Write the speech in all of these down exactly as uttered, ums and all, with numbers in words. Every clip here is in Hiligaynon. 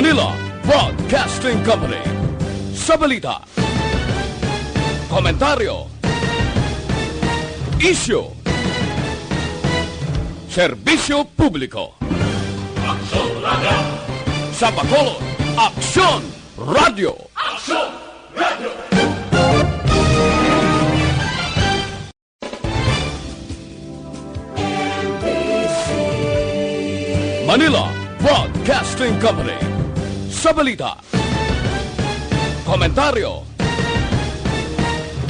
Manila Broadcasting Company. Sa balita, komentaryo, isyu, serbisyo publiko. Aksyon Radio! Sa Bacolod, Aksyon Radio! Aksyon Radio! Manila Broadcasting Company. Sa balita, komentaryo,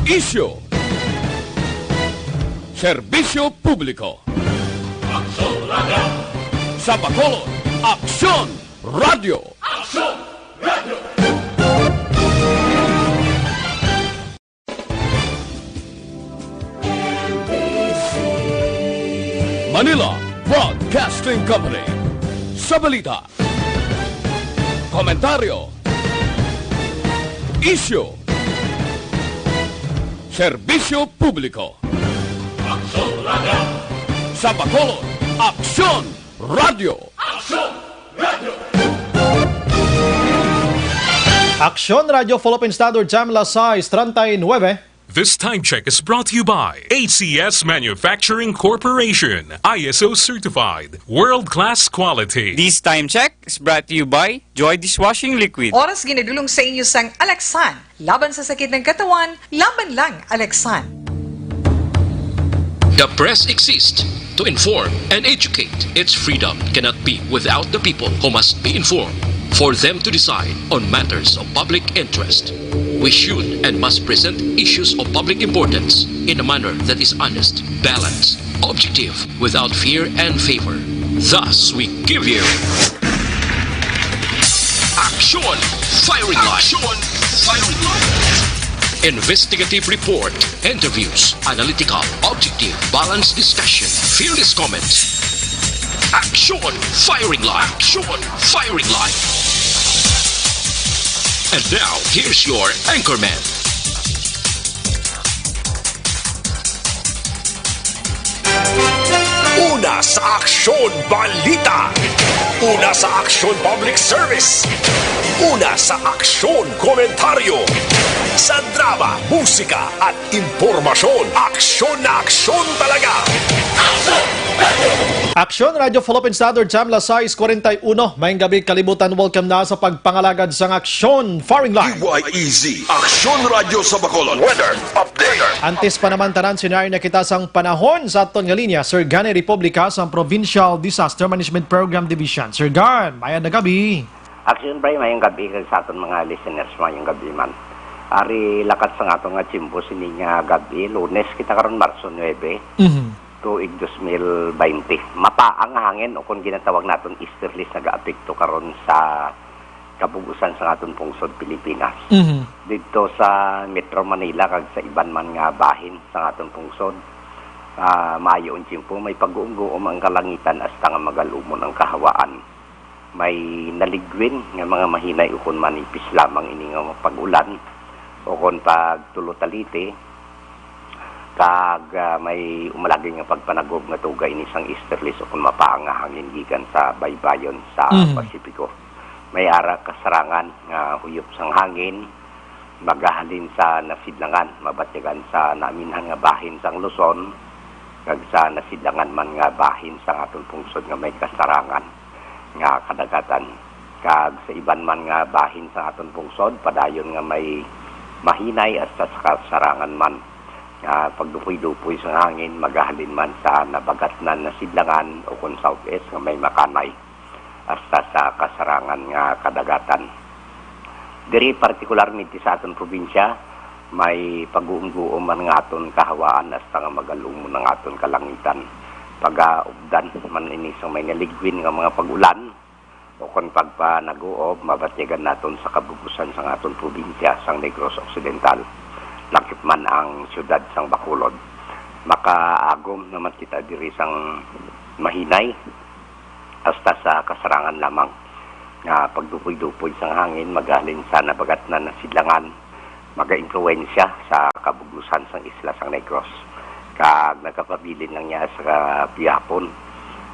isyu, serbisyo publiko. Aksyon Radio! Sa Bacolod, Aksyon Radio! Aksyon Radio! Manila Broadcasting Company. Sa balita, komentaryo, isyu, serbisyo publiko. Aksyon Radio! Sa Bacolod, Aksyon Radio! Aksyon Radio! Aksyon Radio Philippine Standard Time, alas sais treinta y nueve. This time check is brought to you by A C S Manufacturing Corporation, I S O certified, world-class quality. This time check is brought to you by Joy Dishwashing Liquid. Oras ginadulong sa inyo sang Alaxan. Laban sa sakit ng katawan, laban lang Alaxan. The press exists to inform and educate. Its freedom cannot be without the people who must be informed for them to decide on matters of public interest. We should and must present issues of public importance in a manner that is honest, balanced, objective, without fear and favor. Thus, we give you Aksyon Firing Line. Aksyon Firing Line. Investigative report, interviews, analytical, objective, balanced discussion, fearless comments. Aksyon Firing Line. Aksyon Firing Line. And now, here's your anchorman. Una sa Aksyon Balita. Una sa Aksyon Public Service. Una sa Aksyon Komentaryo. Sa drama, musika, at impormasyon, aksyon na aksyon talaga. Aksyon Radio Philippine Standard Time, alas sais kwarenta y uno. Maayong gabi, kalibutan. Welcome na sa pagpangalagad sang Aksyon Firing Line. D Y E Z, Aksyon Radyo sa Bacolod. Weather update. Antes pa naman tanan, sinari na kita sang panahon sa aton nga linya, Sir Gan Republica sang Provincial Disaster Management Program Division. Sir Gan, mayad nga gabi. Aksyon, Bri, mayong gabi kag sa aton mga listeners, mayong gabi man. Ari lakat sang aton nga tiyempo sini nga gabi, Lunes kita karon, Marso nuebe, Mhm. tuig dos mil baynte. Mapaang nga hangin, o kon ginatawag naton easterlies, nagaapekto karon sa kabug-usan sang aton pungsod, Pilipinas. Mhm. Didto sa Metro Manila kag sa iban man nga bahin sang aton pungsod, ah, maayo ang tiyempo, may pag-uumguom ang kalangitan hasta nga magalumon ang kahawaan. May naligwin nga mga mahinay ukon manipis lamang ini nga pag-ulan ukon pagtulo taliti, kag, ah, may umalagin nga pagpanagob nga tuga ini sang easterlies ukon mapaang nga hangin gikan sa baybayon sa Mhm. Pasipiko. May ara kasarangan nga huyop sang hangin, magahalin sa nasidlangan, mabatyagan sa naminhan nga bahin sang Luzon, kag sa nasidlangan man nga bahin sang aton pungsod nga may kasarangan nga kadagatan, kag sa iban man nga bahin sang aton pungsod, padayon nga may mahinay hasta sa kasarangan man nga pagdupoy-dupoy sang hangin, magahalin man sa nabagatnan nasidlangan ukon southeast nga may makanay hasta sa kasarangan nga kadagatan. Diri, partikularmente sa aton probinsya, may pag-uumguom man nga aton kahawaan hasta nga magalumon ang aton kalangitan. Pagaupdan man ini sang may naligwin nga mga pag-ulan ukon pagpanaguob, mabatyagan naton sa kabug-usan sang aton probinsya sang Negros Occidental, lakip man ang siyudad sang Bacolod. Makaagom naman kita diri sang mahinay hasta sa kasarangan lamang nga pagdupoy-dupoy sang hangin magahalin sa nabagatnan nasidlangan, magaimpluwensya sa kabug-usan sang isla sang Negros, kag nagapabilin lang niya sa gihapon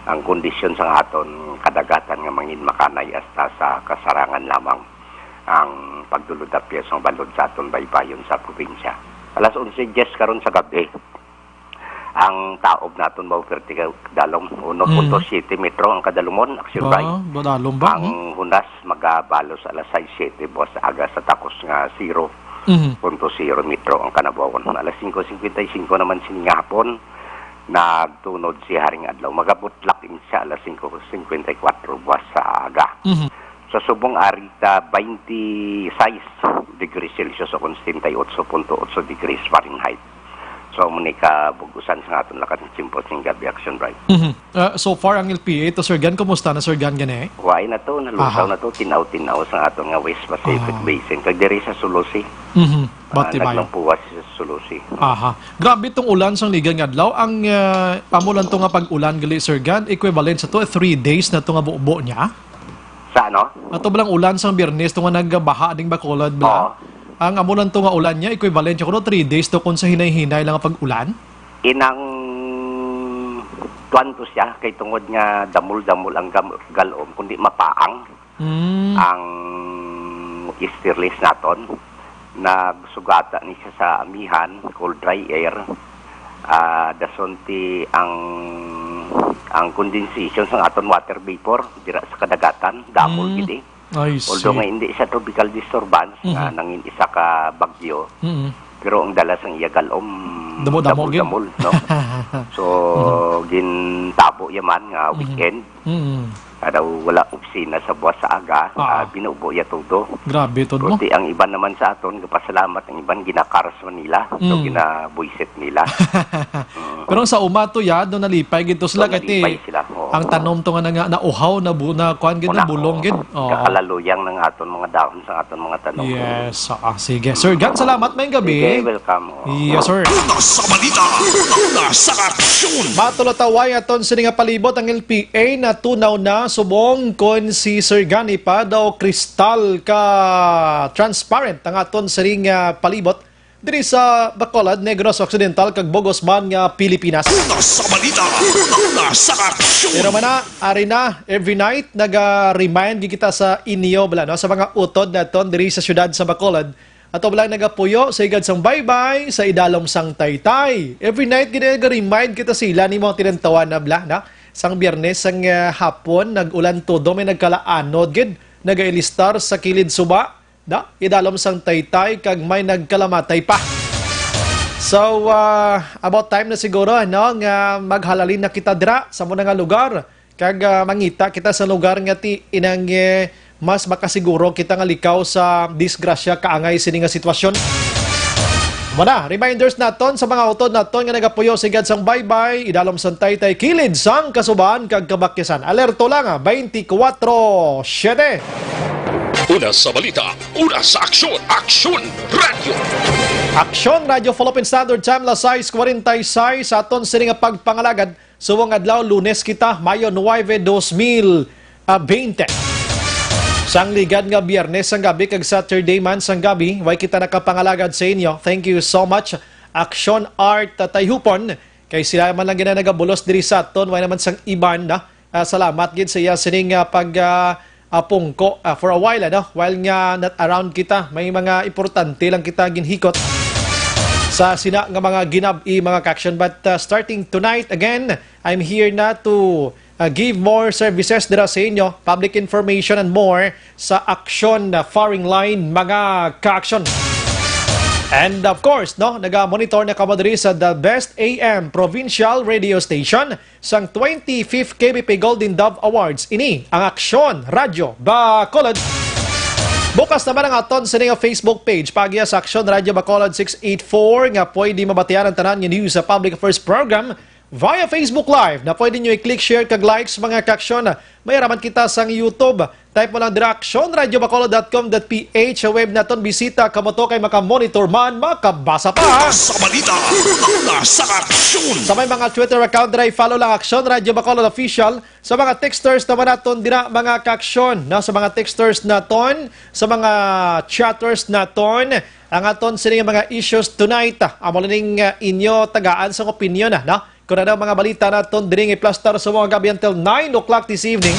Ang kondisyon sa aton kadagatan nga mangin makanay hasta sa kasarangan lamang ang pagdulod-apyas nga balod sa aton baybayon sa probinsya. Alas onse diyes karon sa gabi, ang taob naton mao perti ka dalom, uno punto siyete metro ang kadalumon, Action Bay. Ba, dalom ba, Ang no? hunas magabalos alas sais siyete buwas aga sa takos nga Mhm. zero punto zero metro ang kanabawan. Alas singko singkwenta y singko naman sini nga hapon, nagtunod si Haring Adlaw. Magabutlak ini sa alas singko singkwenta y kuwatro buwas sa aga. Mhm. Sa subong ari ta twenty-six degrees Celsius o kon setenta y ocho punto ocho degrees Fahrenheit. So, amo ni kabug-usan sa aton lakat ng tiyempo sing gabi, Action Bright. Mhm. Ah, so far, ang L P A to, Sir Gan, kumusta na, Sir Gan, gani? Waay na to, nalusaw Aha. na to, tinaw-tinaw sa aton nga West Pacific Ah. Basin. Kag diri sa Sulusi, Mhm. ah, Bati bayo. naglampuwas sa Sulusi. Aha. Grabe tong ulan sang ligan nga adlaw. Ang, ah, amo lang to nga pag-ulan gali, Sir Gan, equivalent sa to, three days na to nga bubo niya. Sa ano? Ato ba lang ulan sang Biyernes to nga nagbaha ding Bacolod bala? Oo. Ang amo lang to nga ulan niya, equivalent siya kuno three days to kung sa hinay-hinay lang nga pag-ulan? Inang tuwan to siya, kay tungod nga damol-damol ang gam-, galom, kundi mapaang Mm. ang easterlies naton. Nagsugata ni siya sa amihan, cold dry air. Ah, dason ti ang, ang condensation sang aton water vapor dira sa kadagatan, damol Mm. gid eh. I Although see. nga hindi siya tropical disturbance, nga Mhm. nangin isa ka bagyo, Mhm. pero ang dala sang iya galom, Damo-damo gid. damol-damol, no? So, Mhm. gintabo ya man nga Mhm. weekend. Mhm. Nga daw wala opisina sa buwas sa aga, Ah. ah, binubo ya todo. Grabe, todo. Pero ti ang iban naman sa aton, gapasalamat, ang iban ginakar sa Manila, so Mm. ginabuisit nila. Mm. Pero sa uma to, ya, do nalipay gid to sila, So, kay ti nalipay sila, oo. ang tanom to nga na, nga nauhaw, na bu-, na kuan gid, Una, na bulong oo. gid. Oo. Kakalaloyang ng aton mga dahon sa aton mga tanom. Yes, ah, sige. Sir Gan, salamat, maayong gabi. Sige, welcome. Oo. Yes, sir. Una sa balita, una sa aksyon. Matulotaway aton sini nga palibot ang L P A natunaw na subong kon si Sir Gan pa daw kristal ka transparent ang aton sini nga palibot diri sa Bacolod, Negros Occidental, kag bug-os man nga Pilipinas. Una sa balita, una sa aksyon. Pero mana, ari na, every night, naga-remind gid kita sa inyo, bala, no? Sa mga utod naton diri sa siyudad sa Bacolod. Ato bala nagapuyo sa higad sang baybay, sa idalom sang taytay. Every night, gid naga-remind kita sila ni mga tinantawan na, bala, no? Sang Biyernes, sang, ah, hapon, nag-ulan todo, may nagkalaanod, gid, nagailistar sa kilid suba. Da, idalom sang taytay kag may nagkalamatay pa. So, ah, about time na siguro, no, nga maghalalin na kita dira sa muna nga lugar. Kag, ah, mangita kita sa lugar nga ti inang, eh, mas makasiguro kita nga likaw sa disgrasya kaangay sini nga sitwasyon. Muna, reminders naton sa mga utod naton nga nagapuyo sa higad sang baybay, idalom sang taytay, kilid sang kasubahan kag kabakyasan. Alerto lang, ah, twenty-four seven. Una sa balita, una sa aksyon, Aksyon Radyo. Aksyon Radyo, Philippine Standard Time, las sais cuarenta y seis. Sa aton sini nga pagpangalagad, subong adlaw, Lunes kita, Mayo nuebe, dos mil veinte. Sang ligad nga Biyernes sang gabi kag Saturday man sang gabi, way kita nakapangalagad sa inyo. Thank you so much, Aksyon Art Tayhupon. Kay sila man lang gina nagabulos diri sa aton, way naman sang iban na. Ah, salamat gid sa iya sining, ah, pag, ah, ah, pungko, ah, for a while, ano, while nga not around kita, may mga importante lang kita ginhikot sa sina nga mga ginab-i, mga ka-aksyon. But, ah, starting tonight, again, I'm here na to, ah, give more services dira sa inyo, public information and more sa Aksyon, ah, Firing Line, mga ka-aksyon. And of course, no, naga-monitor na kamo diri sa the best A M provincial radio station sang twenty-fifth K B P Golden Dove Awards. Ini ang Aksyon Radyo Bacolod. Bukas naman ang aton sini nga Facebook page, paagi sa Aksyon Radyo Bacolod six eight four, nga pwede mabatian ang tanan nga news sa Public Affairs Program via Facebook Live, na pwede nyo i-click, share, kag likes, mga ka-aksyon. May raman kita sang YouTube. Type mo lang dira, aksyon radyo bacolod dot com dot P H. Sa web naton, bisita kamo to kay makamonitor man, makabasa pa. Una sa balita, una sa aksyon. Sa may mga Twitter account dira, i-follow lang Aksyon Radyo Bacolod Official. Sa mga texters naman naton dira, mga ka-aksyon, no? Sa mga texters naton, sa mga chatters naton, ang aton sini nga mga issues tonight, ah, amo lang ning, ah, inyo tagaan sang opinion, ah, no? Kung ano ang mga balita naton diri nga iplastar sa mga gabi until nine o'clock this evening.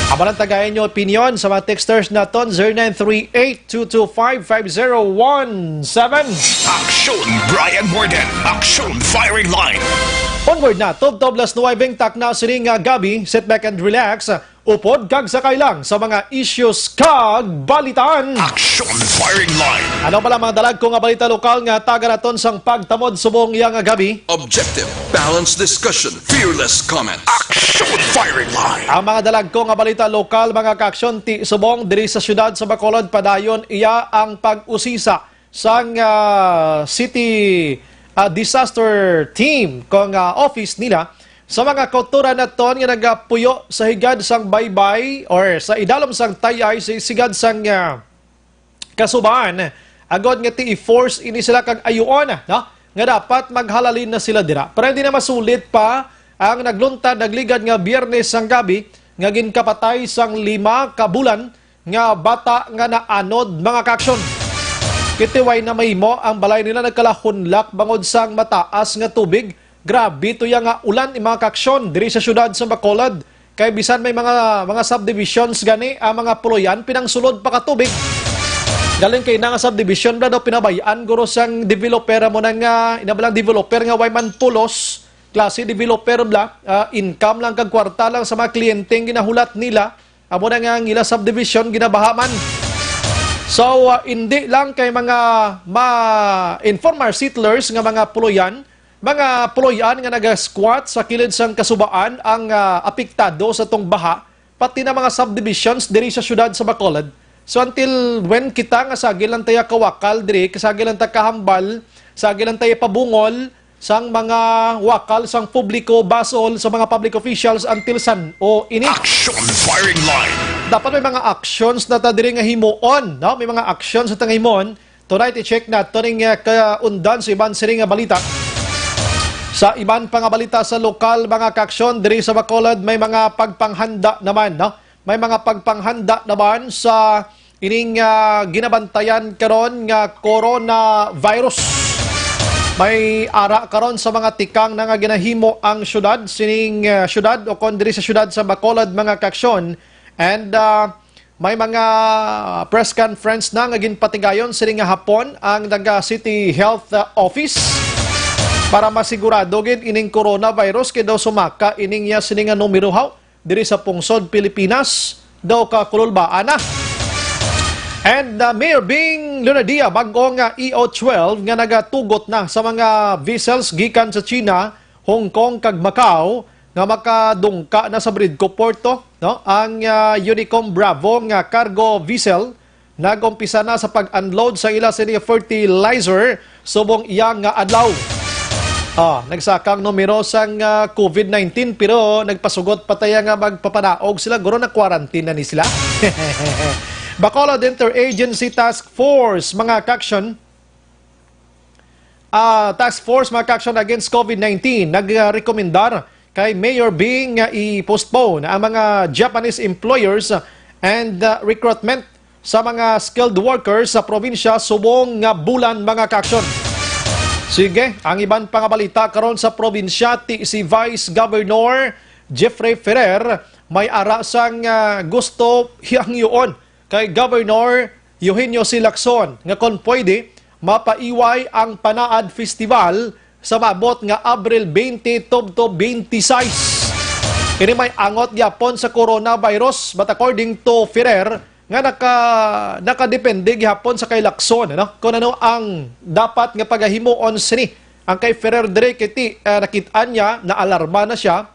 Amo lang, tagai inyo opinion sa mga texters naton, zero nine three eight two two five five zero one seven. Aksyon, Brian Warden. Aksyon, Firing Line. Onward na, tubtob las nuwebe takna sini nga gabi. Sit back and relax. Upod kag sakay lang sa mga issues kag balitaan. Action Firing Line. Ano pala mga dalagko nga balita lokal nga taga naton sang pagtamod subong iya nga gabi? Objective, balanced discussion, fearless comment. Action Firing Line. Ang mga dalagko nga balita lokal, mga kaaksyon, ti subong diri sa siyudad sa Bacolod, padayon iya ang pag-usisa sang, ah, city, ah, disaster team kung, ah, office nila sa mga kautoran naton nga nagapuyo sa higad sang baybay or sa idalom sang tay-ay sa higad sang, ah, kasubaan, agod nga ti i-force ini sila kag ayuon, no, nga dapat maghalalin na sila dira para hindi na masulit pa ang nagluntad, nagligad nga Biyernes sang gabi nga ginkapatay sang lima ka bulan nga bata nga naanod, mga kaaksyon. Kitiway na mahimo ang balay nila nagkalahunlak bangod sang mataas nga tubig. Grabe to ya nga ulan, mga kaaksyon, diri sa siyudad sa Bacolod. Kay bisan may mga, mga subdivisions gani, ang mga puloyan pinangsulod pa ka tubig. Galing kay na nga subdivision bala daw pinabay-an guro sang developer mo na nga, inabalang developer nga way man pulos, klase developer bala, ah, income lang kag kwarta lang sa mga kliyenteng ginahulat nila. Amo na nga ang ila subdivision ginabaha man. So, ah, indi lang kay mga ma-informal settlers nga mga puloyan, mga puloyan nga naga-squat sa kilid sang kasubaan ang, ah, apektado sa tong baha, pati na mga subdivisions diri sa siyudad sa Bacolod. So, until when kita nga sagi lang tayo kawakal diri, kasagi lang ta kahambal, sagi lang tayo pabungol, sang mga wakal sang publiko, basol sa mga public officials until san-o ini. Action Firing Line. Dapat may mga actions na ta diri nga himuon, no? May mga actions na ta nga himuon. Tonight, i-check naton ning, uh, kaundan sa iban sini nga balita. Sa iban pa nga balita sa lokal, mga kaaksyon, diri sa Bacolod, may mga pagpanghanda naman, no? May mga pagpanghanda naman sa ining, ah, ginabantayan karon nga coronavirus. May ara karon sa mga tikang na nga ginahimo ang syudad, sining, ah, syudad o kon diri sa syudad sa Bacolod, mga kaaksyon. And, ah, may mga press conference na nga ginpatigayon sining nga hapon ang naga City Health, ah, Office para masigurado gid ining coronavirus kay daw sumaka ining iya sini nga numero haw diri sa pungsod Pilipinas, daw ka kululbaan na. And, uh, Mayor Bing Lunardia, bag-o nga E O twelve nga nagatugot na sa mga vessels gikan sa China, Hong Kong, kag Macau nga makadungka na sa Bridco Porto, no? Ang, uh, Unicom Bravo nga cargo vessel nag-umpisa na sa pag-unload sa ila sini fertilizer subong iya nga adlaw. Ah, nagsaka ang numero sang, ah, COVID nineteen, pero nagpasugot pa taya nga magpapanaog sila, guro na quarantine na ni sila. Bacolod Interagency Task Force, mga kaaksyon, ah, Task Force, mga kaaksyon, against COVID nineteen, nagrekomendar kay Mayor Bing nga i-postpone ang mga Japanese employers and, uh, recruitment sa mga skilled workers sa probinsya subong nga bulan, mga kaaksyon. Sige, ang iban pa nga balita karon sa probinsya, ti si Vice Governor Jeffrey Ferrer may ara sang, uh, gusto hiyangyoon kay Governor Eugenio C. Lacson nga kon pwede, mapaiway ang Panaad Festival sa maabot nga Abril twenty tubtob twenty-six. Ini may angot gyapon sa coronavirus, but according to Ferrer, nga naka-, nakadepende gihapon sa kay Lacson, ano? Kung ano ang dapat nga pagahimuon sini. Ang kay Ferrer dire kiti, ah, nakit-an niya, naalarma na siya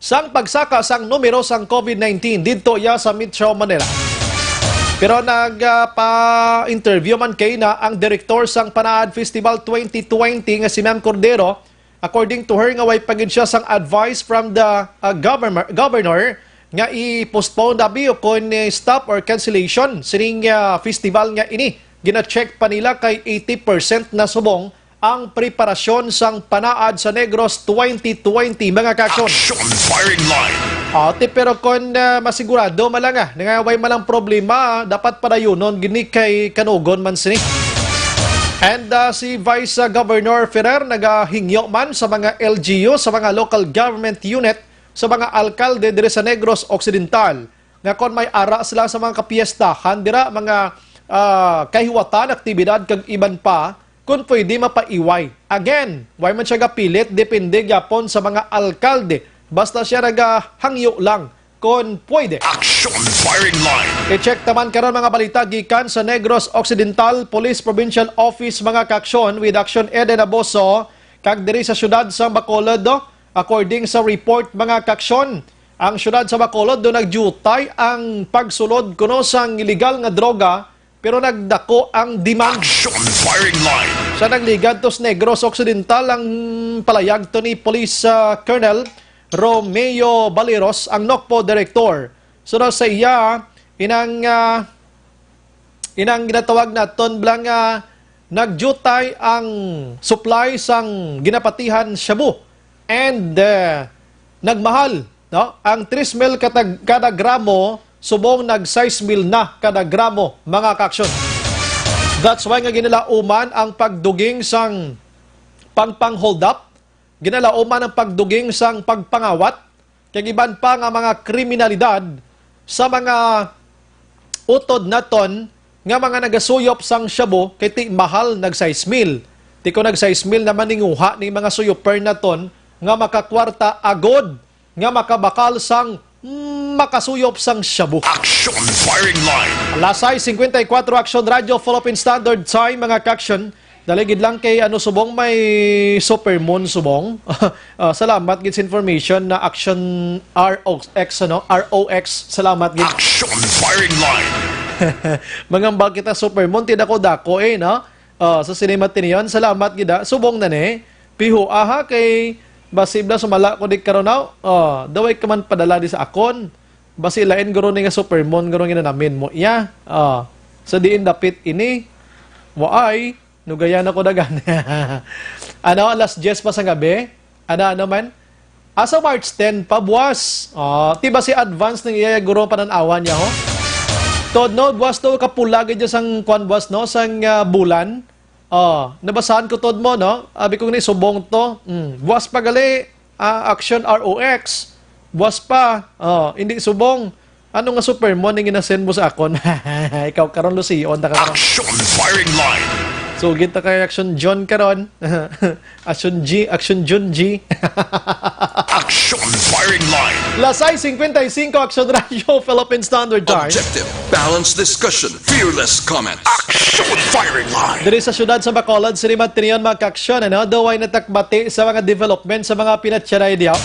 sang pagsaka sang numero sang COVID nineteen didto iya sa Metro Manila. Pero nag, ah, pa-interview man kay na ang direktor sang Panaad Festival twenty twenty nga si Ma'am Cordero. According to her, nga way pa gid siya sang advice from the, ah, governor, governor nga i-postpone dabi o kon, eh, stop or cancellation sining, ah, festival nga ini. Gina-check pa nila kay eighty percent na subong ang preparasyon sang Panaad sa Negros twenty twenty, mga kaaksyon. Action Firing Line. Ate, pero kon, ah, masigurado man lang, ah, nga way man lang problema, dapat padayunon gini kay kanugon man sini. And, ah, si Vice, ah, Governor Ferrer nagahingyo man sa mga L G U, sa mga local government unit, sa mga alkalde diri sa Negros Occidental, nga kon may ara sila sa mga kapiestahan dira, mga, ah, kahiwatan, aktibidad, kag iban pa, kung pwede, mapaiway. Again, why man siya gapilit, depende gyapon sa mga alkalde. Basta siya nagahangyo lang kon pwede. Action Firing Line. I-check taman karon mga balita gikan sa Negros Occidental Police Provincial Office, mga kaksyon, with Action Eden Aboso, kag diri sa siyudad sa Bacolod, do, according sa report, mga kaksyon, ang siyudad sa Bacolod do nagdiutay ang pagsulod kuno sang illegal nga droga, pero nagdako ang demand. Action Firing Line. Sa nagligad to sa Negros Occidental ang palayag to ni Police, ah, Colonel Romeo Baleros, ang NOCPO Director. So, daw sa iya, inang, ah, inang ginatawag naton bala nga nagdiutay ang supply sang ginapatihan shabu and, ah, nagmahal, no? Ang three mil katag-, kada gramo subong nag six mil na kada gramo, mga kaksyon. That's why nga ginalauman ang pagduging sang pagpang-hold up, ginalauman ang pagduging sang pagpangawat, kag iban pa nga mga kriminalidad sa mga utod naton nga mga nagasuyop sang shabu, kay ti mahal nag six mil. Ti kon nag six mil naman ninguha ni mga suyoper naton nga makakwarta agod nga makabakal sang makasuyop sang shabu. Action Firing Line. Alas sais cincuenta y cuatro, Action Radio, Philippine Standard Time, mga kaksyon. Dali gid lang kay ano subong may supermoon subong. Ah, salamat gid sa information na Action R O X, ano? R O X, salamat gid. Action Firing Line. Mangambal kita supermoon, ti dako-dako eh, no? Ah, sa Cinema Tinion, salamat gid, ah. Subong na ni. Piho, aha, kay basi bala sumala ko di karon, aw. Ah, daway ka man padala di sa akon. Basi lain guro ni nga supermoon guro nga nanamin mo iya. Ah, sa diin dapit ini. Waay, nugayan ako dagan. Ano, alas diyes pa sa gabi? Ano, ano man? Asa March ten pa, buwas? Ah, ti basi advance ning iya guro panan-awan niya, ho? Tod, no, buwas to, kapula gid sang kwan, buwas, no, sang, ah, bulan. Oh, nabasahan ko tod mo, no? Abi ko ni subong to. Mm, buwas pa gali, ah, Action R O X. Buwas pa. Oh, hindi subong. Ano nga supermoon ang ginasend mo sa akon? Ikaw karon, Lucio, ta ka karon. Action Firing Line. So, kita kay Action John karon. Action G, Action Jun G. Action Firing Line. Alas sais cincuenta y cinco, Action Radio, Philippine Standard Time. Objective, balanced discussion, fearless comment. Action Firing Line. Diri sa siyudad sa Bacolod, sini man tiniyon, mga kaaksyon, ano, daw ay natakbati sa mga development sa mga pinatyaray diha.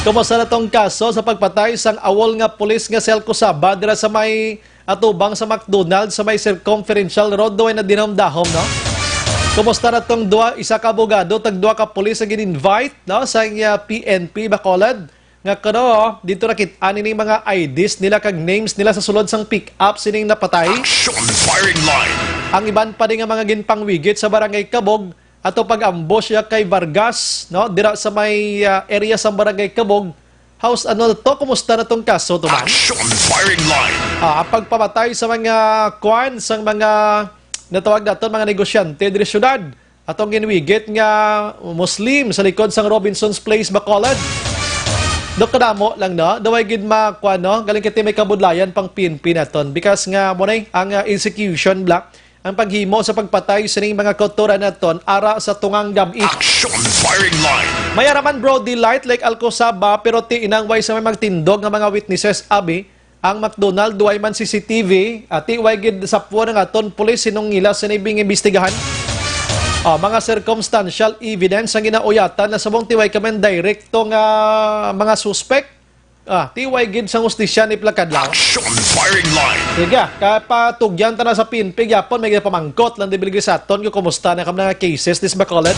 Kumusta na tong kaso sa pagpatay sang awol nga pulis nga si Alcozaba dira sa may atubang sa McDonald's sa may Circumferential Road, daw ay nadinahom-dahom, no? Kumusta na tong duha, isa ka abogado, tag duha ka pulis ang gin-invite, no, sa, uh, P N P Bacolod? Nga kuno, dito nakit-an ini mga I Ds nila kag names nila sa sulod sang pick-up sining napatay. Action Firing Line. Ang iban pa ni nga mga ginpangwigit sa Barangay Cabog ato pag-ambush ya kay Vargas, no? Dira sa may, ah, area sa Barangay Cabog. How's, ano to? Kumusta na tong kaso to, man? Action Firing Line. Ah, ang pagpamatay sa mga kwan, sa mga natawag naton mga negosyante diri syudad. Atong ginwigit nga Muslim sa likod sang Robinson's Place, Bacolod. Do kadamo lang, no? Daway gid ma-, kuwan, no? Galing kiti may kabudlayan pang P N P naton. Because nga, mo na ang, ah, execution bala, ang paghimo sa pagpatay sining mga kautoran naton ara sa tungang gab-i. Action Firing Line. May ara man, bro, delight like Alcozaba, pero ti inang way sa may magtindog nga mga witnesses, abi, ang McDonald, duway man C C T V, ah, ti way gid sapwan ang aton pulis sinong ila sini bing imbestigahan. Ah, mga circumstantial evidence ang ginauyatan na subong ti way ka man direkto nga mga suspek. Ah, ti way gid sang hustisya ni plakad lang. Action Firing Line. Sige, kapatugyan ta na sa P N P gyapon, may pamangkot lang di biligay sa aton kung kumusta na kami nga cases dis Bacolod.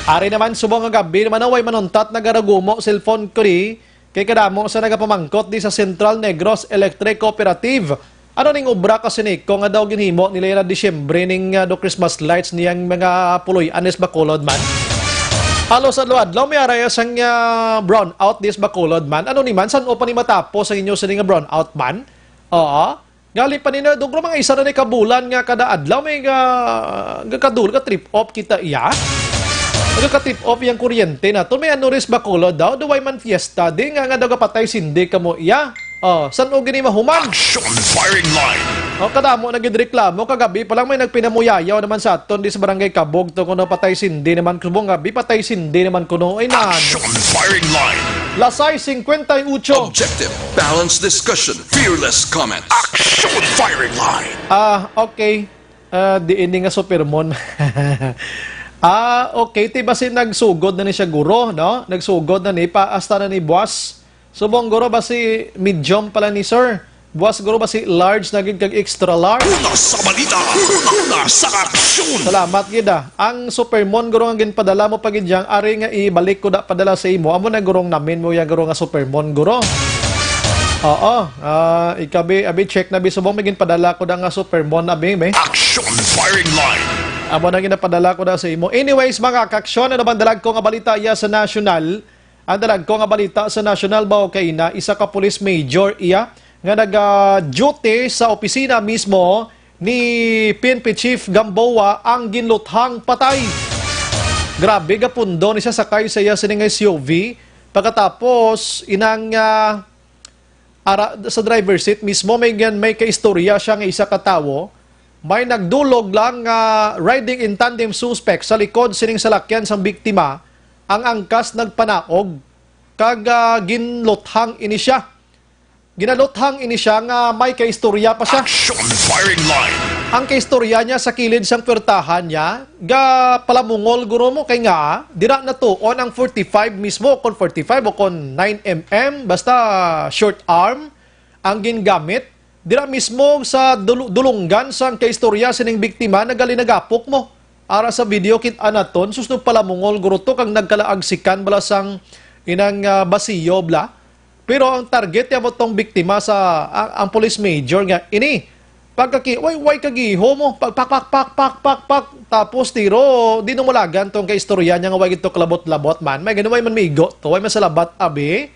Ari naman, subong nga gab-i naman, way manuntat nagaragumo cellphone ko di, kay kadamo sa nagapamangkot di sa Central Negros Electric Cooperative. Ano ning obra ka sini ko nga daw ginhimo nila na Disyembre ning, ah, do Christmas lights niyang mga puloy-an is Bacolod man? Halos adlaw-adlaw may araya sang, ah, brownout dis Bacolod man. Ano ni man? San-o pa ni matapos ang inyo sini nga brownout man? Oo. Gali pa nina, dugro mga isa na ni kabulan nga kada adlaw may ga-, gakadul-, ka trip off kita iya. Nagka-trip off yang kuryente nato. May ano ris Bacolod daw, duway man fiesta di nga, nga daw gapatay sindi kamo iya. Oh, san-o gini mahuman? Action firing line. Oh, kadamo na gid reklamo. Kagabi pa lang may nagpinamuyayaw naman sa aton di sa Barangay Kabog to kuno patay sindi naman kuno. Gabi patay sindi naman kuno. Ay, nan. Action firing line. Lasay cincuenta y ocho. Objective, balanced discussion, fearless comment. Action firing line. Ah, okay. Ah, di ini nga Supermon. Ah, okay. Ti basi nagsugod na ni siya, guro, no? Nagsugod na ni. Pa, hasta na ni buwas. Subong, guro, basi medium pala ni, sir. Buwas, guro, basi large na gid kag extra large. Una sa balita, una sa aksyon. Salamat gid, ah. Ang Supermon, guro, nga ginpadala mo pa gid yang, ari nga ibalik ko da padala sa imo. Amo na, gurong namin mo ya, guro, nga Supermon, guro. Oo. Ah, ikabi, abi, check na, bi, subong may ginpadala ko da nga Supermon, abi, be. Action firing line. Amo na ginapadala ko da sa imo. Anyways, mga kaaksyon, ano bang dalag ko nga balita iya sa national? Ang dalag ko nga balita sa national ba o kay na isa ka police major iya nga naga-duty sa opisina mismo ni P N P Chief Gamboa ang ginluthang patay. Grabe, gapundo ni siya sakay sa iya sining S U V. Pagkatapos, inang, ah, ara, sa driver seat mismo, may gan-, may kaistorya siya nga isa ka tawo. May nagdulog lang nga riding in tandem suspect sa likod sining salakyan sang biktima. Ang angkas nagpanaog kag, ah, ginluthang ini siya. Ginaluthang ini siya nga may kaistorya pa siya. Action firing line. Ang kaistorya niya sa kilid sang puwertahan niya, ga palamungol guro mo kay nga dira natuon ang forty-five mismo, kon forty-five o kon nine M M, basta short arm ang gingamit. Dira mismo sa dulu-, dulunggan sang kaistorya sining biktima, nagalinagapok mo. Ara sa video, kit-a naton, sus, nagpalamungol guro to, kag nagkalaagsikan bala sang inang, ah, basiyo, bla. Pero ang target niya mo tong biktima sa, ang, ang police major nga, ini, pagkaki-, way, way kagiho mo, pag pak, pak, pak, pak, pak, pak, tapos tiro, di numulagan tong kaistorya niya nga way gid to kalabot-labot man. May ganun, way man migo to, way man salabat, abi.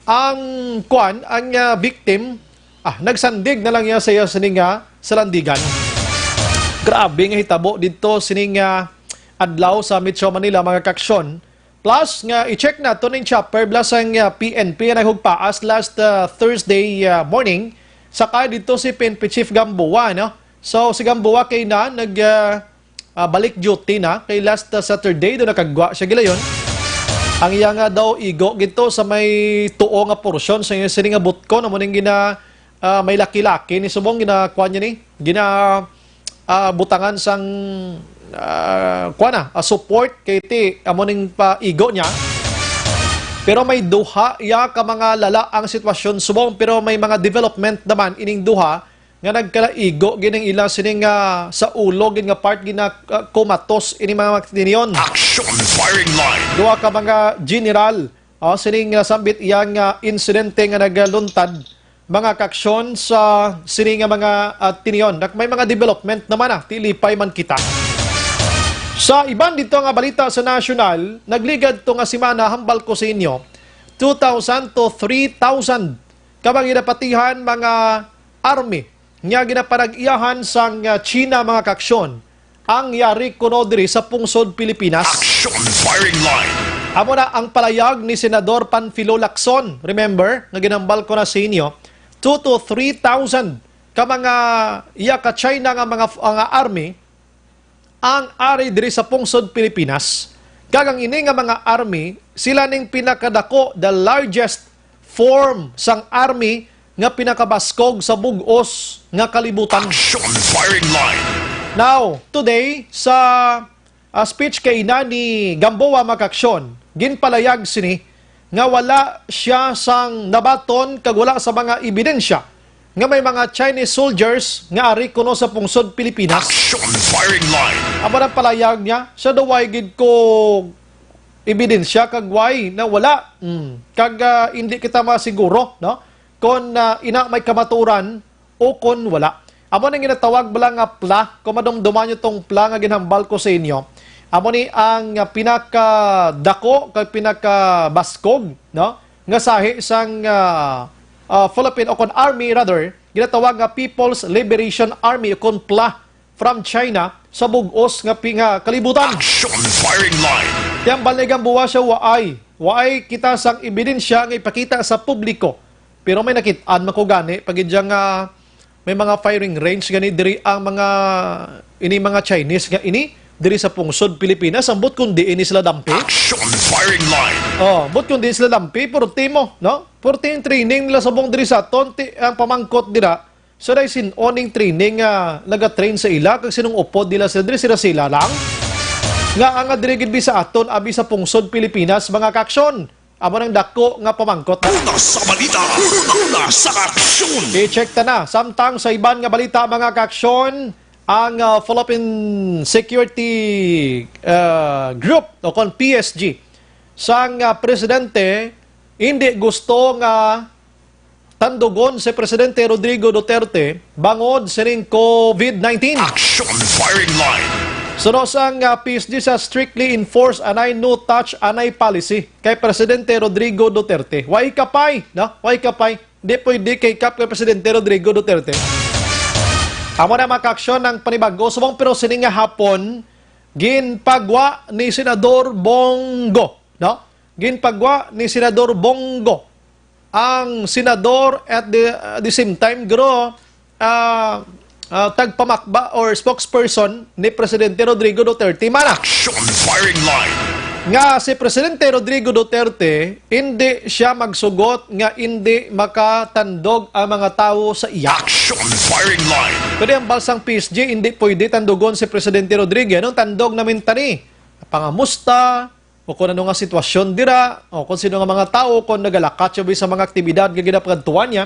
Ang, kwan, ang, ah, victim, ah, nagsandig na lang niya sa iya sining, ah, salandigan. Grabe nga hitabo dito sining, ah, adlaw sa Metro Manila, mga kaaksyon. Plus nga i-check nato ning chopper bala sang, ah, P N P nga naghugpaas last, ah, Thursday, ah, morning. Saka dito si P N P Chief Gamboa, no? So, si Gamboa kay na nag, ah, ah, balik duty na kay last, ah, Saturday do nakagwa siya gilayon. Ang iya nga daw igo gito sa may tuo nga porsyon sa iya sini nga butkon, amo ning gina, ah, may laki-laki ni subong ginakuan niya ni gina, ah, butangan sang, ah, kuan na, ah, support kay ti amo ning paigo niya. Pero may duha ya ka mga lala ang sitwasyon subong, pero may mga development naman ining duha nga nagkalaigo gining ila sining, ah, sa ulo gid nga part gina, ah, kumatos ini mga tinion. Action firing line. Duha ka mga general, ah, sining, ah, sambit iyang, ah, insidente nga nagaluntad mga kaaksyon sa sini nga mga, ah, tinion. Nak-, may mga development naman, ah, tilipay man kita. Sa iban dito nga balita sa nasyonal, nagligad to nga semana, hambal ko sa inyo, two thousand to three thousand ka mga ginapatihan mga army nga ginapanag-iyahan sang, ah, China, mga kaaksyon, ang yari kuno diri sa pungsod Pilipinas. Action firing line. Amo na ang palayag ni Senador Panfilo Lacson. Remember, nga ginambal ko na sa inyo, two to three thousand ka mga iya ka China nga mga f-, nga army ang ari diri sa pungsod Pilipinas. Kag ang ini nga mga army, sila ning pinakadako, the largest form sang army nga pinakabaskog sa bug-os nga kalibutan. Action firing line. Now, today, sa, ah, speech kay na ni Gamboa, mga kaaksyon, ginpalayag sini nga wala siya sang nabaton kag wala sa mga ebidensya nga may mga Chinese soldiers nga ari kuno sa pungsod Pilipinas. Action firing line. Amo nang palayag niya, sa daw way gid ko ebidensya kag way na wala. Mm. Kag, ah, hindi kita masiguro, no? Kon, ah, ina may kamaturan o kon wala. Amo nang ginatawag bala nga pla, kung madumduman nyo tong pla nga ginhambal ko sa inyo. Amo ni ang, ah, pinakadako kag pinakabaskog, no? Nga sahi sang, ah, ah, Philippine, o kon army rather, ginatawag nga People's Liberation Army, o kon pla, from China sa bug-os nga pi-, nga kalibutan. Action firing line. Ti hambal ni Gamboa siya, waay. Waay kita sang ebidensya nga ipakita sa publiko. Pero may nakit-an man ko gani, pag idya nga may mga firing range gani diri ang mga, ini mga Chinese nga ini, diri sa pungsod Pilipinas, ambot kung diin ni sila dampi. Action firing line. Oh, ambot kung diin sila dampi, purti mo, no? Purti yung training nila subong diri sa aton, ti-, ang pamangkot dira, sa day sin-o ning training nga nagatrain sa ila, kag sinong upod nila sila, diri sila sila lang? Nga ang diri gid bi sa aton, abi sa pungsod Pilipinas, mga kaaksyon. Amo nang dako nga pamangkot na. Una sa balita, una sa aksyon. I-check ta na. Samtang sa iban nga balita, mga kaaksyon, ang, ah, Philippine Security, ah, Group o kon P S G sang, ah, presidente hindi gusto nga tandugon si Presidente Rodrigo Duterte bangod sining COVID nineteen. Action firing line. Suno sang, ah, P S G sa strictly enforce anay no touch anay policy kay Presidente Rodrigo Duterte. Way kapay, no? Way kapay. Di pwede kay kap kay Presidente Rodrigo Duterte. Amo na mga kaaksyon ang panibago. Subong pero sini nga hapon, ginpagwa ni Senador Bongo, no? Ginpagwa ni Senador Bongo ang senador at the, uh, the same time, guro, ah, ah, tagpamakba or spokesperson ni Presidente Rodrigo Duterte. Mana? Action firing line. Nga si Presidente Rodrigo Duterte, hindi siya magsugot nga hindi makatandog ang mga tawo sa iya. Action firing line. Pero ang balsang P S G, hindi pwede tandugon si Presidente Rodrigo. Anong tandog namin tani? Pangamusta, o kung ano nga sitwasyon dira, o kung sino nga mga tawo, kung nagalakat siya sa mga aktibidad nga ginapagadtuan niya.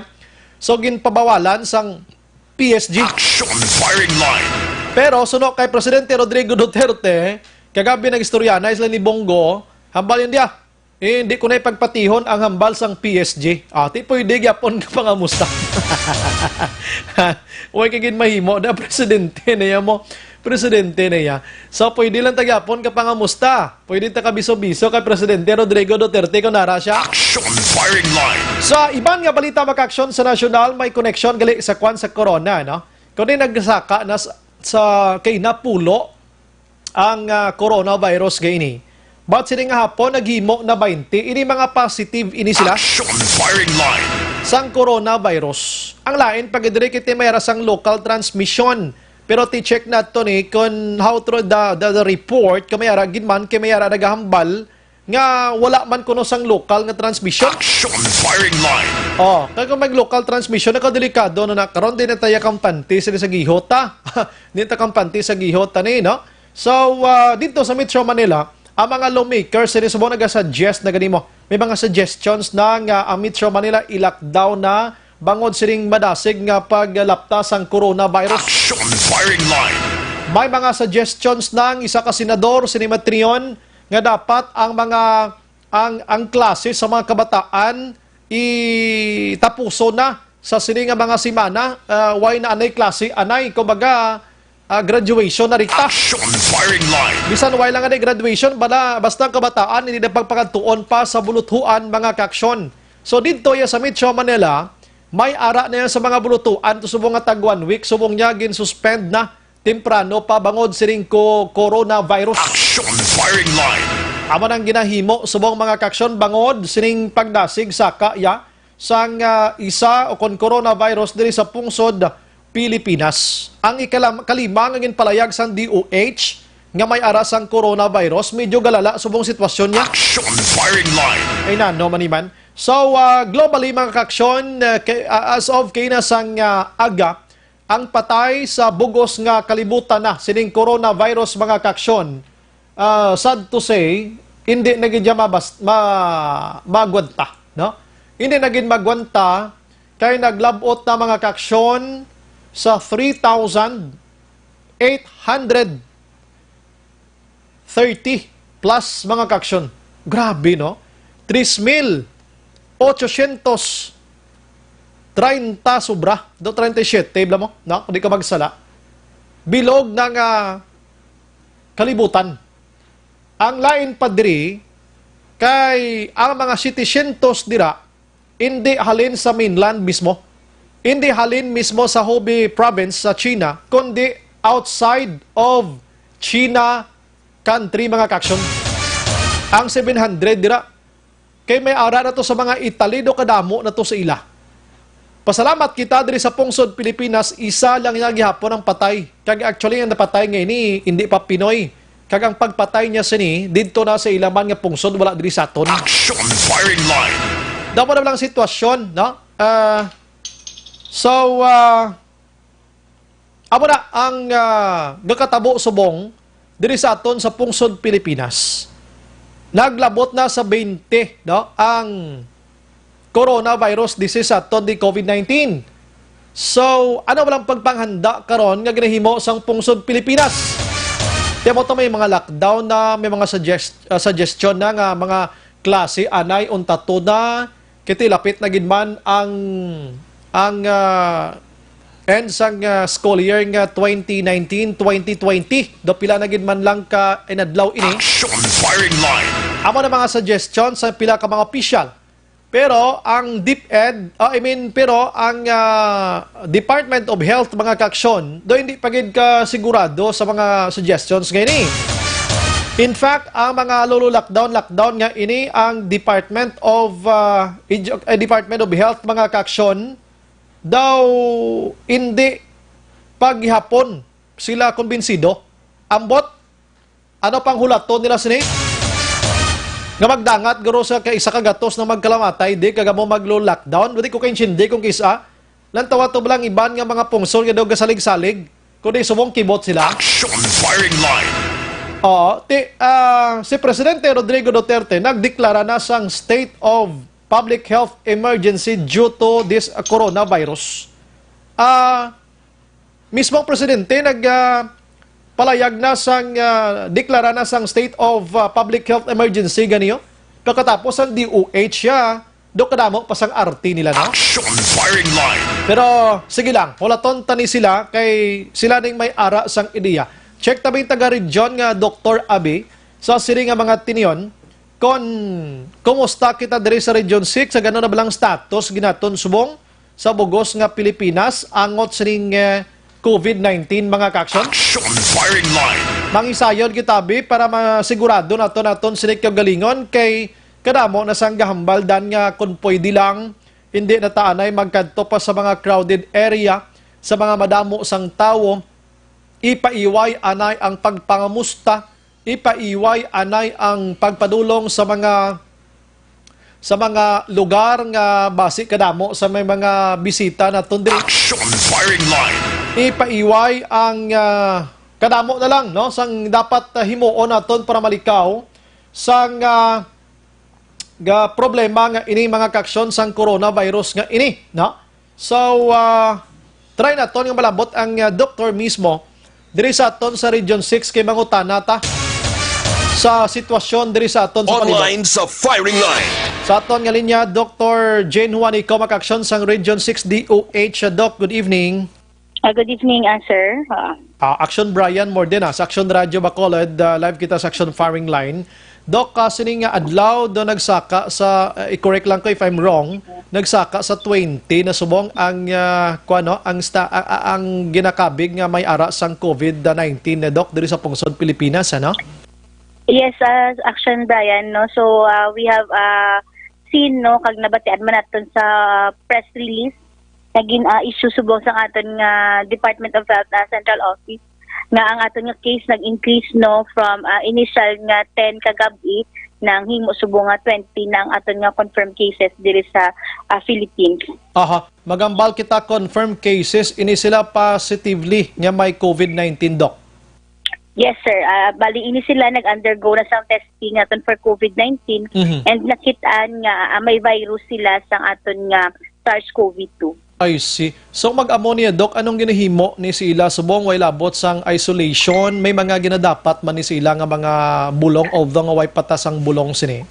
So, ginpabawalan sang P S G. Action firing line. Pero suno kay Presidente Rodrigo Duterte, kagabi nag-istorya na sila ni Bongo, hambal yun diya, eh, hindi ko na ipagpatihon ang hambal sang P S G. Ah, ti pwede gyapon ka pangamusta. Way kay gid mahimo na presidente na iya mo. Presidente na iya. So, pwede lang ta gyapon ka pangamusta. Pwede ta kabiso-biso kay Presidente Rodrigo Duterte kung nara siya. Action firing line. Sa iban nga balita, mga kaaksyon, sa nasyonal, may koneksyon gali sa kwan sa corona, no? Kundi nagsaka na sa, sa kay napulo ang, ah, coronavirus nga ini. But sini nga hapon, naghimo na twenty. Ini mga positive ini sila. Action firing line. Sang coronavirus. Ang lain, pag diri kiti may ara sang local transmission. Pero ti-check nato ni kung how through the, the, the report, kung may ara gid man, kay may ara nagahambal nga wala man kuno sang local nga transmission. Action firing line. Oh, kay kung may local transmission, nakadelikado na na. Karon, di na tayo kampante sila sa gihota. Di ta kampante sa gihota ni, no? So, ah, dito sa Metro Manila, ang mga lawmakers sila subong nagasuggest na gani mo. May mga suggestions na nga ang Metro Manila i-lockdown na bangod sining madasig nga paglapta sang coronavirus. Action firing line. May mga suggestions na ang isa ka senador, si Matreon, nga dapat ang mga, ang, ang klase sa mga kabataan itapuso na sa sini nga mga semana. Ah, way na anay klase, anay, kumbaga, ah, graduation na rikta. Action firing line. Bisan way lang anay graduation, bala, basta ang kabataan, hindi na pagpakadtuon pa sa buluthuan, mga kaaksyon. So, dito ya sa Metro Manila, may ara na yan sa mga bulutuan to subong nga tag one week, subong niya gin-suspend na temprano pa bangod sining ko coronavirus. Action firing line. Amo nang ginahimo subong mga kaaksyon bangod sining pagdasig sa kaya sang, ah, isa o kon coronavirus diri sa pungsod Pilipinas. Ang ikalam-, kalima nga ginpalayag sang D O H nga may ara sang coronavirus, medyo galala subong sitwasyon niya. Action firing line. Ay nano man iman. So, ah, globally, mga kaaksyon, ah, kay, ah, as of kay na sang, ah, aga, ang patay sa bugos nga kalibutan na sining coronavirus, mga kaaksyon, ah, sad to say, hindi na gid siya mabas-, ma-, magwanta, no? Hindi na gid magwanta kay naglabot na, mga kaaksyon, sa three thousand eight hundred thirty plus, mga kaaksyon. Grabe, no? Tres mil ochocientos treinta sobra. Do treinta y siete, bala mo, no? Kung di ka magsala. Bilog na nga kalibutan. Ang lain pa diri, kay ang mga setecientos dira, hindi halin sa mainland mismo. hindi halin mismo sa Hubei province sa China, kundi outside of China country, mga ka-aksyon. Ang seven hundred dira, kay may ara na to sa mga Italy, do kadamo na to sa ila. Pasalamat kita diri sa pungsod Pilipinas, isa lang nga gihapon ang patay. Kag actually, ang napatay nga ini, hindi pa Pinoy. Kag ang pagpatay niya sini, didto na sa ila man nga pungsod, wala diri sa aton. Action Firing Line. Damo na lang sitwasyon, no? Ah, so, ah, amo na ang, ah, gakatabo subong diri sa aton sa pungsod Pilipinas. Naglabot na sa twenty, no, ang coronavirus disease sa aton di COVID nineteen. So, ano walang pagpanghanda karon nga ginahimo sang pungsod Pilipinas? Kaya mo to, may mga lockdown na, may mga suggest-, ah, suggestion na nga mga klase anay unta to na, kiti lapit na gid man ang, ang, ah, end sang, ah, school year nga twenty nineteen, twenty twenty. Do pila na gid man lang ka inadlaw ini. Action Firing Line. Amo na mga suggestion sa pila ka mga opisyal. Pero ang DepEd, ah, I mean, pero ang, ah, Department of Health, mga ka-aksyon, do hindi pa gid ka sigurado sa mga suggestions nga ini. In fact, ang mga lolo lockdown, lockdown nga ini ang Department of, ah, Edu-, eh, Department of Health, mga ka-aksyon, daw hindi pa gihapon sila kumbinsido. Ambot, ano pang hulaton nila sini? Nga magdangat guro sa kaisa ka gatos na magkalamatay, di kag amo maglo-lockdown? Di ko kaintindi kung kisa. Lantawa to lang iban nga mga pungsod nga daw gasalig-salig, kundi subong kibot sila. Action Firing Line. Oo, ti, ah, si Presidente Rodrigo Duterte nagdeklara na sang state of public health emergency due to this, ah, coronavirus. Ah, mismo ang presidente nag, ah, palayag na sang, ah, deklara na sang state of, ah, public health emergency ganiyo. Pagkatapos ang D O H siya, do kadamo pa sang arte nila, no? Action Firing Line. Pero sige lang, hulaton ta ni sila kay sila ning may ara sang ideya. Check ta bing taga-region nga Doktor Abi sa sini nga mga tinion kon kumusta kita diri sa Region six, sa gano na balang status ginaton subong sa bugos nga Pilipinas angot sining, eh, COVID nineteen, mga ka-aksyon? Action Firing Line. Mangisayod kita, bi, para masigurado naton naton sini kaugalingon kay kadamo na sang gahambal dan nga kon pwede lang, hindi na ta anay magkadto pa sa mga crowded area, sa mga madamo sang tawo. Ipaiway anay ang pagpangamusta, ipaiway anay ang pagpadulong sa mga, sa mga lugar nga basi kadamo sa may mga bisita naton diri. Action Firing Line. Ipaiway ang, ah, kadamo na lang, no, sang dapat, ah, himuon naton para malikaw sang, ah, ga problema nga ini, mga ka-aksyon, sang coronavirus nga ini, no? So, ah, try naton nga malabot ang, ah, doktor mismo diri sa aton sa Region six kay mangutana ta sa sitwasyon diri sa aton sa palibot. Online sa Firing Line. Sa aton nga linya, Doktor Jane Juanico, mga ka-aksyon, sang Region six D O H. Doc, good evening. Ah, good evening, ah, sir. Ah. Ah, Action Brian Mordena sa Action Radio Bacolod. Ah, live kita sa Action Firing Line. Doc, ah, sini nga adlaw do nagsaka sa, ah, i-correct lang ko if I'm wrong, nagsaka sa twenty na subong ang, ah, kuwan, no, ang sta-, a-, a-, ang ginakabig nga may ara sang COVID nineteen, eh, Doc, diri sa pungsod Pilipinas, ano? Yes, ah, Action Brian, no. So, ah, we have, ah, seen, no, kag nabatian man naton sa press release nga gin-, ah, issue subong sang aton nga Department of Health, ah, Central Office, nga ang aton nga case nag-increase, no, from, ah, initial nga ten kagab-i, nanghimo subong nga twenty na ang aton nga confirmed cases diri sa, ah, Philippines. Aha, magambal kita confirmed cases, ini sila positively nga may COVID nineteen, Doc? Yes, sir. Ah, bali, ini sila nag-undergo na sang testing naton for COVID nineteen, mhm, and nakit-an nga, ah, may virus sila sang aton nga SARS-CoV two. I see. So, mag-amo niya, Doc, anong ginahimo ni sila? Subong way labot sang isolation, may mga ginadapat man ni sila nga mga bulong, although nga way patas ang bulong sini?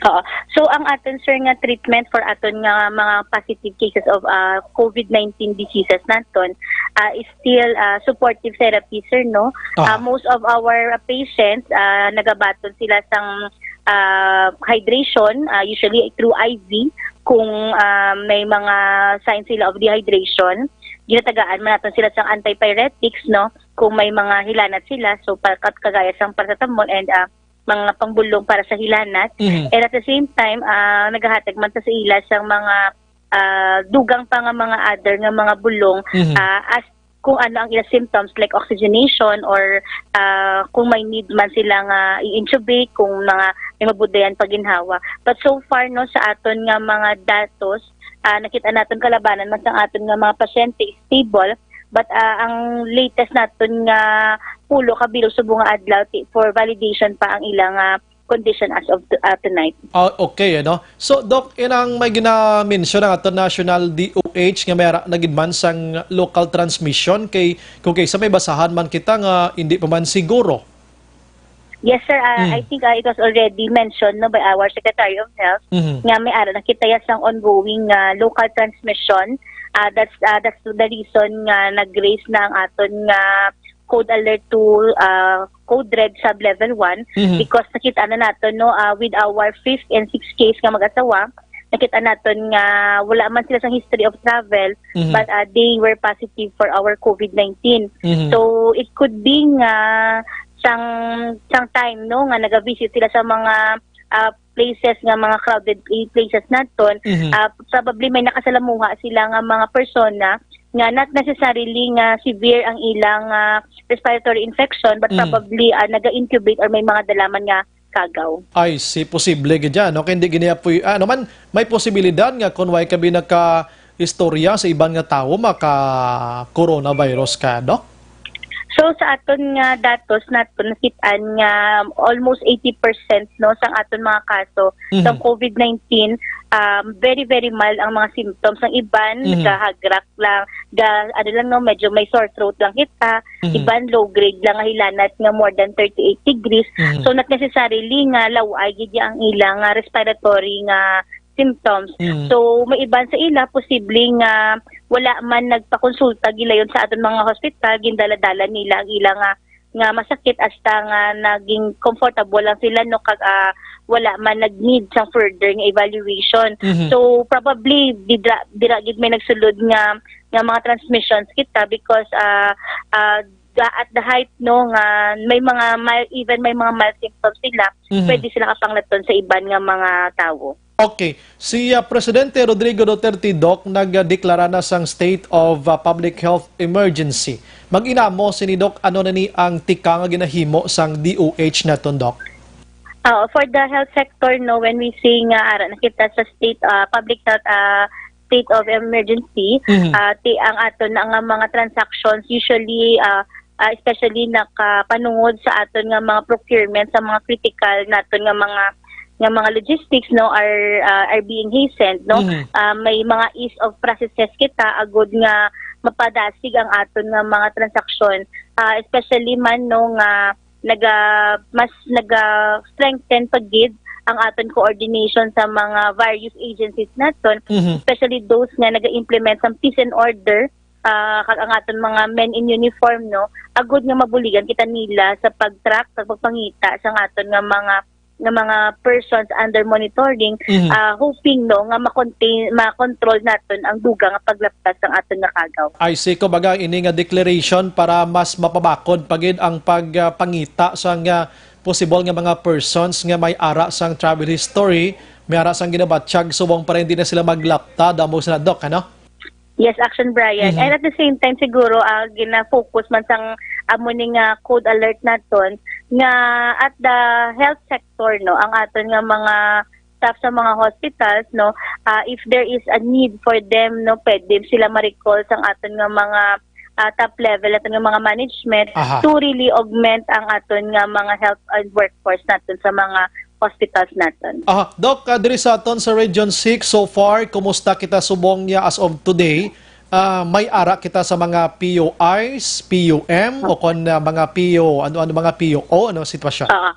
Oo. So, ang aton, sir, nga treatment for aton nga mga positive cases of, ah, COVID nineteen diseases naton, ah, is still, ah, supportive therapy, sir, no? Ah. Ah, most of our patients, ah, nagabaton sila sang, ah, hydration, ah, usually through I V. kung, ah, may mga signs sila of dehydration, ginatagaan man naton sila sang antipyretics, no? Kung may mga hilanat sila, so pa-, kat-, kagaya sang paracetamol and, ah, mga pangbulong para sa hilanat. Mhm. And at the same time, ah, nagahatag man ta sa ila sang mga, ah, dugang pa nga mga other nga mga bulong, Mhm. ah, as kung ano ang ila symptoms like oxygenation or, ah, kung may need man sila nga i-intubate, kung mga may mabudlayan pa ginhawa. But so far, no, sa aton nga mga datos, ah, nakita naton kalabanan man sang aton nga mga pasyente stable, but, ah, ang latest naton nga pulo ka bilog subong nga adlaw ti-, for validation pa ang ilang, ah, condition as of to-, ah, tonight. Ah, okay, ano? So, Doc, inang may ginamensyon ang aton national D O H nga may ara na gid man sang local transmission kay kung kaysa may basahan man kita nga hindi pa man siguro. Yes, sir. Ah, Mm. I think, ah, it was already mentioned, no, by our Secretary of Health Mhm. nga may ara na kita ya sang ongoing, ah, local transmission. Ah, that's, ah, that's the reason nga nag-raise na ang aton nga code alert to, ah, code red sub level one Mhm. because nakita na naton, no, ah, with our fifth and sixth case nga mag-asawa, nakita naton nga wala man sila sang history of travel, Mhm. but, ah, they were positive for our covid nineteen. Mhm. So, it could be nga sang, sang time, no, nga nagavisit sila sa mga, ah, places nga mga crowded pla-, places naton, Mhm. ah, probably may nakasalamuha sila nga mga persona nga not necessarily nga severe ang ilang, ah, respiratory infection, but Mhm. probably, ah, naga-incubate or may mga dala man nga kagaw. Ay, si posible gid yan, no? Kay hindi gini apoy, ano man, may posibilidad nga kung way kami naka-istorya sa iban nga tawo, maka-coronavirus ka, Doc? So, sa aton nga datos naton, nakit-an nga almost eighty percent, no, sang aton mga kaso Mhm. sang covid nineteen, um, very, very mild ang mga symptoms. Ang iban, Mhm. gahagrak lang, ga-, ano lang, no, medyo may sore throat lang kita, Mhm. iban low grade lang nga hilanat nga more than thirty-eight degrees. Mhm. So, not necessarily nga law-ay gid ang ilang, ah, respiratory nga symptoms. Mhm. So, may iban sa ila posible nga wala man nagpakonsulta gilayon sa aton mga hospital, gindala-dala nila ang ilang, ah, nga masakit hasta nga naging comfortable lang sila, no, kag, ah, wala man nag-need sang further nga evaluation. Mhm. So, probably, didra-, dira gid may nagsulod nga, nga mga transmissions kita because, ah, ah, ga-, at the height, no, nga may mga mild, even may mga mild symptoms sila, Mhm. pwede sila kapanglaton sa iban nga mga tawo. Okay. Si, ah, Presidente Rodrigo Duterte, Doc, nagdeklara na sang state of, ah, public health emergency. Mag-inamo sini, Doc, ano na ni ang tikang nga ginahimo sang D O H naton, Doc? Ah, for the health sector, no, when we say nga ara na kita sa state, ah, public health, ah, state of emergency, Mhm. ah, ti ang aton na nga mga transactions, usually, ah, ah, especially nakapanungod sa aton nga mga procurement sa mga critical naton nga mga, nga mga logistics, no, are, ah, are being hastened, no. Mhm. Ah, may mga ease of processes kita agud nga mapadasig ang aton nga mga transaksyon, ah, especially man, no, nga naga-, mas naga-strengthen pa gid ang aton coordination sa mga various agencies naton, Mhm. especially those nga naga-implement sa peace and order, ah, kag ang aton mga men in uniform, no, agud nga mabuligan kita nila sa pag-track, sa pagpangita sa aton nga mga, nga mga persons under monitoring, Mhm. ah, hoping, no, nga ma-contain, ma-control naton ang dugang nga paglaptas sang aton nga kagaw. I see. Kumbaga, ini nga declaration para mas mapabakod pa gid ang pagpangita sa nga possible nga mga persons nga may ara sang travel history, may ara sang ginabatyag subong para hindi na sila maglapta, damo sila, Doc, ano? Yes, Action Brian. Mhm. And at the same time, siguro, ah, gina-focus man sang amo ni nga code alert naton nga at the health sector, no, ang aton nga mga staff sa mga hospitals, no, ah, if there is a need for them, no, pwede sila ma-recall sang aton nga mga, ah, top level, aton nga mga management Aha. to really augment ang aton nga mga health and workforce naton sa mga hospitals naton. Aha. Doc, ah, diri sa aton sa Region six, so far, kumusta kita subong niya as of today? Ah, may ara kita sa mga P U Is, P U M, o kon, ah, mga P U, ano, ano, mga P U O, ano ang sitwasyon? Oo.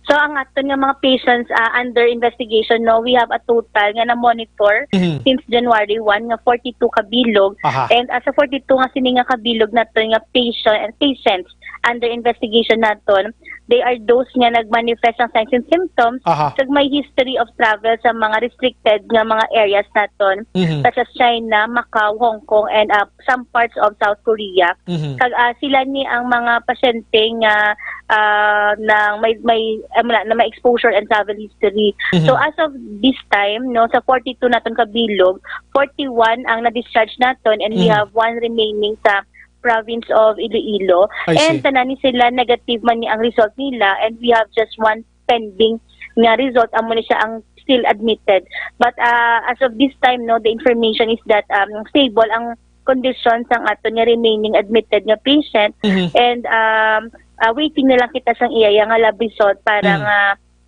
So, ang aton nga mga patients, ah, under investigation, no, we have a total nga na-monitor Mhm. since January one nga forty-two ka bilog. Aha. And, ah, sa forty-two nga sini nga kabilog naton nga patient, patients under investigation naton, they are those nga nagmanifest ang signs and symptoms, Aha. kag may history of travel sa mga restricted nga mga areas naton, Mhm. such as China, Macau, Hong Kong, and, ah, some parts of South Korea. Mhm. Kag, ah, sila ni ang mga pasyente nga, ah, nang may, may, ah, wala na may exposure and travel history. Mhm. So, as of this time, no, sa forty-two naton kabilog, forty-one ang na-discharge naton, and we Mhm. have one remaining sa province of Iloilo. I see. And tanan ni sila negative man ni ang result nila, and we have just one pending nga result, amo ni siya ang still admitted. But, ah, as of this time, no, the information is that, um, stable ang condition sang aton nga remaining admitted nga patient, Mhm. and, um, ah, waiting na lang kita sang iya nga lab result para Hmm. nga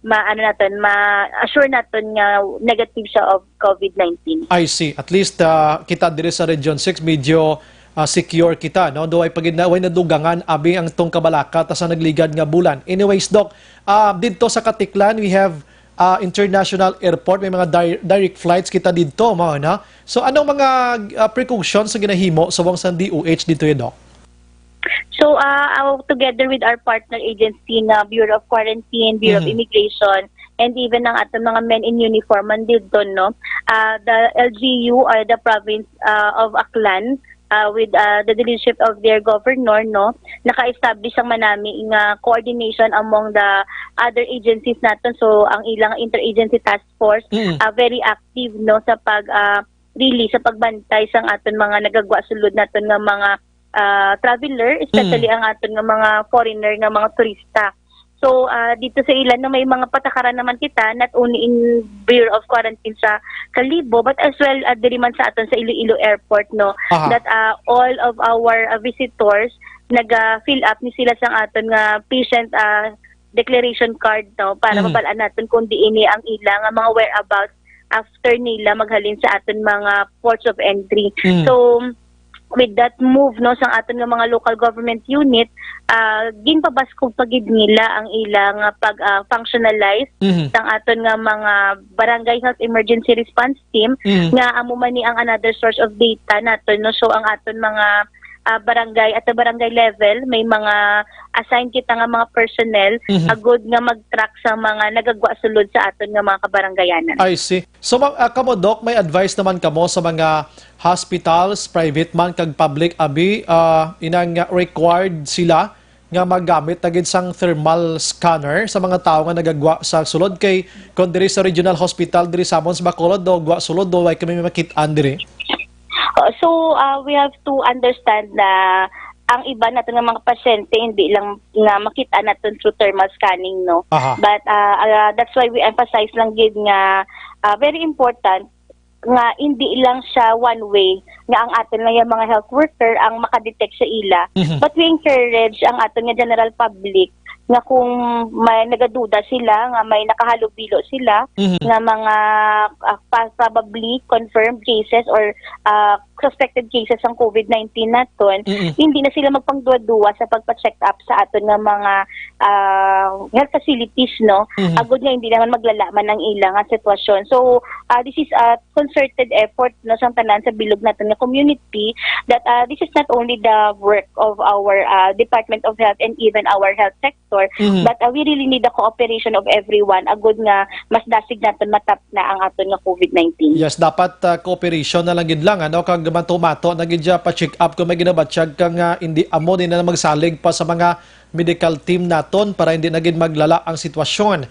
ma-, ano naton, ma-assure naton nga negative siya of covid nineteen. I see. At least, ah, kita diri sa Region six, medyo, ah, secure kita, no? Do ay pagid na, way nadugangan, abi ang tong kabalaka ta sa nagligad nga bulan. Anyways, Doc, ah, didto sa Caticlan, we have, ah, international airport. May mga di-, direct flights kita didto, mao na. So, anong mga, ah, precautions sa ginahimo subong sa D O H didto, Doc? So, ah, aw-, together with our partner agency nga Bureau of Quarantine, Bureau of Mhm. Immigration, and even ang aton mga men in uniform man didto, no? Ah, the L G U or the province, ah, of Aklan, ah, with, ah, the leadership of their governor, no, naka-establish ang manami nga coordination among the other agencies naton. So, ang ilang interagency task force, Mm. ah, very active, no, sa pag, ah, really sa pagbantay sang aton mga nagagwa sulod naton nga mga, ah, traveler, especially Mm. ang aton nga mga foreigner nga mga turista. So, ah, dito sa ilan, no, may mga patakaran naman kita, not only in Bureau of Quarantine sa Kalibo, but as well, ah, diri man sa aton sa Iloilo Airport, no, Aha. that, ah, all of our, ah, visitors, naga-fill up ni sila sang aton nga patient, ah, declaration card, no, para Mhm. mabal-an naton kung diin ni ang ila nga mga whereabouts after nila maghalin sa aton mga ports of entry. Mm. So, with that move, no, sang aton nga mga local government unit, ah, ginpabaskog pa gid nila ang ila nga pag, ah, functionalize Mhm. sang aton nga mga barangay health emergency response team Mhm. nga amo man ni ang another source of data naton, no. So, ang aton mga, ah, barangay at the barangay level, may mga assign kita nga mga personnel Mhm. agud nga mag-track sa mga nagagwa sulod sa aton nga mga kabarangayanan. I see. So, ma-, ah, kamo, Doc, may advice naman kamo sa mga hospitals, private man kag public, abi, ah, inang required sila nga maggamit na gid sang thermal scanner sa mga tawo nga nagagwa sa sulod? Kay kung diri sa Regional Hospital diri sa amon sa Bacolod, do gwa sulod, do way kami makit-an diri. Uh, so, uh, we have to understand na ang iba naton nga mga pasyente hindi lang nga makita naton through thermal scanning, no? Aha. But, uh, uh, that's why we emphasize lang gid nga, uh, very important nga hindi lang siya one way nga ang aton lang yung mga health worker ang makadetect sa ila. Mhm. But we encourage ang aton nga general public nga kung may nagaduda sila, nga may nakahalubilo sila, Mhm. nga mga, ah, pa-, probably confirmed cases or, ah, suspected cases sang covid nineteen naton, Mm-mm. hindi na sila magpangduwa-duwa sa pagpa-check up sa aton nga mga, ah, health facilities, no? Mhm. Agud nga hindi naman maglala man ang ila nga sitwasyon. So, ah, this is a concerted effort, no, sang tanan sa bilog naton nga community that, ah, this is not only the work of our, ah, Department of Health and even our health sector, Mhm. but, ah, we really need the cooperation of everyone agud nga mas dasig naton matap na ang aton nga covid nineteen. Yes, dapat, ah, cooperation na lang gid lang, ano, kag mato-mato na gid siya pa-check up kung may ginabatyag ka nga hindi amo din na magsalig pa sa mga medical team naton para hindi na gid maglala ang sitwasyon.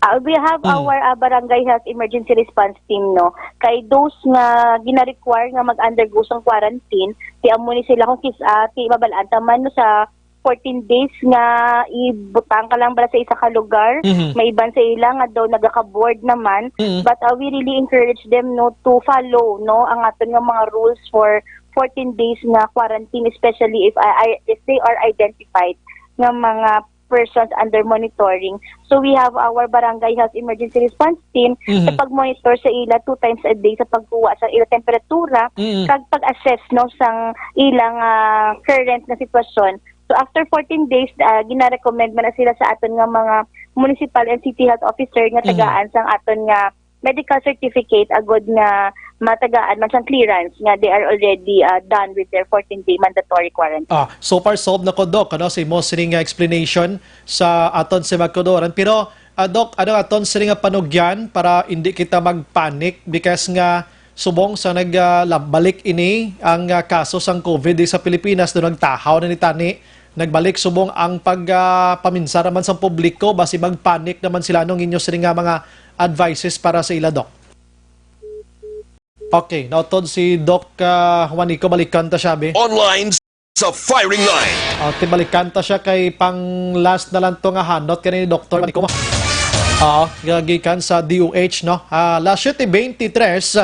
Ah, we have Mm. our, ah, barangay health emergency response team, no. Kay those nga gina-require nga mag-undergo sang quarantine, ti amo ni sila kung kis-, ah, ti mabalaan ta man, no, sa fourteen days nga ibutang ka lang bala sa isa ka lugar, Mhm. may iban sa ila nga daw nagaka-bored naman. Mhm. But, ah, we really encourage them, no, to follow, no, ang aton nga mga rules for fourteen days nga quarantine, especially if, ah, I, if they are identified nga mga persons under monitoring. So, we have our Barangay Health Emergency Response Team Mhm. sa pag-monitor sa ila two times a day sa pagkuha sa ila temperatura Mhm. kag pag-assess, no, sang ilang, ah, current nga sitwasyon. So, after fourteen days, ah, gina-recommend man na sila sa aton nga mga municipal and city health officer nga Mhm. tagaan sang aton nga medical certificate agud nga matagaan man sang clearance nga they are already, ah, done with their fourteen-day mandatory quarantine. Ah, so far solved na ko, Doc, ano, sa imo sining nga explanation sa aton sa magkudoran. Pero, ah, Doc, ano aton sining nga panugyan para hindi kita magpanic because nga subong sa nag, ah, la-, balik ini ang, ah, kaso sang COVID di sa Pilipinas, do nagtahaw na ni tani, nagbalik subong ang pag, ah, paminsar naman sa publiko, basi magpanic naman sila. Anong inyo sini nga mga advices para sa ila, Doc? Okay, nautod si Doc, ah, Juanico, balikan ta siya, be. Online sa firing line. Okay, balikan ta siya kay pang last na lang to nga hanot kani ni Doktor Juanico. Oo, gagikan sa D O H, no? Ah, las siete veintitrés,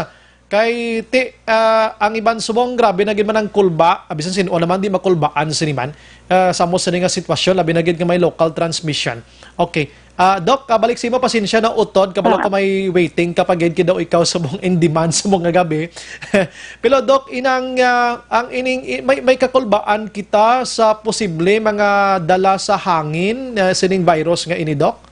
kay ti, ah, ang iban subong grabe na gid man ang kulba, ah, bisan sin-o naman di makulbaan sini man, ah, sa amo sini nga sitwasyon, labi na gid nga may local transmission. Okay. Ah, Doc, ah, balik sa imo, pasensya na utod, kabalo ko may waiting ka pa gid, kay daw ikaw subong in demand sa mga gabi. Pero Doc, inang, ah, ang ining, i-, may, may kakulbaan kita sa posible mga dala sa hangin, ah, sining virus nga ini, Doc?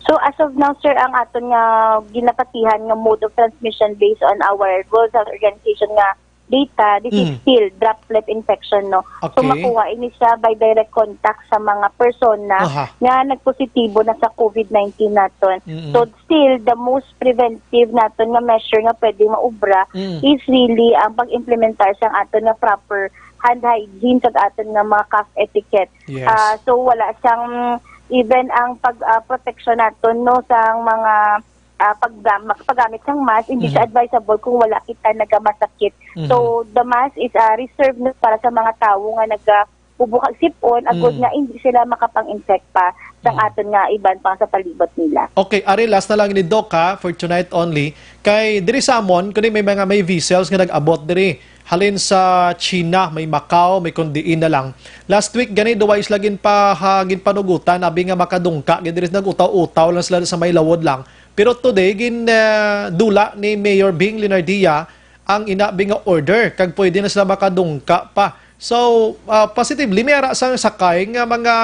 So, as of now, sir, ang aton nga ginapatihan nga mode of transmission based on our World Health Organization nga data, this is Mm. still droplet infection, no? So, Okay. makuha ini siya by direct contact sa mga persona Aha. nga nagpositibo na sa COVID nineteen naton. Mm-mm. So, still, the most preventive naton nga measure nga pwede maubra Mm. is really ang pag-implementar sang aton nga proper hand hygiene, sa aton nga mga cough etiquette. Yes. Ah, so, wala siyang, even ang pag, ah, protection naton, no, sang mga, ah, pag-, paggamit sang mask, hindi siya Mhm. advisable kung wala kita nagamasakit. Mhm. So, the mask is, ah, reserved na para sa mga tawo nga nagahubok kag sip-on, agud Mm. nga hindi sila makapang-infect pa sang Mm. aton nga iban pa sa palibot nila. Okay, ari last na lang ni Doc, ha, for tonight only. Kay diri sa amon, kundi may mga, may vessels nga nag-abot diri. Halin sa China, may Macau, may kun diin na lang. Last week gani, duwa sila ginpa-, ha, ginpanugutan, abi nga makadungka gid diri, nag-utaw-utaw lang sila sa may lawod lang. Pero today, gin, ah, dula ni Mayor Bing Leonardia ang ina, abi nga order, kag pwede na sila makadungka pa. So, ah, positively, may ara sang sakay nga mga,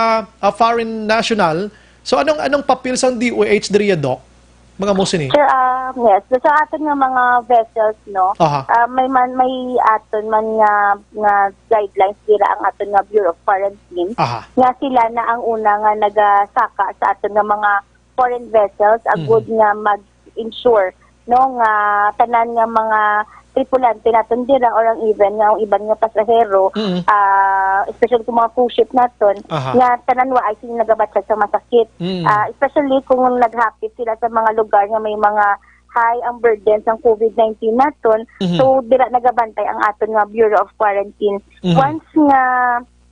ah, foreign national. So, anong, anong papel sang D O H diri, Doc? Mga mo sini? Sir, ah, yes. So, sa aton nga mga vessels, no, Aha. ah, may man, may aton man nga, nga guidelines dira ang aton nga Bureau of Quarantine, Aha. nga sila na ang una nga nagasaka sa aton nga mga foreign vessels, agud Mhm. nga mag-ensure, no, nga tanan nga mga tripulante naton dira or ang even nga ang iban nga pasahero, Mhm. ah, especially kung mga cruise ship naton, Aha. nga tanan wa ay sila nagabatyag sa masakit. Mhm. Ah, especially kung naghapit sila sa mga lugar nga may mga high ang burden sang COVID nineteen naton, Mhm. so dira nagabantay ang aton nga Bureau of Quarantine. Mhm. Once nga,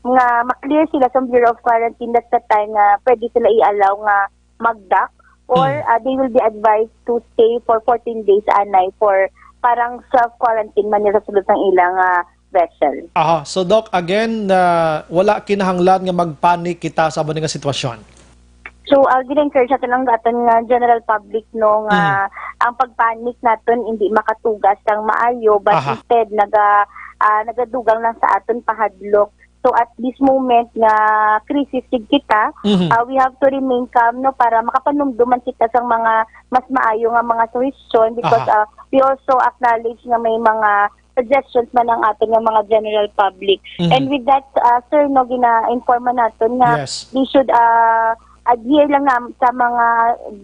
nga ma-clear sila sa Bureau of Quarantine, that's the time nga pwede sila i-allow nga mag-dock or, Mm. ah, they will be advised to stay for fourteen days anay for parang self-quarantine man nila sulod sang ilang, ah, vessel. Aha. So, Doc, again, ah, wala kinahanglan nga magpanic kita sa amo ni nga sitwasyon. So, ah, gina-encourage naton ang aton nga general public, no, nga Mm. ang pagpanic naton hindi makatugas sang maayo, but Aha. instead naga-, ah, nagadugang lang sa aton pahadlok. So, at this moment nga crisis gid kita, Mhm. ah, we have to remain calm, no, para makapanumdum man kita sang mga mas maayo nga mga suhestyon because, Aha. ah, we also acknowledge nga may mga suggestions man ang aton nga mga general public. Mhm. And with that, ah, sir, no, gina-inform man naton nga Yes. they should, ah, adhere lang na sa mga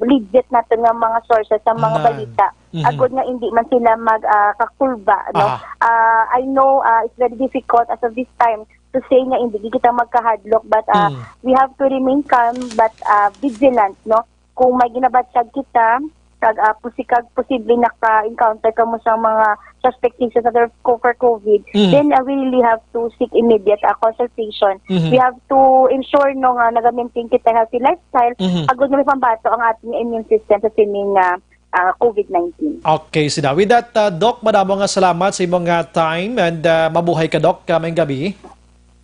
legit naton nga mga sources sa mga Nan. balita. Mhm. Agud nga hindi man sila mag, ah, kakulba, no? Aha. Ah, I know, ah, it's very difficult as of this time to say nga hindi kita magkahadlok, but, ah, Mm. we have to remain calm but, ah, vigilant, no? Kung may ginabatyag kita, kag, ah, pusi-, kag posible naka-encounter kamo sa mga suspect cases sa co-, for COVID, Mm. then, ah, we really have to seek immediate, ah, consultation. Mhm. We have to ensure, no, nga naga-maintain kita healthy lifestyle, Mhm. agud nga may pambato ang ating immune system sa sining, ah, ah, COVID nineteen. Okay, sida. With that, ah, Doc, madamo nga salamat sa imong, ah, time and, ah, mabuhay ka, Doc. Ah, maayong gabi.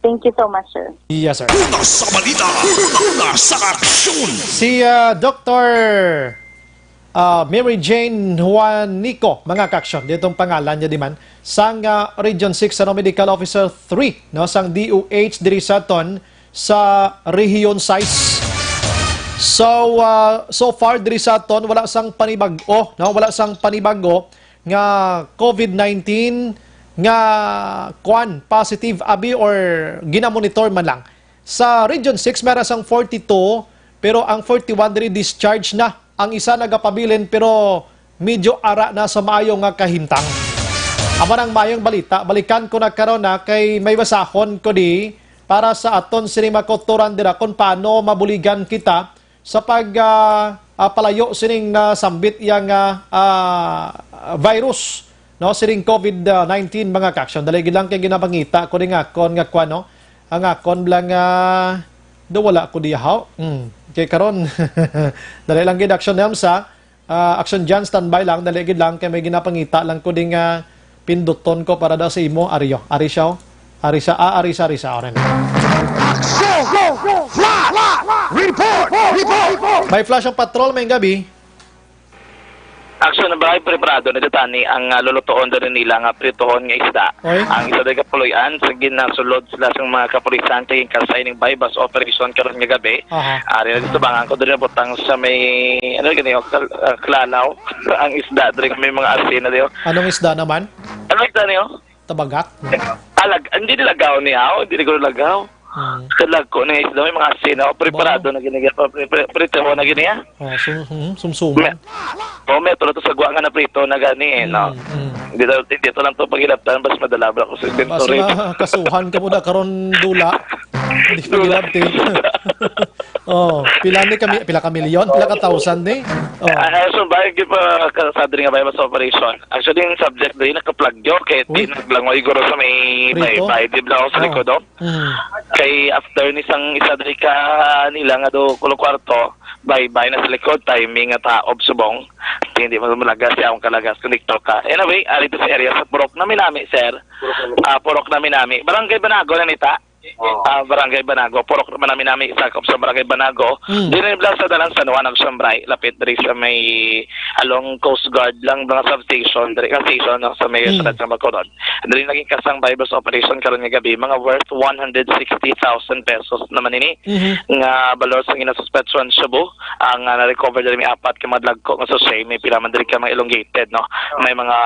Thank you so much, sir. Yes, sir. Una sa balita, una sa aksyon. Si, ah, Doktor, ah, Mary Jane Juanico, mga kaaksyon, ditong pangalan niya di man, sang, ah, Region six, ano, Medical Officer three, no, sang D O H diri sa aton sa Rehiyon sais. So, ah, so far diri sa aton, wala sang panibag-o, no? Wala sang panibag-o nga COVID nineteen nga, kwan, positive abi or ginamonitor man lang. Sa Region six, meron sang forty-two, pero ang forty-one diri discharge na. Ang isa nagapabilin, pero medyo ara na sa maayo nga kahimtang. Amo nang maayong balita, balikan ko na karon na kay may basahon ko di para sa aton sini makotoran dira kung paano mabuligan kita sa pag, ah, ah, palayo sining nasambit yang, ah, ah, virus, no, sining COVID nineteen, mga kaaksyon. Dali gid lang kay ginapangita ko ning akon nga kwan, no? Ang akon lang, ah, do wala ko diha. Hmm. Kay karon, dali lang gid, Action Nelms, ha? Ah, Action Jan, standby lang, dali gid lang kay may ginapangita lang ko ding, ah, pinduton ko para daw sa imo, Ario. Ari siya, oh. Ari siya, ah, ari siya, ari siya, oren. Action! Flash! Report! Report! May flash ang patrol, may gabi. Action, na ba preparado na tani ang, ah, lulutuon diri nila nga prituhon nga isda? Oy. Ang isa diri ka puloy-an sa ginasulod sila sang mga kapulisan kay kasay ning buy-bust operation karon nga gabi. Aha. Ari na dito, bangan ko diri butang sa may, ano gani, oh, kal-, ah, kalalaw. Ang isda diri nga may mga asin na diyo. Anong isda naman? Ano isda niyo? Tabagak? Alag, hindi nilagaw niya, oh, hindi ko nilagaw. Hmm. Kalagko na isda, may mga asin, oh, preparado Ba? na gini, pre, pre, prito na gini, ah. Oh, sum, hmm, sumsuman. Oh, may tulo to sa guwa nga na prito na gani, eh, no? Hmm, hmm. Hindi to, hindi to lang to pagilaptan, bas madala ba ako sa Basta inventory? Makasuhan ka mo na karon dula. Hindi pa Dula. gilabti. Oh, pila ni kami, pila ka milyon, pila ka thousand ni? Oh. Ah, ah, so, bakit di pa ka-, sa diri nga buy-bust operation? Actually, yung subject diri nakaplagyo, kay di Uy. naglangoy guro sa may Prito? bay-bay, di ba, sa Oh. likod, oh? Mm. Kay after ni sang isa diri ka nila nga do kulo kwarto, bay-bay na sa likod, timing nga taob subong. Hindi mo malagas siya akong kalagas, connector ka. Anyway, ari to sa area sa Purok Nami-Nami, sir. Ah, Purok Nami-Nami. Barangay Banago na nita. Oo. Ah, Barangay Banago. Purok naman namin namin isakop sa Barangay Banago. Mm. Diri lang sa dalan San Juan ug Sambray, lapit diri sa may along Coast Guard lang, mga substation, diri ka station, no, sa may Mm. sa Bacolod. Diri naging kasang buy-bust operation karon nga gabi, mga worth one hundred sixty thousand pesos naman ini Mhm. nga balor sa ginasuspetsuhan sa Cebu. Ang, ah, na-recover diri may apat ka mga dagko nga sachet, may pila man diri ka mga elongated, no? May mga,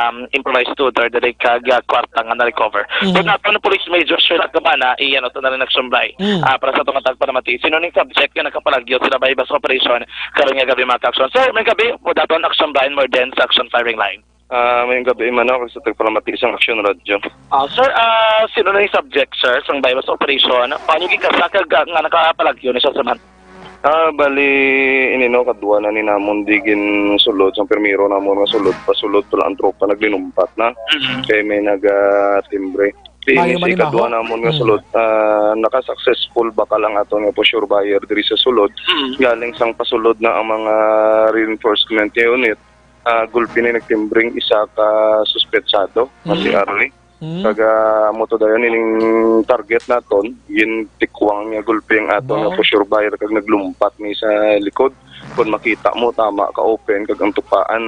um, improvised tutor diri kag, ah, kwarta nga na-recover. Mhm. But nato na police major sila ka ba na, iyan, ito na rin nagsumbay. Mm. Ah, para sa itong atag panamati. Sino ning subject nga nakapalagyo sila buy-bust operation karon nga gabi, mga ka-action? Sir, may gabi po daton action line more than sa action firing line. Ah, may gabi man ako sa tagpalamati sang Action Radio. Ah, sir, ah, sino na yung subject, sir, sang buy-bust operation? Paano yung kasa kag, ah, nga nakapalagyo ni siya sa man? Ah, bali, ini, no, kadwa na ni namon di ginsulod, sang primero namon nga sulod, pasulod to lang ang tropa naglinumpat na. Mhm. Kay may naga-timbre. Di Mayo ini man si ni kadwa Maho. namon nga Mm. sulod, ah, naka-successful bakal ang aton nga for sure buyer diri sa sulod. Mm. Galing sang pasulod na ang mga reinforcement unit, ah, gulpi na nagtimbring isa ka suspetsado, nga si Mm. Arlie. Mm. Kag, ah, amo to dayon ining target naton, gintikwang niya gulpi ang aton nga Ba? for sure buyer kag naglumpat ni sa likod. Kung makita mo, tama ka open, kag ang tupaan,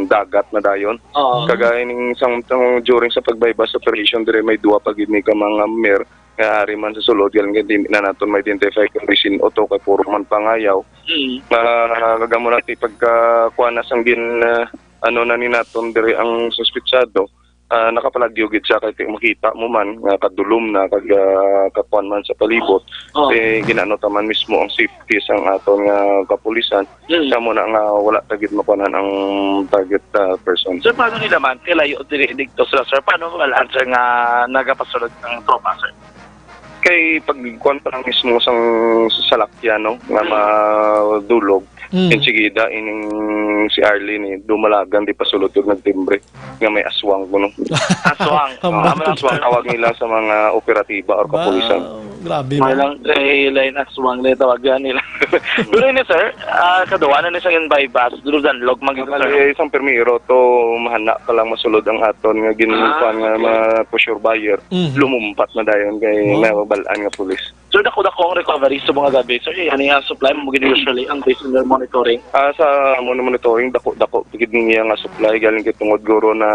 dagat na dayon. Oo. Kag, ah, ining sang, sang, during sa pag-buy-bust operation, dire may duwa pa gid ni ka mga mer nga ari man sa sulod, galing kay di na naton ma-identify kung bisin o to kay puro man pangayaw. Mm. Ah, kag amo na ti pagka kuha na sang gin, ah, ano na ni naton dire ang suspitsado, ah, nakapalagyo gid siya kay ti-, makita mo man nga kadulom na kag, ah, kakuan man sa palibot. Oh. Eh, ginano ta man mismo ang safety sang aton nga kapulisan. Mm. Kamo na nga wala ta gid makuanan ang target, ah, person. Sir, paano nila man? Kay layo diri, didto sila, sir. Paano wala, sir, nga nagapasulod ang tropa, sir? Kay pag kuan pa lang mismo sang salakyan, no, nga Mm. madulog, Mm. insigida ining si Arlene, eh, dumalagan, di pasulod kag nagtimbre nga may aswang kuno. Aswang. Ang Oh, amo bato. lang aswang tawag nila sa mga operatiba or Ba, kapulisan. grabe May man. lang, eh, line aswang na yung tawagan nila. Pero ini, sir, ah, kaduwa na ni sa yun buy-bust, dulo danlog, mag-, Ah, sir. bali, isang primero to, mahana pa lang masulod ang aton nga gin-, Ah, kuan nga okay. mga for sure buyer. Mhm. Lumumpat na dayon kay Mhm. may mabalaan nga pulis. Sir, dako-dako ang recovery sa mga gabi. Sir, eh, ano yung supply mo gid usually ang based on their monitoring? Ah, sa amo na monitoring, dako-dako gid niya nga supply galing kay tungod guro na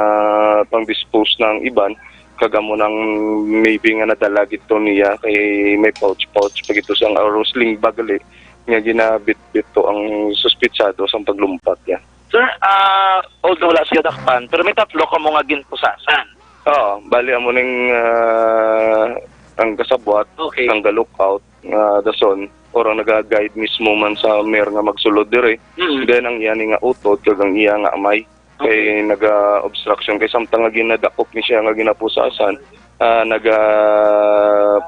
pang-dispose na ang iban, kag amo nang maybe nga nadala gid to niya kay may pouch-pouch pa gid to sa, or sling bag gali. nga ginabitbit to ang suspitsado sa paglumpat niya. Sir, ah, although wala siya dakpan, pero may tatlo kamo nga ginpusasan. Oo, bali amo ning, ah, ang kasabwat, Okay. ang ga-lookout nga dason, or ang naga-guide mismo man sa mayor nga magsulod diri. Mm. Then ang iya ni nga utod kag ang iya nga amay kay naga-obstruction, kay samtang nga ginadakop ni siya nga ginapusasan, ah, naga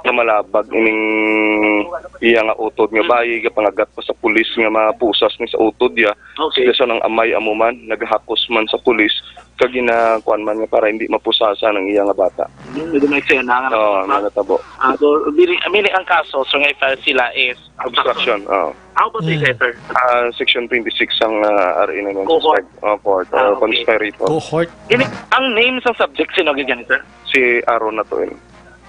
pamalabag ining iya nga utod nga Mm. bayi, gapangagat pa sa pulis nga mapusas ni sa utod niya. Okay. Dason ang amay amo man, nagahakos man sa pulis, kag ginakuan man nga para hindi mapusasan ang iya nga bata. Hmm, medyo may eksena nga Oo, natabo. May natabo. Ah, so, meaning, meaning ang kaso, so nga i-file sila is Obstruction, oo. How about the Mm. letter? Ah, Section twenty-six ang, ah, R A nine one six five. Cohort. Oh, cohort, Ah, or okay. Conspirator. Cohort. Ini, ang name sa subject, sino gid yan, sir? Si Aaron Natuel.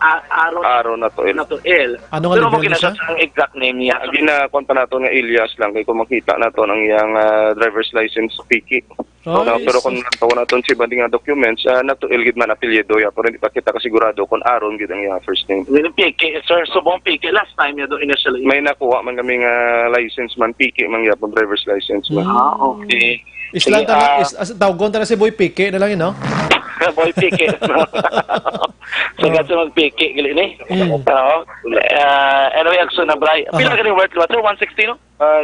Ah, Aaron Aaron Natuel. Natuel. Ano nga Pero mo level ni siya? Kinasas ang exact name niya. Agi na, kwan pa nato nga alias lang, kay kung makita nato ang iyang, ah, driver's license, piki. Oh, No, pero yes. Kung nagtawa naton si banding nga documents, ah, Natuel gid man apelyido ya, pero hindi pa kita kasigurado kung Aaron gid ang iya first name. Hindi piki, sir. Subong piki. Last time niya do initially. May nakuha man kami nga license man, piki man gyapon, driver's license man. Ah, okay. Isla Sige, ta na, ah, is, as, tawgon ta na si Boy Piki na lang yun, no? Boy Piki. So, Ah. Gato magpiki, gali ni. Mm. Oo. Ah, anyway, Action na, Bray. Pila Aha. ka ni worth, sir? One sixty, no? Ah,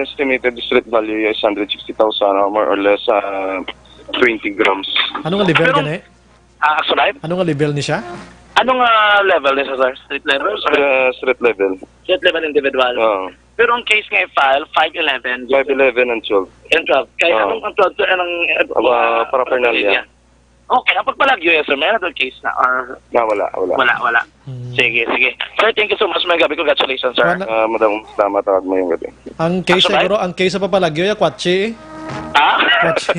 estimated street value is hundred sixty thousand, ah, more or less, ah, twenty grams. Ano nga level Pero, gani? Ah, Action Live? Ano nga level ni siya? Ano nga level ni siya, sir? Street level? Street, street level. Street level individual. Oo. Pero ang case nga i-file, five eleven. Five eleven and twelve. And twelve. Kaya Oo. Anong ang twelve, sir? Anong, Aba, ah, paraphernalia. Okay, ang pagpalagyo, yes, sir. May another case na, or Na, wala, wala. Wala, wala. Hmm. Sige, sige. Sir, thank you so much. May gabi. Congratulations, sir. Wala. Ah, madam, salamat at mayong gabi. Ang case Action Live? Siguro, ang case sa papalagyo, ya, kwatsi, eh. Ah? Kwatsi.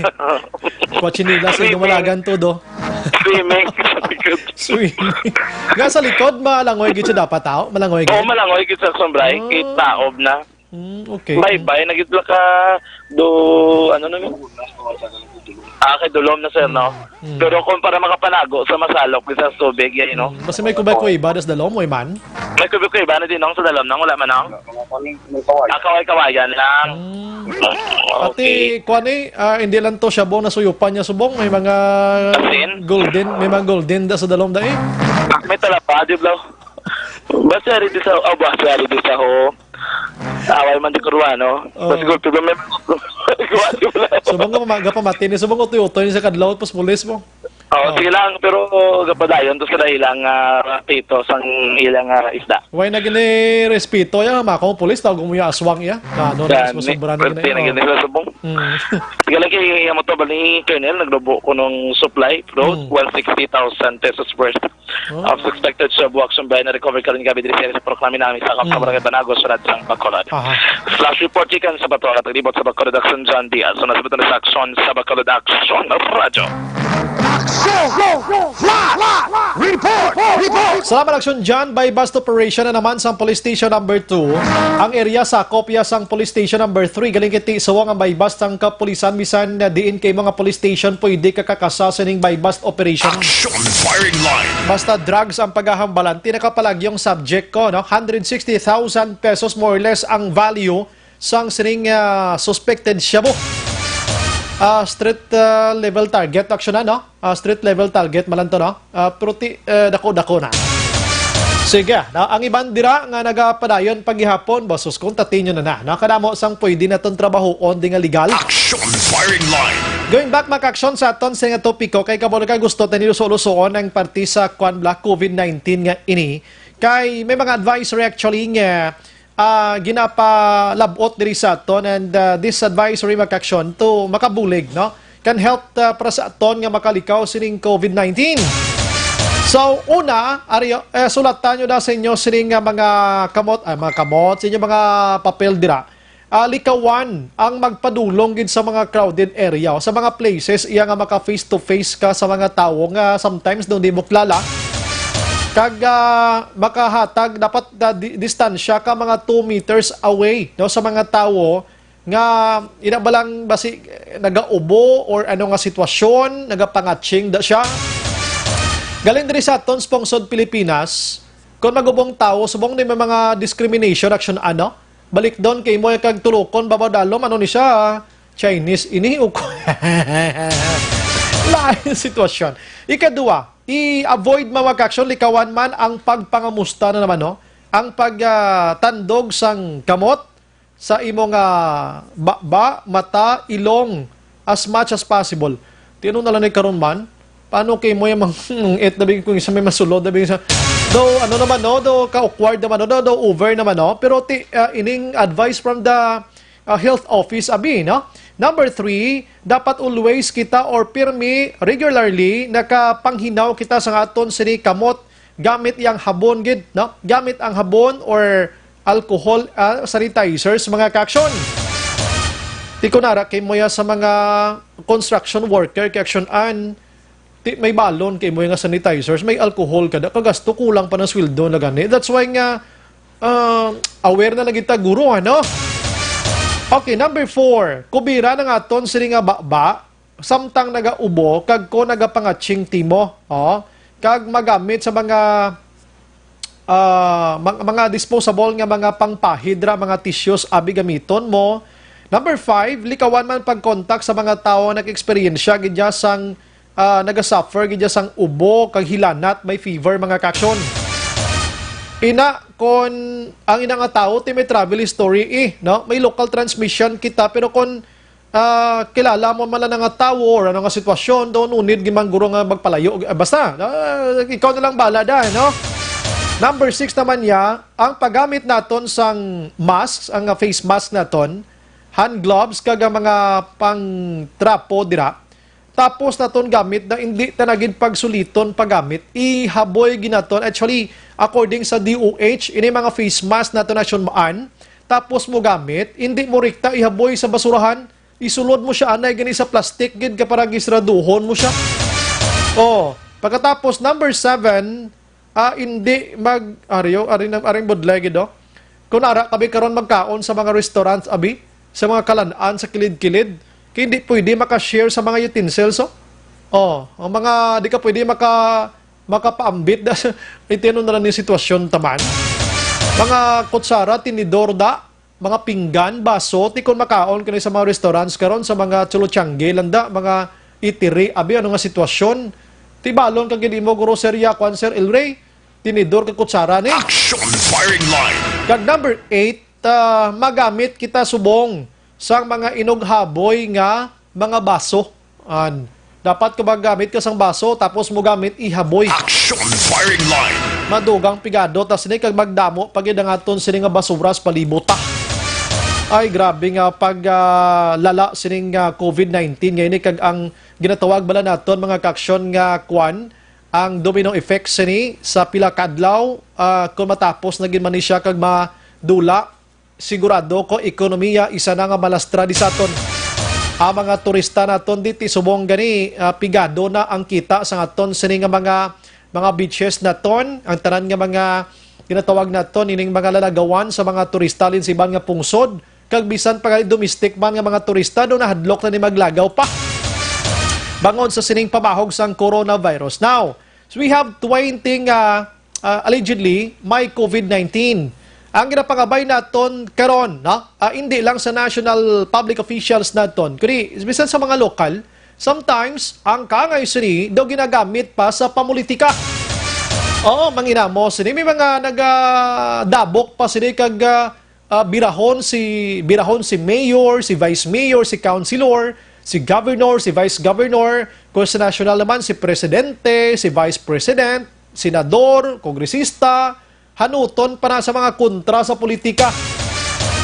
Kwatsi nila, sa Swimming. Lumalagan todo. Swimming. Swimming. Nga sa likod, malangoy gid siya dapat, tao? Malangoy Oo, gid? Malangoy gid sa sombra, eh. Ah. Kitaob na. Mm, okay. Bye-bye, nagitla ka do, ano na yun? Ah, kay Dulom na, sir, no? Mm, mm. Pero kung para makapanago sa masalok sa tubig, yan, you know? Mm, basta may kubay-kuiba, das dalom, way man? May kubay-kuiba na din, nong, sa dalom, nong, wala man, nong? Ah, kaway-kawayan lang. Mm. Okay. Pati, kuwan eh, ah, hindi lang to siya, bong, nasuyupan niya, subong, may mga Asin? Golden, may mga golden da sa dalom da eh. Ah, may talapa, di ba? Basta ari di sa, oh, basta ari di sa ho. Away man di kurwa, no? Oo. Basta gulpi ba may kuwan, di ba? Subong nga mamaga pa, mati ni subong utoy-utoy ni sa kadlaw, tapos pulis mo. Oo, Oh. Sige lang, pero gapadayon to sila ilang, ah, pito sang ilang, ah, isda. Way na gini respeto, ya, mako, pulis, tawag mo yung aswang, ya. Na, ano, na, Yan, mas sobra na pwerte gini, na oh. Gini sa subong. Mm. Sige lang, kay, amo to, bali, Colonel, naglubo ko nung supply, bro, Mm. one sixty thousand pesos worth Oh. Of suspected shabu action by na recover karon gabi diri sa area sa Purok Namin Namin sa Mm. Barangay Banago, Surad sang Bacolod. Aha. Flash report gikan sa Bacolod, naglibot sa Bacolod Action, John Diaz. So, nasibutan na sa action sa Bacolod Action Radyo. Action! Flash! Report! Report! Salamat, Action John. Buy-bust operation na naman sa Police Station number two. Ang area sa kopya sang Police Station number three. Galing kiti suwang ang buy-bust sang kapulisan, bisan na diin kay mga police station pwede ka kakasa sining buy-bust operation. Action firing line. Basta drugs ang paghahambalan, tinakapalagyong subject ko, no? Hundred sixty thousand pesos more or less ang value sang sining, ah, suspected shabu. Ah, street, ah, level target action na, no? Ah, street level target malan to, no? Ah, pero ti-, eh, dako-dako na. Sige, na, ang iban dira nga nagapadayon paghihapon, boss, sus, kung tatinyo na na, nakadamo sang pwede naton trabahoon di nga legal. Action firing line. Going back, maka-action sa aton sa nga topiko, kay kabalo ka gusto tani luso-lusoon ang parte sa kwan bla, covid nineteen nga ini. Kay may mga advisory actually nga, ah, ginapalabot diri sa aton, and, ah, this advisory maka-action to makabulig, no? Can help, ah, para sa aton nga makalikaw sining covid nineteen. So, una, ari, eh, sulatan nyo na sa inyo sining, ah, mga kamot, ah, mga kamot, sa inyo mga papel dira. Ah, likawan ang magpadulong gid sa mga crowded area o sa mga places iya nga maka face to face ka sa mga tawo nga sometimes daw di mo kilala. Kag, ah, makahatag dapat, ah, di-, distansya ka mga two meters away, no, sa mga tawo nga ina ba lang basi, eh, nagaubo or ano nga sitwasyon, nagapangatsing da siya. Galing diri sa aton sa pungsod Pilipinas, kung magubong tawo, subong ni may mga discrimination action, ano? Balik doon kay mo kag tulukon, babaw dalom, ano ni siya? Chinese ini o ko-, lain sitwasyon. Ikaduha, i-avoid mga action, likawan man ang pagpangamusta na naman, no? Ang pag, ah, tandog sang kamot sa imo nga baba, mata, ilong, as much as possible. Ti ano na lang ni karon man? Paano kay mo yung mang-, et na bigyan kung isa may masulod na bigyan sa, though, ano naman, no? Though, ka-awkward naman, no? Though, though, over naman, no? Pero ti, ah, ining advice from the, ah, health office, abi, no? Number three, dapat always kita or pirmi, regularly, nakapanghinaw kita sa aton sini kamot gamit yang habon gid, no? Gamit ang habon or alcohol, ah, sanitizers, mga kaaksyon. Ti kunara kay mo ya sa mga construction worker, kaaksyon, an, ti may balon kay mo nga sanitizers, may alcohol kada kagasto, kulang pa ng sweldo na gani. That's why nga, ah, aware na lagi ta, guro, ano? Okay, number four, kubira na nga aton sini nga baba, samtang nagaubo kag ko nagapangatching timo, oh, kag magamit sa mga, ah, mang-, mga disposable nga mga pangpahid ra, mga tissues, abi gamiton mo. Number five, likawan man pag-contact sa mga tawo nga nag-eksperyensya gid dya sang, ah, nagasuffer gid dya sang ubo kag hilanat, may fever, mga kaaksyon. Ina, kon ang ina nga tawo ti may travel history, eh, no? May local transmission kita, pero kon ah, kilala mo man lang nga tawo or ano nga sitwasyon, daw no need gid man guro nga magpalayo. Ah, basta, ah, ikaw na lang bala da, no? Number six naman niya, ang paggamit naton sang masks, ang, ah, face mask naton, hand gloves, kag ang mga pangtrapo dira. Tapos naton gamit na hindi ta na gid pagsuliton paggamit, ihaboy gid naton. Actually, according sa D O H, ini mga face mask naton na siyon maan. Tapos mo gamit, hindi mo rikta ihaboy sa basurahan. Isulod mo siya anay gani sa plastic gid ka para gisraduhon mo siya. Oh, pagkatapos number seven, ah, hindi mag ariyo, ari na, aring budlay gid, oh. Kung ara kami karon magkaon sa mga restaurants, abi, sa mga kalan-an sa kilid-kilid, kay hindi pwede maka-share sa mga utensils, oh. Oh, ang mga di ka pwede maka makapaambit da sa itino na lang ni sitwasyon taman. Mga kutsara, tinidor da, mga pinggan, baso, ti kon makaon kini sa mga restaurants karon, sa mga cholochangge lang da, mga eatery, abi, ano nga sitwasyon? Ti balon kag hindi mo groceria, kwan, Sir El Rey, tinidor kag kutsara ni. Action firing line. Kag number eight, ah, magamit kita subong sang mga inughaboy nga mga baso. An, dapat ka magamit ka sang baso, tapos mo gamit ihaboy. Action firing line. Madugang pigado ta sini kag magdamo pa gid ang aton sini nga basura sa palibot ta. Ay, grabe nga pag, ah, lala sining, ah, COVID nineteen nga ini kag ang ginatawag bala naton, mga kaaksyon, nga kwan, ang domino effect sini sa pila ka adlaw, ah, kung matapos na gid man ni siya kag madula, sigurado ko ekonomiya isa na nga malastra di sa aton. Ang mga turista naton diti subong gani, ah, pigado na ang kita sa aton sini nga mga, mga beaches naton, ang tanan nga mga ginatawag naton ining mga lalagawan sa mga turista lin sa iban nga pungsod, kag bisan pa gani domestic man nga mga turista do nahadlok na ni maglagaw pa bangod sa sining pamahog sang coronavirus. Now, so we have twenty nga ah, allegedly may COVID nineteen. Ang ginapangabay naton karon, no? Ah, hindi lang sa national public officials naton, kundi bisan sa mga lokal, sometimes ang kaangay sini daw ginagamit pa sa pamulitika. Oo, manginamo sini, may mga nagadabok pa sini kag, ah, ah, birahon si, birahon si mayor, si vice mayor, si councilor, si governor, si vice governor, kung sa national naman, si presidente, si vice president, senador, kongresista, hanuton pa na sa mga kontra sa politika.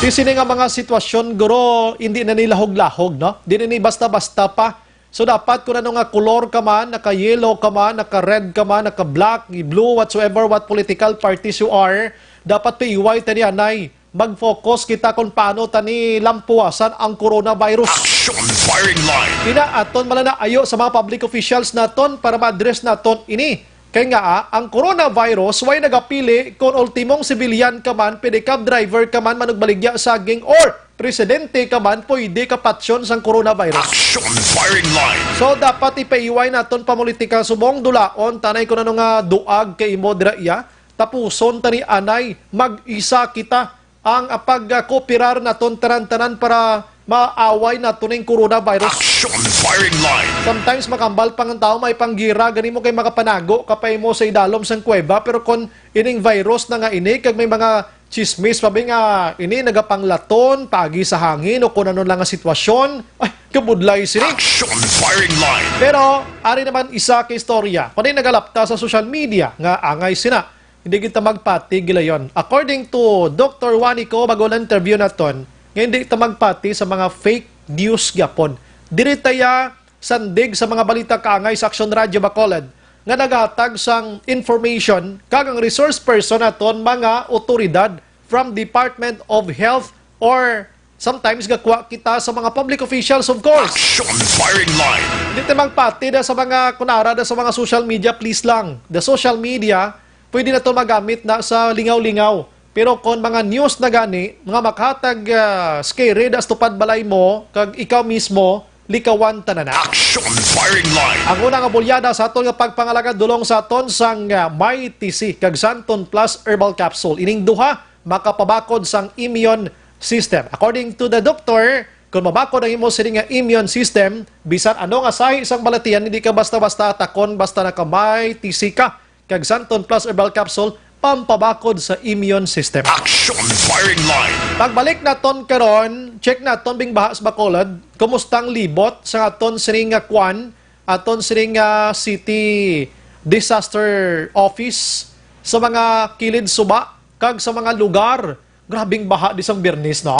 Ti sini nga mga sitwasyon, guro, hindi na ni lahog-lahog, no? Di na ni basta-basta pa. So, dapat kung ano nga kolor ka man, naka-yellow ka man, naka-red ka man, naka-black, blue, whatsoever, what political parties you are, dapat paiway ta ni anay. Mag-focus kita kung paano ta ni lampuwasan ang coronavirus. Action firing line. Ina, aton man lang na ayo sa mga public officials naton para ma-address naton ini. Kay nga, ah, ang coronavirus, way nagapili kung ultimong sibilyan ka man, pedicab driver ka man, manugbaligya saging, or presidente ka man, pwede ka patyon sang coronavirus. Action firing line. So, dapat ipaiway naton pamulitika subong dulaon, tanay kung ano nga duag kay imo dira iya. Tapuson ta ni anay, mag-isa kita. ang, ah, pag, ah, kooperar naton tanan-tanan para maaway naton ning coronavirus. Action Firing Line. Sometimes makambal pa ang tao, may panggira gani mo kay makapanago ka pa imo sa idalom sang kuweba, pero kon ining virus na nga ini kag may mga chismis pa ba nga ini nagapanglaton paagi sa hangin o kon ano lang nga sitwasyon, ay, kabudlay sini. Action Firing Line. Pero ari naman isa ka istorya, kundi nagalapta sa social media nga angay sina. Hindi kita magpati gilayon. According to Doctor Juanico, bago na interview naton, nga hindi kita magpati sa mga fake news gyapon. Diri ta ya sandig sa mga balita kaangay sa Action Radio Bacolod nga naghatag sang information kag ang resource person naton mga otoridad from Department of Health or sometimes gakuha kita sa mga public officials, of course. Action Firing Line. Hindi ta magpati na sa mga kunara na sa mga social media, please lang. The social media, pwede na to magamit na sa lingaw-lingaw. Pero kung mga news na gani, mga makahatag, ah, scary na sa tupad balay mo, kag ikaw mismo, likawan ta na na. Action Firing Line. Ang una nga bulyada sa aton nga pagpangalagad dulong sa aton sang, ah, Mighty C kag Santon Plus Herbal Capsule. Ining duha makapabakod sang immune system. According to the doctor, kung mabakod ang imo sini nga immune system, bisan ano nga sahi sang balatian, hindi ka basta-basta atakon basta naka Mighty C ka. Kag Santon Plus Herbal Capsule, pampabakod sa immune system. Action Firing Line. Pagbalik naton karon, check naton bing baha sa Bacolod. Kumusta ang libot sa aton sining nga kwan, aton sining nga city disaster office sa mga kilid suba kag sa mga lugar. Grabing baha di sang Biyernes, no?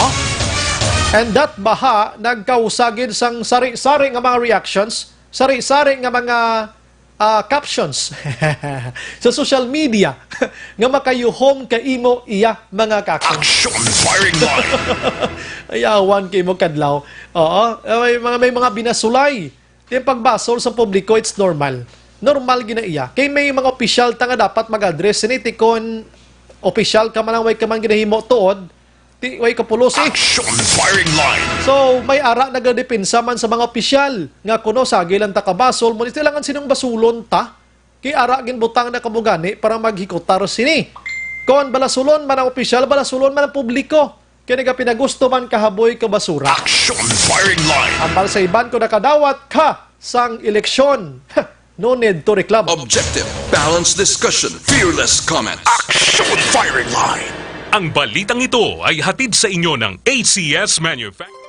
And that baha nagkausa gid sang sari-sari nga mga reactions, sari-sari nga mga, ah, captions sa social media nga makayuhom kay imo iya mga kakong. Action Firing Line. Ayawan kay mo kadlaw. Oo, may mga, may mga binasulay. Yung pagbasol sa publiko, it's normal. Normal gina iya. Kay may mga opisyal ta nga dapat mag-address. Sini ti kon opisyal ka man ang way ka man ginahimo tuod, ti way ka pulos eh. Action Firing Line. So, may ara nagadepensa man sa mga opisyal nga kuno sagi lang ta kabasol mo, di kailangan sinong basulon ta. Kay ara ginbutang na kamo gani para maghikutar sini. Kon balasulon man ang opisyal, balasulon man ang publiko. Kay nagapinagusto man kahaboy ka basura. Action Firing Line. Ambal sa iban ko nakadawat ka sang eleksyon. No need to reklamo. Objective, balanced discussion, fearless comment. Action Firing Line. Ang balitang ito ay hatid sa inyo ng A C S Manufacturing.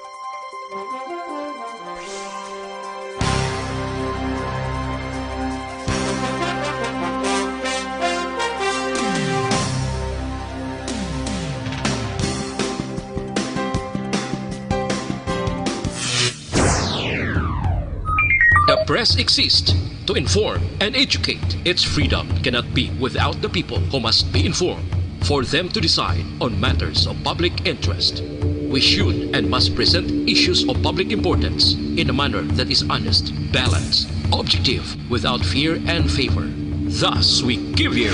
The press exists to inform and educate. Its freedom cannot be without the people, who must be informed for them to decide on matters of public interest. We should and must present issues of public importance in a manner that is honest, balanced, objective, without fear and favor. Thus, we give you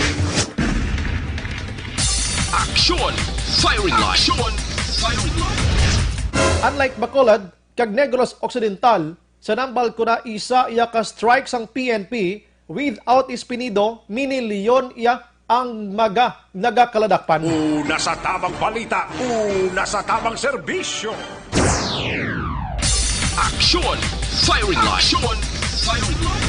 Action Firing Line. Action Firing Line. Unlike Bacolod kag Negros Occidental, sa nambal ko na isa iya ka strike sang P N P, without Espinido, minilyon iya ang mga nagakaladakpan. Una sa tamang balita, una sa tamang serbisyo. Action Firing Line. Action Firing Line.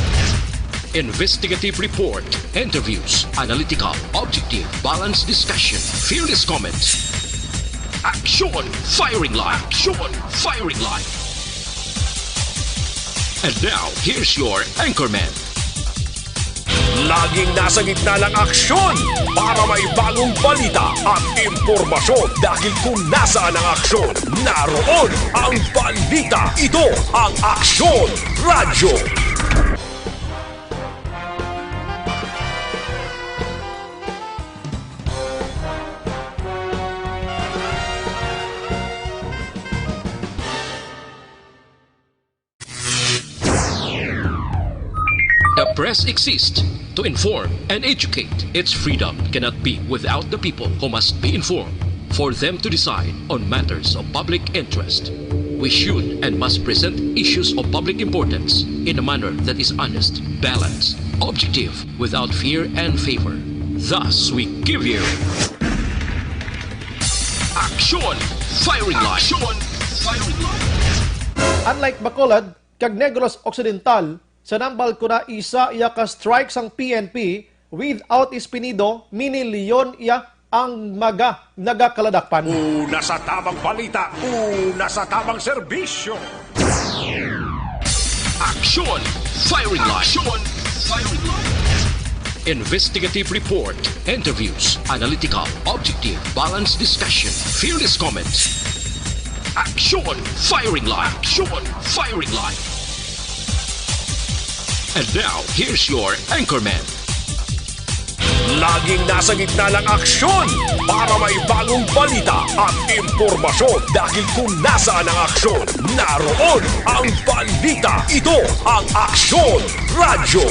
Investigative report, interviews, analytical, objective, balanced discussion, fearless comments. Action Firing Line. Action Firing Line. And now, here's your anchorman. Laging nasa gitna ng aksyon para may bagong balita at impormasyon, dahil kung nasaan ang aksyon, naroon ang balita. Ito ang Aksyon Radyo. The press exists to inform and educate. Its freedom cannot be without the people, who must be informed for them to decide on matters of public interest. We should and must present issues of public importance in a manner that is honest, balanced, objective, without fear and favor. Thus, we give you Aksyon! Firing line! Aksyon! Firing line! Unlike Bacolod kag Negros Occidental, sa Nambal Kuna isa iya ka strike sang P N P, without Espinido, Mini Leon iya ang mga nagakaladakpan. Una sa tamang balita, una sa tamang serbisyo. Aksyon! Firing line! Aksyon! Firing line! Investigative report, interviews, analytical, objective, balanced discussion, fearless comments. Aksyon! Firing line! Aksyon! Firing line! And now, here's your anchorman. Laging nasa gitna ng aksyon para may bagong balita at impormasyon, dahil kung nasaan ang aksyon, naroon ang balita. Ito ang Aksyon Radyo.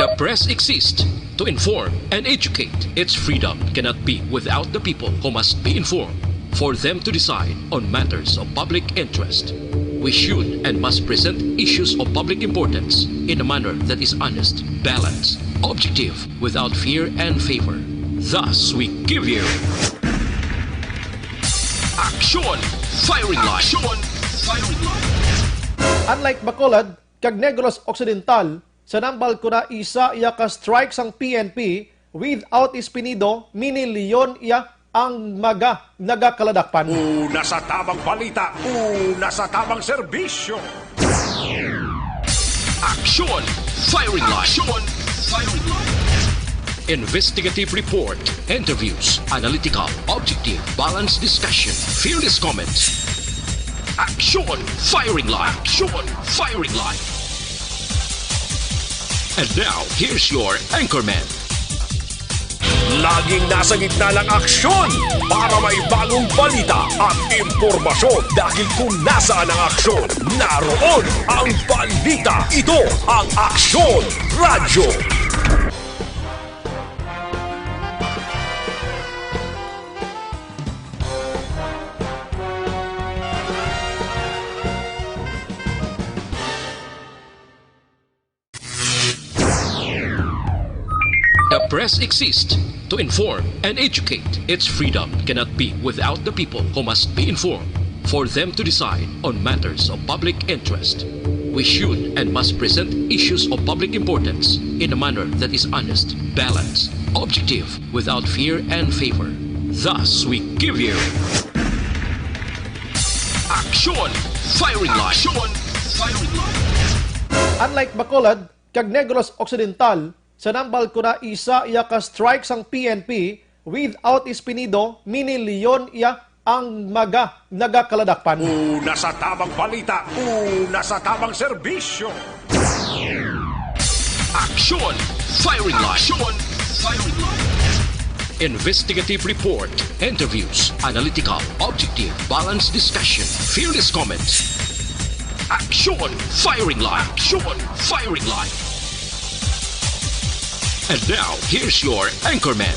The press exists to inform and educate. Its freedom cannot be without the people, who must be informed for them to decide on matters of public interest. We should and must present issues of public importance in a manner that is honest, balanced, objective, without fear and favor. Thus, we give you Aksyon! Firing line! Aksyon! Firing line! Unlike Bacolod kag Negros Occidental, sa Nambal Kuna isa iya ka strike sang P N P, without Espinido, Mini Leon iya ang mga nagakaladakpan. Una sa tamang balita, una sa tamang serbisyo. Aksyon! Firing line! Aksyon! Firing line! Investigative report, interviews, analytical, objective, balanced discussion, fearless comments. Aksyon! Firing line! Aksyon! Firing line! And now, here's your anchorman. Laging nasa gitna ng aksyon para may bagong balita at impormasyon, dahil kung nasaan ang aksyon, naroon ang balita. Ito ang Aksyon Radyo. The press exists to inform and educate. Its freedom cannot be without the people, who must be informed for them to decide on matters of public interest. We should and must present issues of public importance in a manner that is honest, balanced, objective, without fear and favor. Thus, we give you Aksyon! Firing line! Aksyon! Firing line! Unlike Bacolod kag Negros Occidental, sa Nambal Kuna isa iya ka strike sang P N P, without Espinido, Mini Leon iya ang mga nagakaladakpan. Una sa tamang balita, una sa tamang serbisyo. Aksyon! Firing line! Aksyon! Firing line! Investigative report, interviews, analytical, objective, balanced discussion, fearless comments. Aksyon! Firing line! Aksyon! Firing line! And now, here's your anchorman.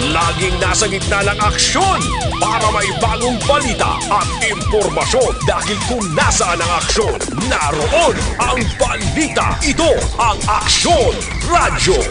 Laging nasa gitna ng aksyon para may bagong balita at impormasyon, dahil kung nasaan ang aksyon, naroon ang balita. Ito ang Aksyon Radyo.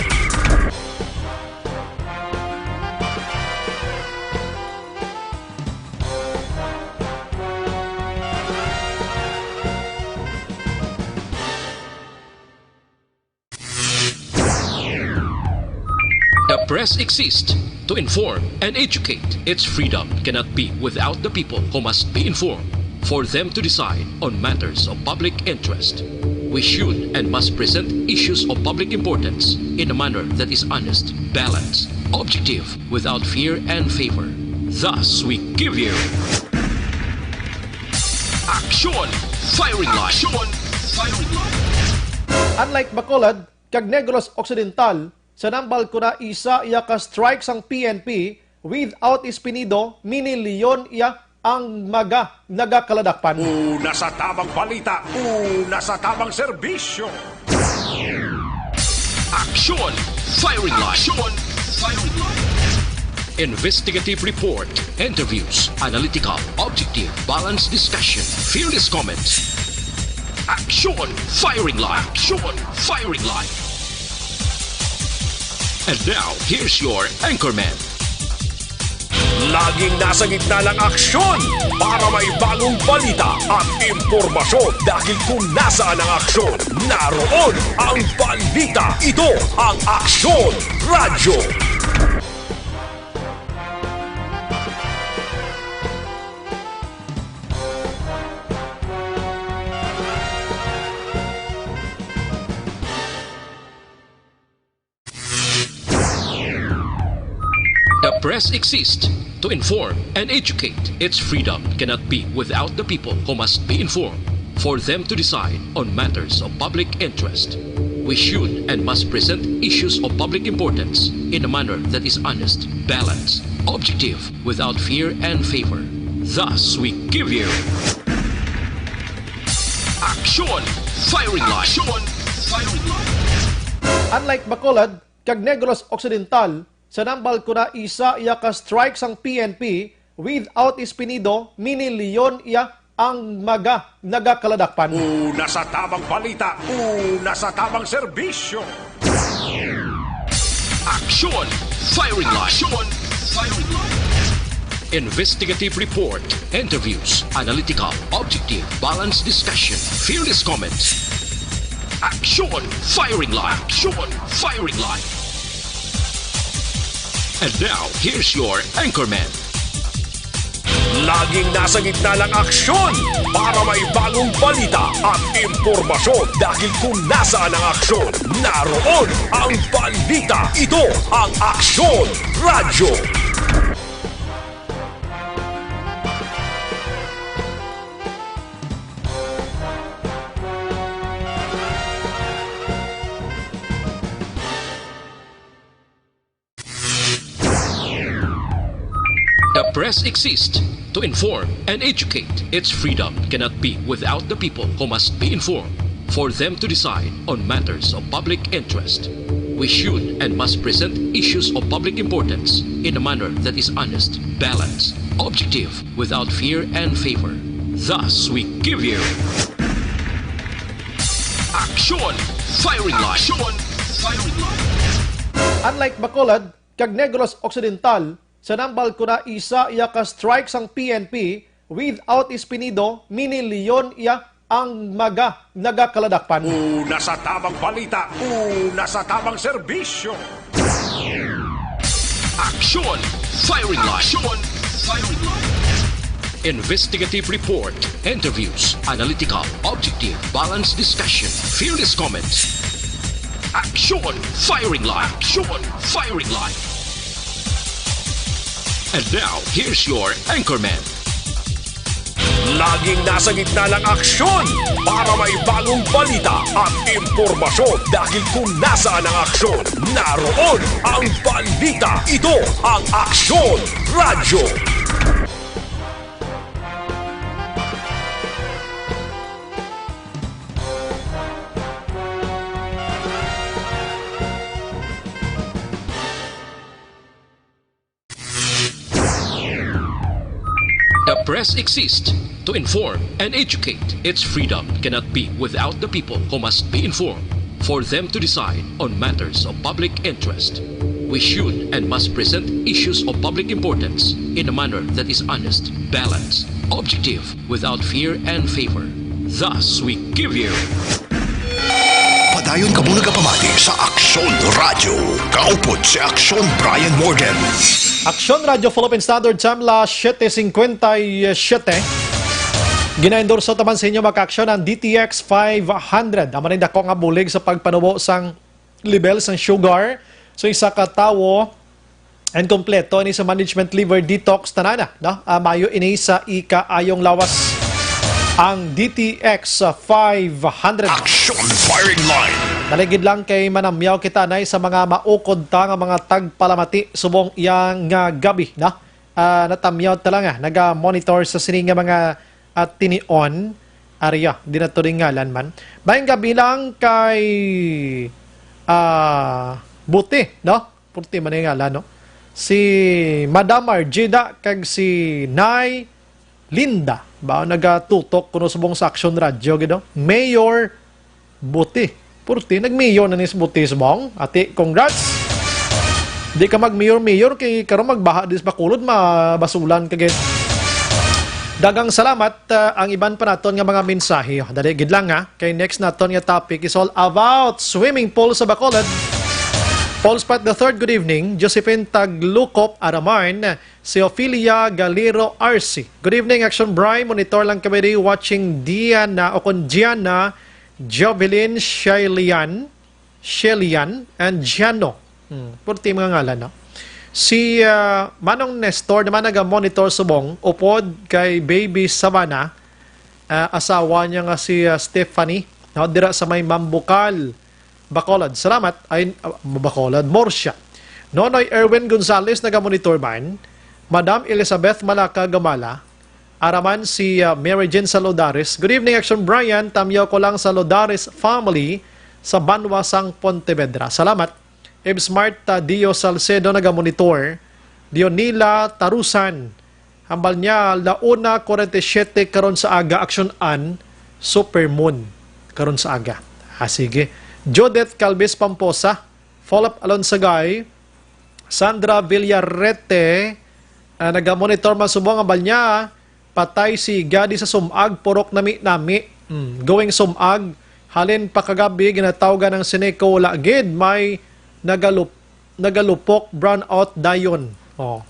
The press exists to inform and educate. Its freedom cannot be without the people, who must be informed for them to decide on matters of public interest. We should and must present issues of public importance in a manner that is honest, balanced, objective, without fear and favor. Thus, we give you Aksyon! Firing line! Aksyon! Firing line! Unlike Bacolod kag Negros Occidental, sa Nambal Kuna isa iya ka strike sang P N P, without Espinido, Mini Leon iya ang mga nagakaladakpan. Una sa tamang balita, una sa tamang serbisyo. Aksyon! Firing line! Aksyon! Firing line! Investigative report, interviews, analytical, objective, balanced discussion, fearless comments. Action! Firing line! Action! Firing line! And now, here's your anchorman. Laging nasa gitna ng aksyon para may bagong balita at impormasyon. Dahil kung nasaan ang aksyon, naroon ang balita. Ito ang Aksyon Radyo. The press exists to inform and educate. Its freedom cannot be without the people, who must be informed for them to decide on matters of public interest. We should and must present issues of public importance in a manner that is honest, balanced, objective, without fear and favor. Thus, we give you Action! Firing line! Action! Firing line! Unlike Bacolod kag Negros Occidental, sa Nambal Kuna isa iya ka strike sang P N P, without Espinido, Mini Leon iya ang mga nagakaladakpan. Una sa tamang balita, una sa tamang serbisyo. Action! Firing line! Action! Firing line! Investigative report, interviews, analytical, objective, balanced discussion, fearless comments. Action! Firing line! Action! Firing line! And now, here's your anchorman. Laging nasa gitna ng aksyon para may bagong balita at impormasyon. Dahil kung nasaan ang aksyon, naroon ang balita. Ito ang Aksyon Radyo. The press exists to inform and educate. Its freedom cannot be without the people, who must be informed for them to decide on matters of public interest. We should and must present issues of public importance in a manner that is honest, balanced, objective, without fear and favor. Thus, we give you Action! Firing line! Action! Firing line! Unlike Bacolod kag Negros Occidental, sa Nambal Kuna isa iya ka strike sang P N P, without Espinido, Mini Leon iya ang mga nagakaladakpan. Una sa tamang balita, una sa tamang serbisyo. Action! Firing line! Action! Firing line! Investigative report, interviews, analytical, objective, balanced discussion, fearless comments. Action! Firing line! Action! Firing line! And now, here's your anchorman. Laging nasa gitna ng aksyon para may bagong balita at impormasyon. Dahil kung nasaan ang aksyon, naroon ang balita. Ito ang Aksyon Radyo. The press exists to inform and educate. Its freedom cannot be without the people, who must be informed for them to decide on matters of public interest. We should and must present issues of public importance in a manner that is honest, balanced, objective, without fear and favor. Thus, we give you Padayon kamo nagapamati sa Aksyon Radyo. Kaupod si Aksyon Brian Morgan. Aksyon Radyo Philippine Standard Time, las siete cincuenta y siete. Ginaendorso taman sa inyo, mga ka-aksyon, ang D T X five hundred. Amo ni dako nga bulig sa pagpanubo sang level sang sugar. So, isa ka tawo and kompleto ini sa management liver detox, tanan na, no? Ah, mayo ini sa ikaayong lawas. Ang D T X five hundred. Action Firing Line. Naligid lang kay manamyaw kita anay sa mga maukod ta nga mga tagpalamati subong iya nga gabi, no? Ah, natamyaw ta lang, ah, naga-monitor sa sini nga mga, ah, tinion. Ariya, di na to rin ngalan man. Mayong gabi lang kay, ah, Buti, no? Purti man ang ngalan, no? Si Madam Margie da kag si Nay Linda. Ba, nagatutok kuno subong sa Action Radio, gid, no? Mayor Buti. Purti, nag-mayor na ni si Buti subong. Ati, congrats! Di ka mag-mayor-mayor kay karon magbaha dis Bacolod, mabasulan ka, gid. Dagang salamat, ah, ang iban pa naton nga mga mensahe. Dali gid lang, ha. Kay next naton nga topic is all about swimming pool sa Bacolod. Paul Spot the third, good evening. Josephine Taglukop Araman, si Ophelia Galero Arce. Good evening, Action Bri. Monitor lang kami di watching Diana o kon Diana, Jovelyn, Shelian, Shelian, and Giano. Hmm, purti mga ngalan, no? Si, ah, Manong Nestor naman naga-monitor subong, upod kay Baby Sabana, ah, asawa niya nga si, ah, Stephanie, no? Dira sa may Mambukal, Bacolod. Salamat. Ay, ah, Bacolod, Murcia. Nonoy Erwin Gonzalez, naga-monitor man. Madam Elizabeth Malaka Gamala, araman si, ah, Mary Jane Saludares. Good evening, Action Brian. Tamyaw ko lang sa Lodares family sa banwa sang Pontevedra. Salamat. Ibs Marta Dio Salcedo, naga-monitor. Dionila Tarusan. Hambal niya, la una cuarenta y siete karon sa aga, Action An, supermoon karon sa aga. Ah, sige. Judith Calvis Pamposa, Folop Alonsagay, Sandra Villarete, ah, naga-monitor man subong, hambal niya, patay si Gadi sa sumag, purok nami-nami. Hmm, going sumag, halin pa kagabi, ginatawgan ang Sineco, wala gid, may nagalup-, nagalupok, brown out dayon. Oh.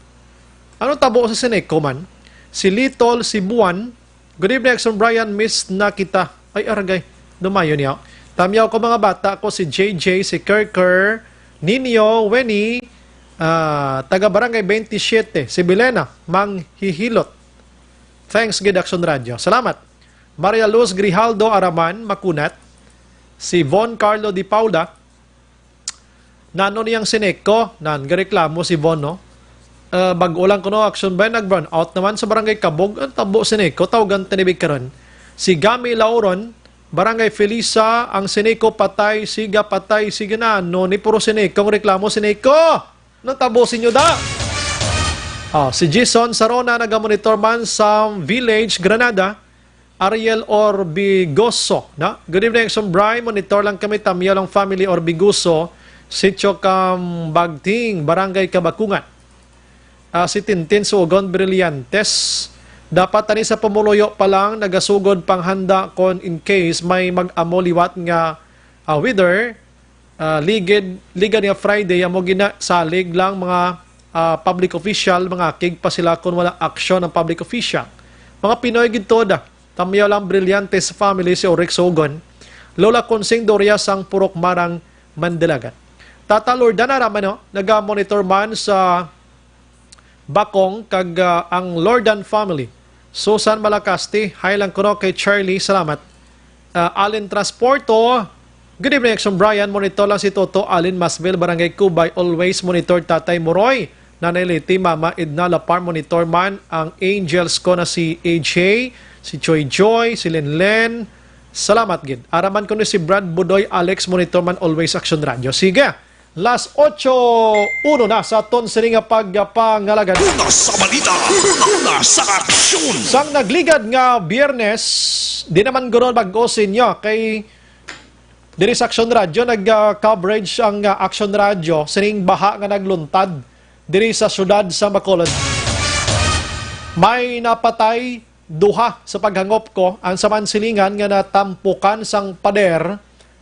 Ano tabo sa Sineco man? Si Little, si Buwan. Good evening, Action Brian. Miss na kita. Ay, aragay. Dumayo niya. Tamyaw ko, mga bata ko, si J J, si Kerker, Nino, Winnie, ah, taga Barangay twenty-seven, si Bilena, Manghihilot. Thanks, gid, Action Radio. Salamat. Maria Luz Grijaldo Araman, Makunat, si Von Carlo Di Paula, nano niyang Sineco, nan, gareklamo si Von, no? Eh, bag-o lang kuno, Action ba, nag-brown out naman sa Barangay Kabog, ang tabo Sineco, tawgan tinibig karon. Si Gami Lauron, Barangay Felisa, ang Sineco patay, siga patay, siga na, no, ni puro Sineco, ang reklamo Sineco! Nang tabo sinyo da! Ah, si Jason Sarona nagamonitor man sa Village Granada, Ariel Orbigoso, na? Good evening, Action Bri. Monitor lang kami, Tamyaw lang family Orbigoso, Sitio Kambagting, Barangay Kabakungan. Ah, si Tintin Sugon Brillantes. Dapat tani sa pumuluyo pa lang nagasugod panghanda kon in case may mag-amo liwat nga, ah, weather, ah, ligid, ligad nga Friday, amo gina-, salig lang mga, ah, public official, mga kig pa sila kung wala aksyon ang public official. Mga Pinoy gid to da. Tamyaw lang Brillantes family si Orik Sugon. Lola Consing Doria sang Purok Marang, Mandalagan. Tata Lordan Aramano, naga-monitor man sa Bakong kag, ah, ang Lordan family. Susan Malacasti, hi lang kuno kay Charlie, salamat. Ah, Allen Transporto, good evening, Action Brian. Monitor lang si Toto Allen Masbil, Barangay Cubay. Always monitor, Tatay Moroy, Nanay Liti, Mama Edna Lapar. Monitor man ang angels ko na si A J, si Joy Joy, si Len Len. Salamat gid. Araman ko ni si Brad Budoy Alex, monitor man, always Action Radio. Sige. Las ocho uno na sa aton sini nga pagpangalagad. Una sa balita, una sa aksyon. Sang nagligad nga Biyernes, di naman guro bag-o sa inyo kay diri sa Action Radio, nag, ah, coverage ang, ah, Action Radio sining baha nga nagluntad diri sa siyudad sa Bacolod. May napatay duha sa paghangop ko, ang sa Mansilingan nga natampukan sang pader,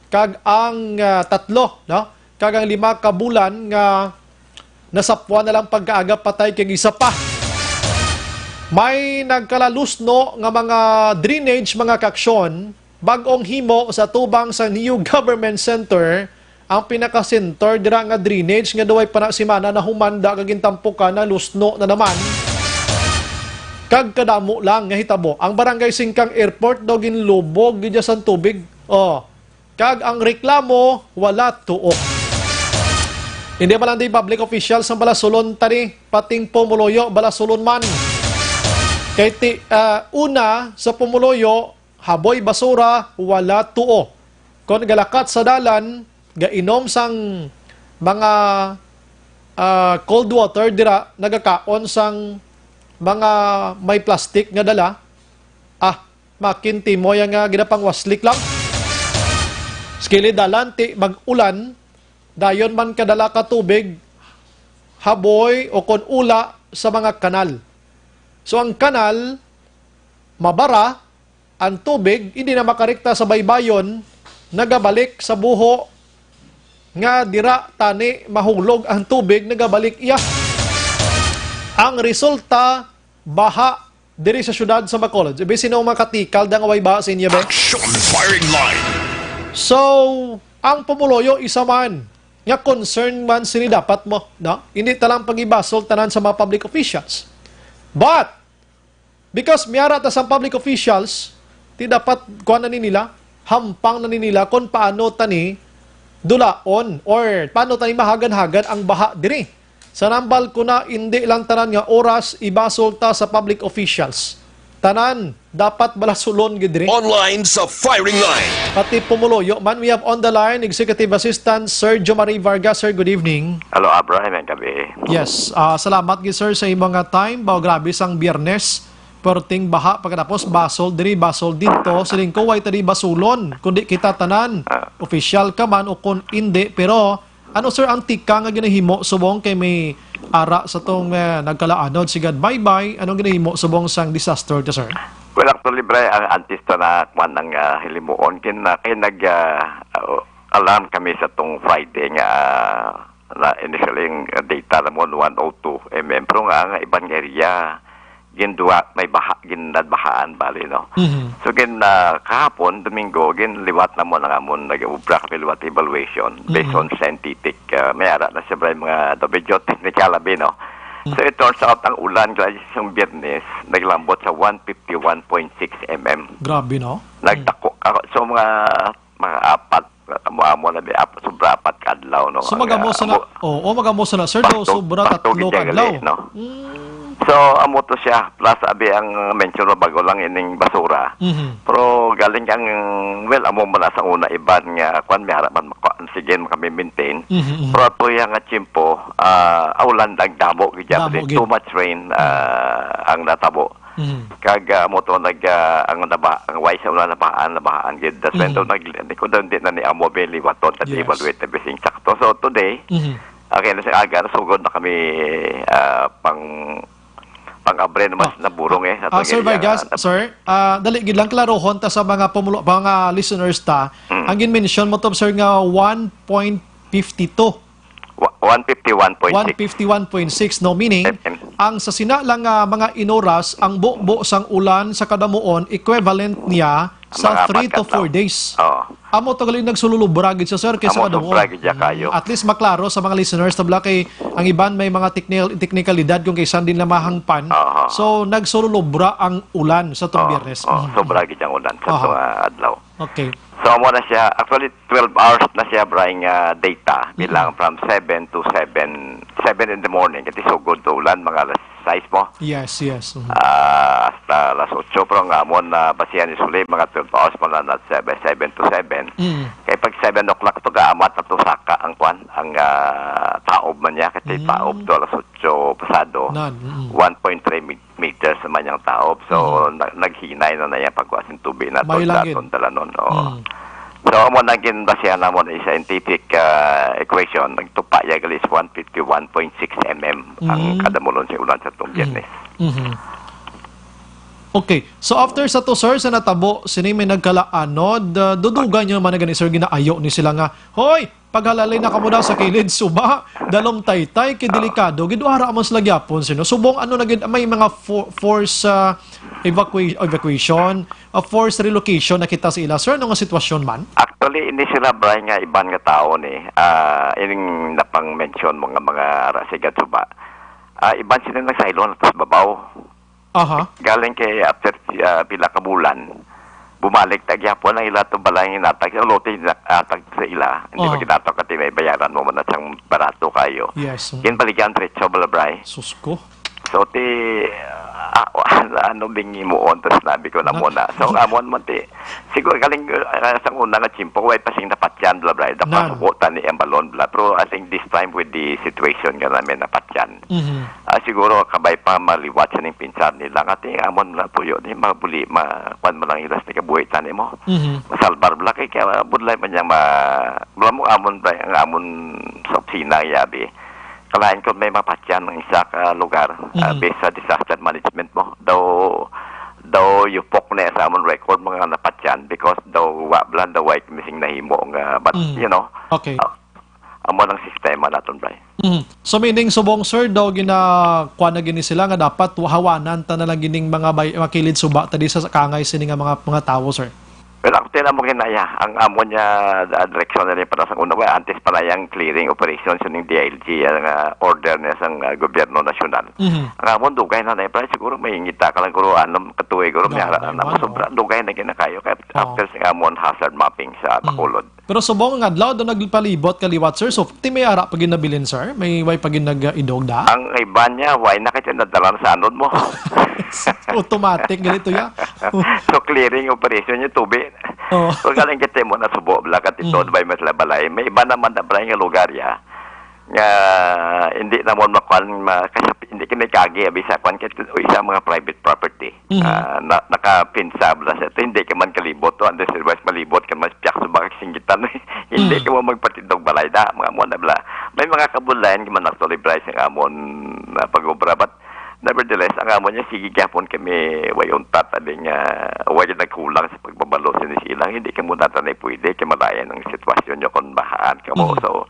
kag ang, ah, tatlo, no? Kag ang lima ka bulan nga nasapwan na lang pagkaaga patay kag isa pa. May nagkalalusno nga mga drainage, mga kaaksyon, bag-ong himo sa tubang sa New Government Center, ang pinaka-center dira nga drainage nga duway pa na simana nahuman da kag gintampukan, nalusno na naman. Kag kadamo lang nga hitabo, ang Barangay Singkang Airport daw ginlubog gid sang tubig. Oh. Kag ang reklamo, wala tuo. Hindi man lang di public officials ang balasulon tani, pating pumuluyo, balasulon man. Kay ti, ah, una, sa pumuluyo, haboy basura, wala tuo. Kon galakat sa dalan, gainom sang mga ah, cold water dira nagakaon sang mga may plastic nga dala. Ah, makin timoy nga ginapangwaslik lang. Skili dalan ti mag-ulan, dayon man kadala ka tubig, haboy o kon ula sa mga kanal. So ang kanal mabara, ang tubig hindi na makarekta sa baybayon, nagabalik sa buho nga dira tani mahulog ang tubig, nagabalik iya. Ang resulta, baha diri sa siyudad sa Bacolod. Ibi sino ang makatikal da nga way baha sa inyo, be? Action firing line. So, ang pumuloyo isa man nga concern man sini dapat mo, no? Hindi ta lang pag-ibasol tanan sa mga public officials. But, because miara ta sa public officials, ti dapat kuan na ni nila, hampang na ni nila kung paano tani dulaon or paano tani mahagan-hagan ang baha diri. Sa nambal ko na, hindi lang tanan nga oras ibasol ta sa public officials. Tanan, dapat balasulon gid diri. Online sa firing line. Pati pumuloyo man, we have on the line Executive Assistant Sir Jomari Vargas. Sir, good evening. Hello, Abraham, ang gabi. Yes, ah, salamat gid, sir, sa imong nga time. Baw, grabe sang Biyernes. Perting baha, pagkatapos basol diri, basol dito. Siling ko, way tadi basulon, kundi kita tanan. Ah. Official ka man o kun indi, pero ano, sir, ang tikang nga ginahimo subong kay may ara sa tong, eh, nagkalaanod, sigad baybay? Anong ginahimo subong sang disaster to, sir? Well, actually, Bray, ang antes to na kwan ang, ah, hilimuon, kin, ah, kay nag, ah, uh, alarm kami sa tong Friday nga, ah, na initially ang data namon one oh two M M, pero nga ang iban nga area, gindwa, may baha, ginadbahaan bali, no? Mhm. So, gin, ah, kahapon, Domingo, ginliwat namon ang amon, nag-ubra kami liwat evaluation based Mhm. on scientific, ah, may ara na siya, Bray, mga daw medyo technical abi, no? Mhm. So, it turns out, ang ulan, guys, yung Biyernes, naglambot sa one fifty-one point six M M. Grabe, no? Nagtako, ah, so, mga, mga apat, amo-amo na, di, ap-, sobra apat ka adlaw, no? So, Ang, magamo ah, sana, amo-, oo, magamo sana, sir, daw Bantog, sobra bantog tatlo ka gali, adlaw. No? Mm. So, amo to siya. Plus, abi ang mention mo, bago lang ining basura. Mhm. Pero galing ang, well, amo man sa una, iban nga, kwan, may harap man, maka-, sige, makami-maintain. Mhm, mhm. Pero ato yang nga tiyempo, ah, aulan, ang damo, gid, Damo, gid. Too much rain, Mhm. ah, ang natabo. Mhm. Kag, ah, amo to nag, ah, ang naba-, ang way sa una nabahaan, nabahaan gid. That's why Mhm. to nag-, hindi ko daw, hindi na ni amo be liwaton, kasi Yes. evaluate na bising sakto. So, today, Mhm. okay na sa aga, nasugod na kami, ah, pang, pang-abre naman Ah. sa naburong, eh, sa Ah, atong Sir area, Vargas, ah, sir, ah, dali gid lang klarohon ta sa mga pumulo-, mga listeners ta. Mm. Ang gin-mention mo to, sir, nga one point fifty two. Wa-, one fifty-one point six. One fifty-one point six, no? Meaning, F M. ang sa sina lang nga mga inoras, ang bubo sang ulan sa kadamuon, equivalent niya sa Mga three apat to ka four adlaw. days. Oo. Amo to gali nagsululubra gid sa, sir, kay sa Amo kadamuon. sobra gid siya kayo. Mm, at least maklaro sa mga listeners, tabla kay ang iban may mga technical, technicalidad kung kay saan din na mahangpan. Aha. So, nagsululubra ang ulan sa tong Oo, Biyernes. oo, Mhm. sobra gid ang ulan sa Aha. tong, ah, adlaw. Okay. So, amo na siya. Actually, twelve hours na siya, Bray, nga data. Mm-mm. Bilang from seven to seven, seven in the morning. Kasi so good to ulan, mga alas sais mo. Yes, yes. Mhm. Ah, hasta alas otso, pero nga amo na basihan ni Suli, mga twelve hours mo na, not seven, seven to seven. Mm. Kay pag seven o'clock to, gaamat na to saka ang kwan, ang, ah, taob man niya, kasi Mm. taob to alas otso pasado, Nan, mm. one point three mi-, meters naman yung taob. So, Mhm. na-, naghinay na na yung pagkuha sa tubig na May to, langit. Daton, dalanon, oo. Mm. So, amo na ginbasihan namon ang scientific, ah, equation, nagtupa ya gali sa one fifty-one point six M M ang Mm. kadamulon sa ulan sa tong Mm. Biyernes. Mhm. Okay. So, after sa to, sir, sa natabo, sini may nagkalaanod, ah, dudugan nyo naman na gani, sir, ginaayo ni sila nga, "Hoy, paghalalay na kamo na sa kilid, suba, dalom taytay, kay Ah. delikado." Gidwara man sila gyapon, sino? Subong, ano na gid, may mga fo-, force, ah, evacua-, evacuation, ah, forced relocation na kita sa ila. Sir, ano nga sitwasyon man? Actually, hindi sila, Bray, nga iban nga tao ni, ah, ining napang-mention mga, mga ara, sigad, suba. Ah, iban sila nagsaylo na sa babaw. Aha. Galing kay after, ah, pila ka bulan, bumalik ta gyapon ang ila to balay nga natag, ang lote na atag sa ila. Hindi Aha. Magkinatag ka ti may bayaran mo man at siyang barato kayo. Yes. Ginbalikan diretso, bala, Bray. Sus ko. So, ti, ah, Ano bing himuon, tas sinabi ko na Na- muna. So, ang amon man ti, siguro galing, ah, sa una nga tiyempo, way pa sing napatyan, bla, bla, Nan. napasuko tani ang balon, bla. Pero I think this time with the situation nga namin napatyan. Mhm. Ah, siguro kabay pa maliwat sining pinsar nila. Nga ti, amon na tuyo, di mabuli, ma, kwan mo lang ilas ni kabuhi tani mo. Mhm. Masalbar, bla, kay kaya budlay man niya ma, bla mo amon, bla, ang amon sa opisina, yabi. Kalain ko may mapatyan ang isa ka lugar, ah, Mhm. based sa disaster management mo. Daw, daw yupok na sa amon record mga napatyan because daw wa bla, daw way missing nahimo nga, but, Mm. you know, Okay. ah, amo lang sistema naton, Bray. Mm. So, meaning, subong, sir, daw gina-, kuwan na gini sila nga dapat hawanan ta na lang gining mga bay-, mga kilid suba ta di sa kangay sini nga mga, mga tawo, sir? Pero ako tila mo ginaya, ang amo niya, ah, direksyon na rin para sa una, well, antes pa na yung clearing operation sa ning D I L G, ang, ah, order niya sa, ah, gobyerno nasyonal. Mhm. Ang amo, dugay na na, pero siguro may ngita ka lang, guro, anong katuig, guro, may Dugay ara na na, man, sobra, no? Dugay na ginakayo. Kaya Oo. after sa amon hazard mapping sa Mm. Bacolod. Pero subong nga adlaw, doon nagpalibot ka liwat, sir. So, ti may ara pa ginabilin, sir? May way pa ginag-idog da? Ang iba niya, way na kita nadala sa anod mo. Automatic, ganito ya. So, clearing operation yung tubi. Oo. So, galing kita mo na subo, bla, ka tito, Mm. bay mas labalay. May iba naman na, bray, nga lugar, ya. Nga, hindi naman makuan, ma-, kasi hindi kami kagi, abi, sa kuan, kay, o isa mga private property. Mhm. Ah, na, nakapinsab lang sa ito. Hindi ka man kalibot to. Unless otherwise malibot ka man, piyak sa bakit singgitan. Hindi Mhm. ka mo magpatindog balay da. Mga mo na bla. May mga kabulayan ka man actually, Bryce, ang amon na pag-obra. But nevertheless, ang amon niya, sige gyapon kami, way untat, abi nga, way nagkulang sa pagbabalo sa ni silang. Hindi ka mo natanay pwede, kay malayan ang sitwasyon nyo kung bahaan ka mo. Mhm. So,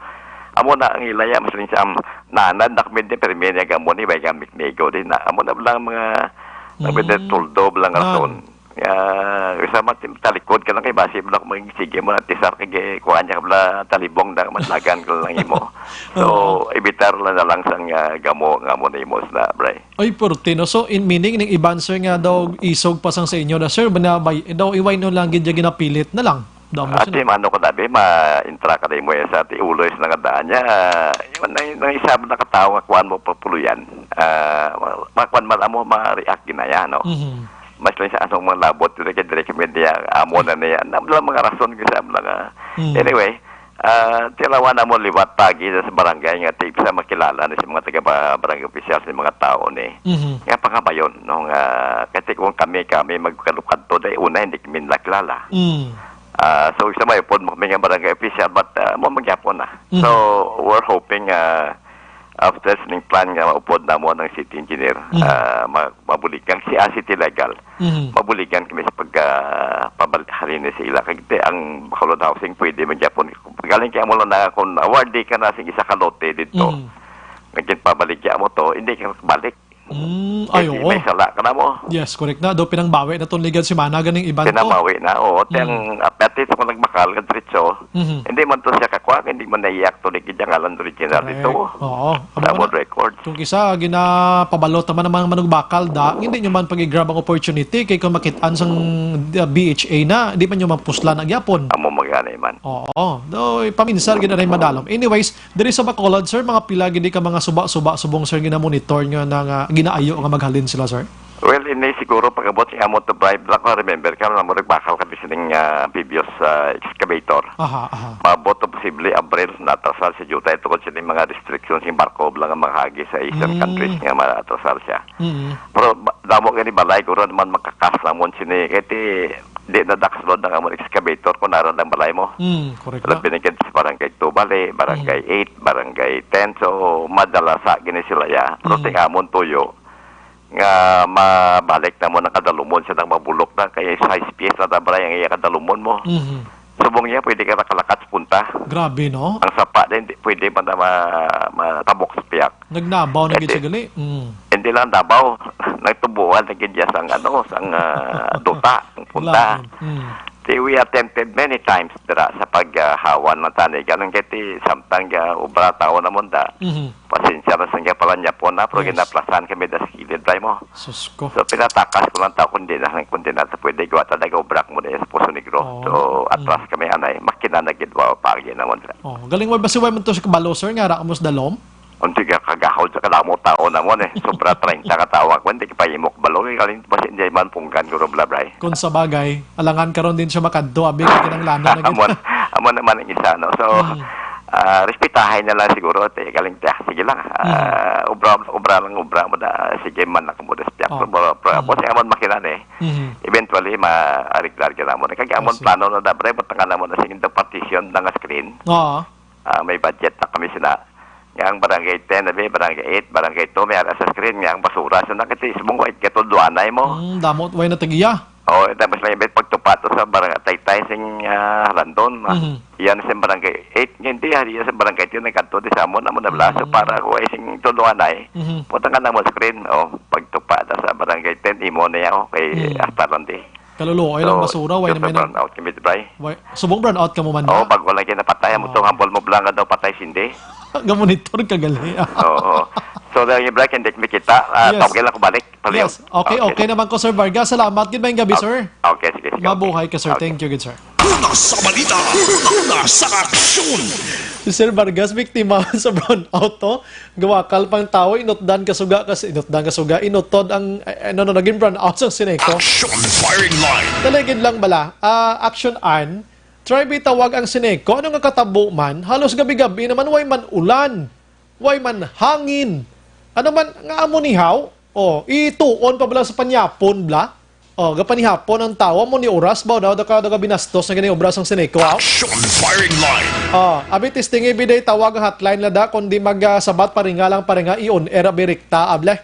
amo na ang ilaya, mas rin sa am-, nanad na kami din, pero may nga mo ni, way gamit migo din na. Amo na lang mga Nagpinda Mm. tuldo lang Nan. rason. Ya, isa man, tim-, talikod ka lang kay basi mo lang mag-, sige mo na, tisar kay gi-, kuha niya ka bala, talibong na, madlagan ka lang imo. So, Oo. ibitar lang na lang sang, ah, gamo, nga mo na imo sa, Bray. Ay, purti, no? So, in meaning, ning iban, sir, nga daw isog pa sang sa inyo na, sir, ba na, bay-, daw iway no lang gid ya ginapilit na lang. Damo Ati, sila. Mano ko dabi, ma-intra ka rin mo yan sa ati ulo is nangadaan niya. Yung nang, nang isab na katawo nga kuan mo papuluyan. Ah, ma-, makuan man amo, ma-react ginaya, no? Mhm. Mas lang sa asong mga labot, dire kay dire kami diya, amo na niya. Nam lang mga rason ko sa mga. Mhm. Anyway, ah, tilawan na mo liwat pagi sa barangay nga ti sa makilala ni sa mga taga ba-, barangay officials ni mga tao ni. Mhm. Nga pangabayon, no? Nga, kasi kung kami, kami magkalukad to, dahil una, hindi kami nakilala. Mm. Ah, so, isa may upod mo kami nga barangay official, but, ah, mo magyapon na. Mhm. So, we're hoping, ah, after sining plan nga maupod na mo ng city engineer, Mhm. ah, ma-, mabuligan si, ah, city legal. Mhm. Mabuligan kami sa pagka-, pabal-, halin sa ila. Kag ti-, ang Bacolod Housing pwede magyapon. Galing kaya mo lang na kung awardee ka na sa isa ka lote dito, Mhm. naging pabaligya mo to, hindi ka balik. Mm, Eh, ay, di oo. may sala ka na mo. Yes, correct na. Do pinangbawi na tong ligan si Mana ganing iban to. Pinabawi na, oo. Ti Mm. ang, ah, pati sa mga nagbakal nga diretso, Mhm. hindi man to siya kakuha, hindi man naiyak to, di kanya ngalan original Correct. dito. Oo. Sa Amo mo na, record. Kung kisa, ginapabalot naman ang mga manugbakal, da, hindi nyo man pag-i-grab ang opportunity, kay kung makitaan sang, uh, B H A na, di man nyo mapuslan ang yapon. Amo magani man. Oo. Do, ipaminsar, gid na madalom. Anyways, Diri sa Bacolod, sir, mga pila gid ka mga suba-suba subong, sir, ginamonitor nyo na nga ginaayo nga maghalin sila, sir? Well, ini siguro pag-abot nga mo to bribe lang ko, remember ka, na mo nagbakal ka sining, ah, previous, ah, excavator. Aha, aha. Maabot to posible Abril, natrasar si Jutay tungod sa mga restrictions yung barko lang ang makahagi sa Eastern Mm. countries nga matrasar siya. Mm. Pero ba-, damo gani balay, guro naman makakas namon sini, kay ti, di na dakas load ang amon excavator kung naran ang balay mo. Mm, correct Pero na. binigyan sa barangay two bali, barangay Mm. eight, barangay ten, so madala sa gini sila ya. Pero Mm. ting amon tuyo, nga mabalik na mo ng kadalumon sa nang mabulok na, kaya sa high space na tabray ang iya kadalumon mo. Mhm. Subong niya, pwede ka nakalakat sa punta. Grabe, no? Ang sapa din, di, pwede man na ma-, matabok sa piyak. Nagnabaw na Eh, gid di, siya gali. Mm. hindi lang nabaw, nagtubuan na gid niya sang, ano, sang, ah, duta, ang punta. Lain. Mm. Ti, we attempted many times dira sa paghawan ng tani. Ganun kay ti, samtang, ah, obra tao na munda. Mhm. Pasensya na sa nga pala niya po na, pero Yes. ginaplasan kami das kilid, try mo. Sus ko. So, pinatakas ko lang tao, kundi na, kundi na, sa pwede gawa talaga, obra mo na sa Poso Negro. Oo. So, atras Mm. kami, anay, makina na gid, wa, pagi na munda. Oh, galing, wa ba si, wa man to sa kabalo, sir, nga ra mo sa dalom? Unti ka kagahaw Sa kadamo tao namon eh. Sobra treinta ka tao ako. Hindi ka pa imok balo. Kay kaling pa si Inday man punggan ko, Rob Labray. Kung sa bagay, alangan karon din siya makadto, abi, kay kinahanglanon na gid. Amon, amon naman ang isa, no? So, Mm. ah, respetahay na lang siguro, te, galing, te, sige lang. Ah, Mm. obra, obra lang, obra mo na, sige man ako mo respect. Oh. Pero, pero, Mm. kasi amon makinan eh. Mm. Eventually, ma-arreglar ka namon. Kaya I amon see. plano na dabre, butangan namon na sige daw partition na nga screen. Oo. Ah, may budget na kami sila. Nga ang barangay ten, abi, barangay eight, barangay two, may ara sa screen, nga ang basura. So, nakita, subong ko, eh, katulduanay mo. Mm, damot, way na tagiya. Oh, tapos may, may pagtupa to sa barangay, taytay sing, ah, Randon. Ah, Mhm. yan sa barangay eight. Nga hindi, ah, yan sa barangay ten, nagkadto di sa amon, amo na bala. So, Mm. para ko, eh, sing tulduanay, Mhm. butangan namon screen. Oh, pagtupa ta sa barangay ten, imo na yan, okay, Mm. hasta ron di. Kaluluoy lang So, basura, way na may nag-, brownout kami, Bray. Way, subong brownout ka mo man Oo, na? bago lang kayo napatay. Amo Oo. tong hambol mo blanca daw patay, sindi. Gamonitor ka gali. Oo. So, dahil yung Bray, hindi kami kita. Ah, Yes. tawagin lang ko balik. Paliw. Yes. Okay, Okay. okay naman ko, Sir Vargas. Salamat gid, maayong gabi, Okay. sir. Okay, sige, sige. Mabuhay Okay. ka, sir. Okay. Thank you, good sir. Una sa balita, una sa aksyon. Si Sir Vargas, biktima sa brownout, to. Gawakal pang tawo, inutdan kasuga, kas-, inutdan kasuga, inutod ang, eh, ano, no, naging brownout sa Sineco. Action firing line. Talagid lang bala, ah, action an, try bi tawag ang Sineco. Ano nga katabo man? Halos gabi-gabi naman, way man ulan, way man hangin. Ano man, nga amo ni haw? Oh, ituon pa bala sa panyapon, bla? Oh, gapanihapon ang tawo mo ni oras ba daw, daw ka, daw ka binastos na gani obra sang Sineco, ah? Action firing line. Oh, abi testing ibiday tawag ang hotline la da, kundi mag, ah, sabat paringa lang paringa i-on air abi rekta, able.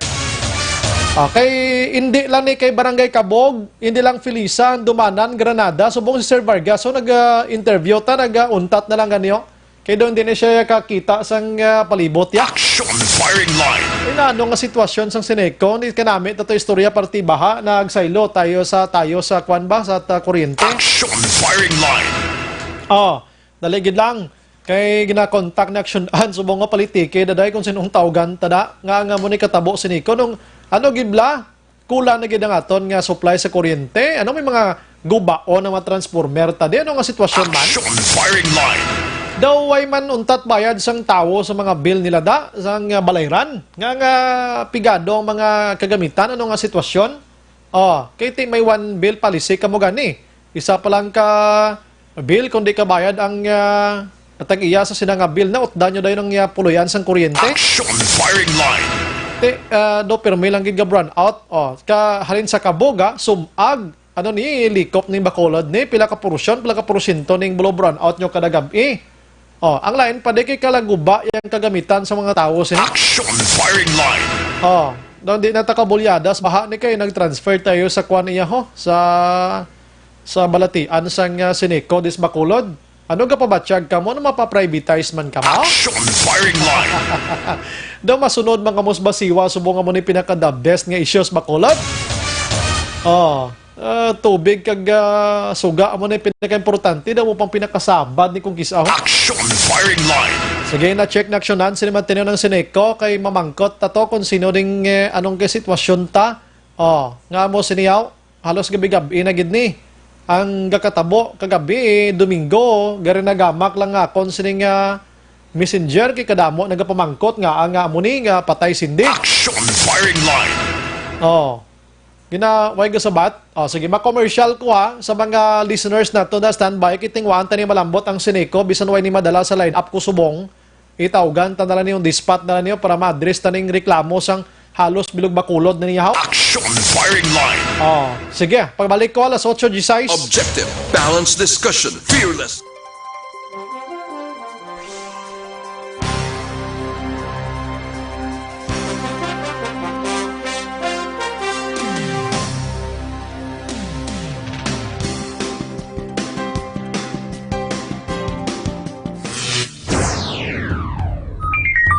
Okay, hindi lang ni kay Barangay Kabog, hindi lang Felisa, Dumanan, Granada, subong si Sir Vargas. So, nag, ah, interview ta, nag, ah, untat na lang gani, oh. Kay doon din siya kakita sang, ah, palibot, ya. Action firing line. Inano nga sitwasyon sang Sineco, hindi kanami tato istorya parti baha, nagsaylo tayo sa, tayo sa kwan ba, sa ta-, kuryente. Action firing line. Oh, dali gid lang. Kay ginakontak na aksyon an subong nga politike, daday kung sinong tawgan tada, nga, nga mo ni katabo Sineco nung ano gid bla? Kulang na gid ang aton nga supply sa kuryente. Ano, may mga gubaon ang mga transformer ta di? Ano nga sitwasyon man? Action firing line. Daw way man untat bayad sang tawo sa mga bill nila da, sang, ah, balayran. Nga, nga pigado ang mga kagamitan. Ano nga sitwasyon? Oh, kay ti may one bill policy kamo gani. Isa pa lang ka bill, kung di ka bayad ang, ah, tag-iya sa sina nga bill na, utdan nyo dayon ang, ah, puloy-an sang kuryente. Action firing line. Te, ah, do pirmi lang gid ga brownout. Oh, ka, halin sa Kabog, ah, Sumag, ano ni, Likop ni Bacolod ni, pila ka porsyon, pila ka porsyento ning below brownout nyo kada gab-i. Oh, ang lain pa di kay kalaguba yang kagamitan sa mga tawo sini. Action firing line. Oh, daw di na ta kabulyadas, baha ni kay nag-transfer tayo sa kwan iya ho, sa, sa balatian sang, ah, Sineco dis Bacolod. Ano ka pabatyag kamo na mapa-privatize man kamo? Action firing line. Daw masunod man kamo sa basiwa subong nga mo ni pinaka the best nga issues Bacolod. Oh, ah, tubig kag, ah, suga amo na yung pinaka-importante, daw mo pang pinakasabad ni kung kis-aw. Action firing line. Sige na, check na aksyonan, sini man tiniyo ng Sineco, kay mamangkot ta to kung sino ding, eh, anong kay sitwasyon ta. Oh, nga mo siniyaw, halos gabi-gabi na gid ni. Ang gakatabo kagabi, eh, Domingo, gari nagamak lang nga akon sining, ah, messenger kay kadamo nagapamangkot nga ang, ah, amo ni nga patay sindi. Action firing line. Oh. Gina, way gasabat? Oh, sige, ma-commercial ko ha, sa mga listeners nato na standby, kitingwaan ta ni malambot ang Sineco, bisan way ni madala sa line-up ko subong, itawgan ta na lang niyo, dispatch na lang niyo para ma-address ta ning reklamo sang halos bilog Bacolod na niya, haw? Action firing line. Oh, sige, pagbalik ko alas otso dieciséis. Objective, balanced discussion, fearless.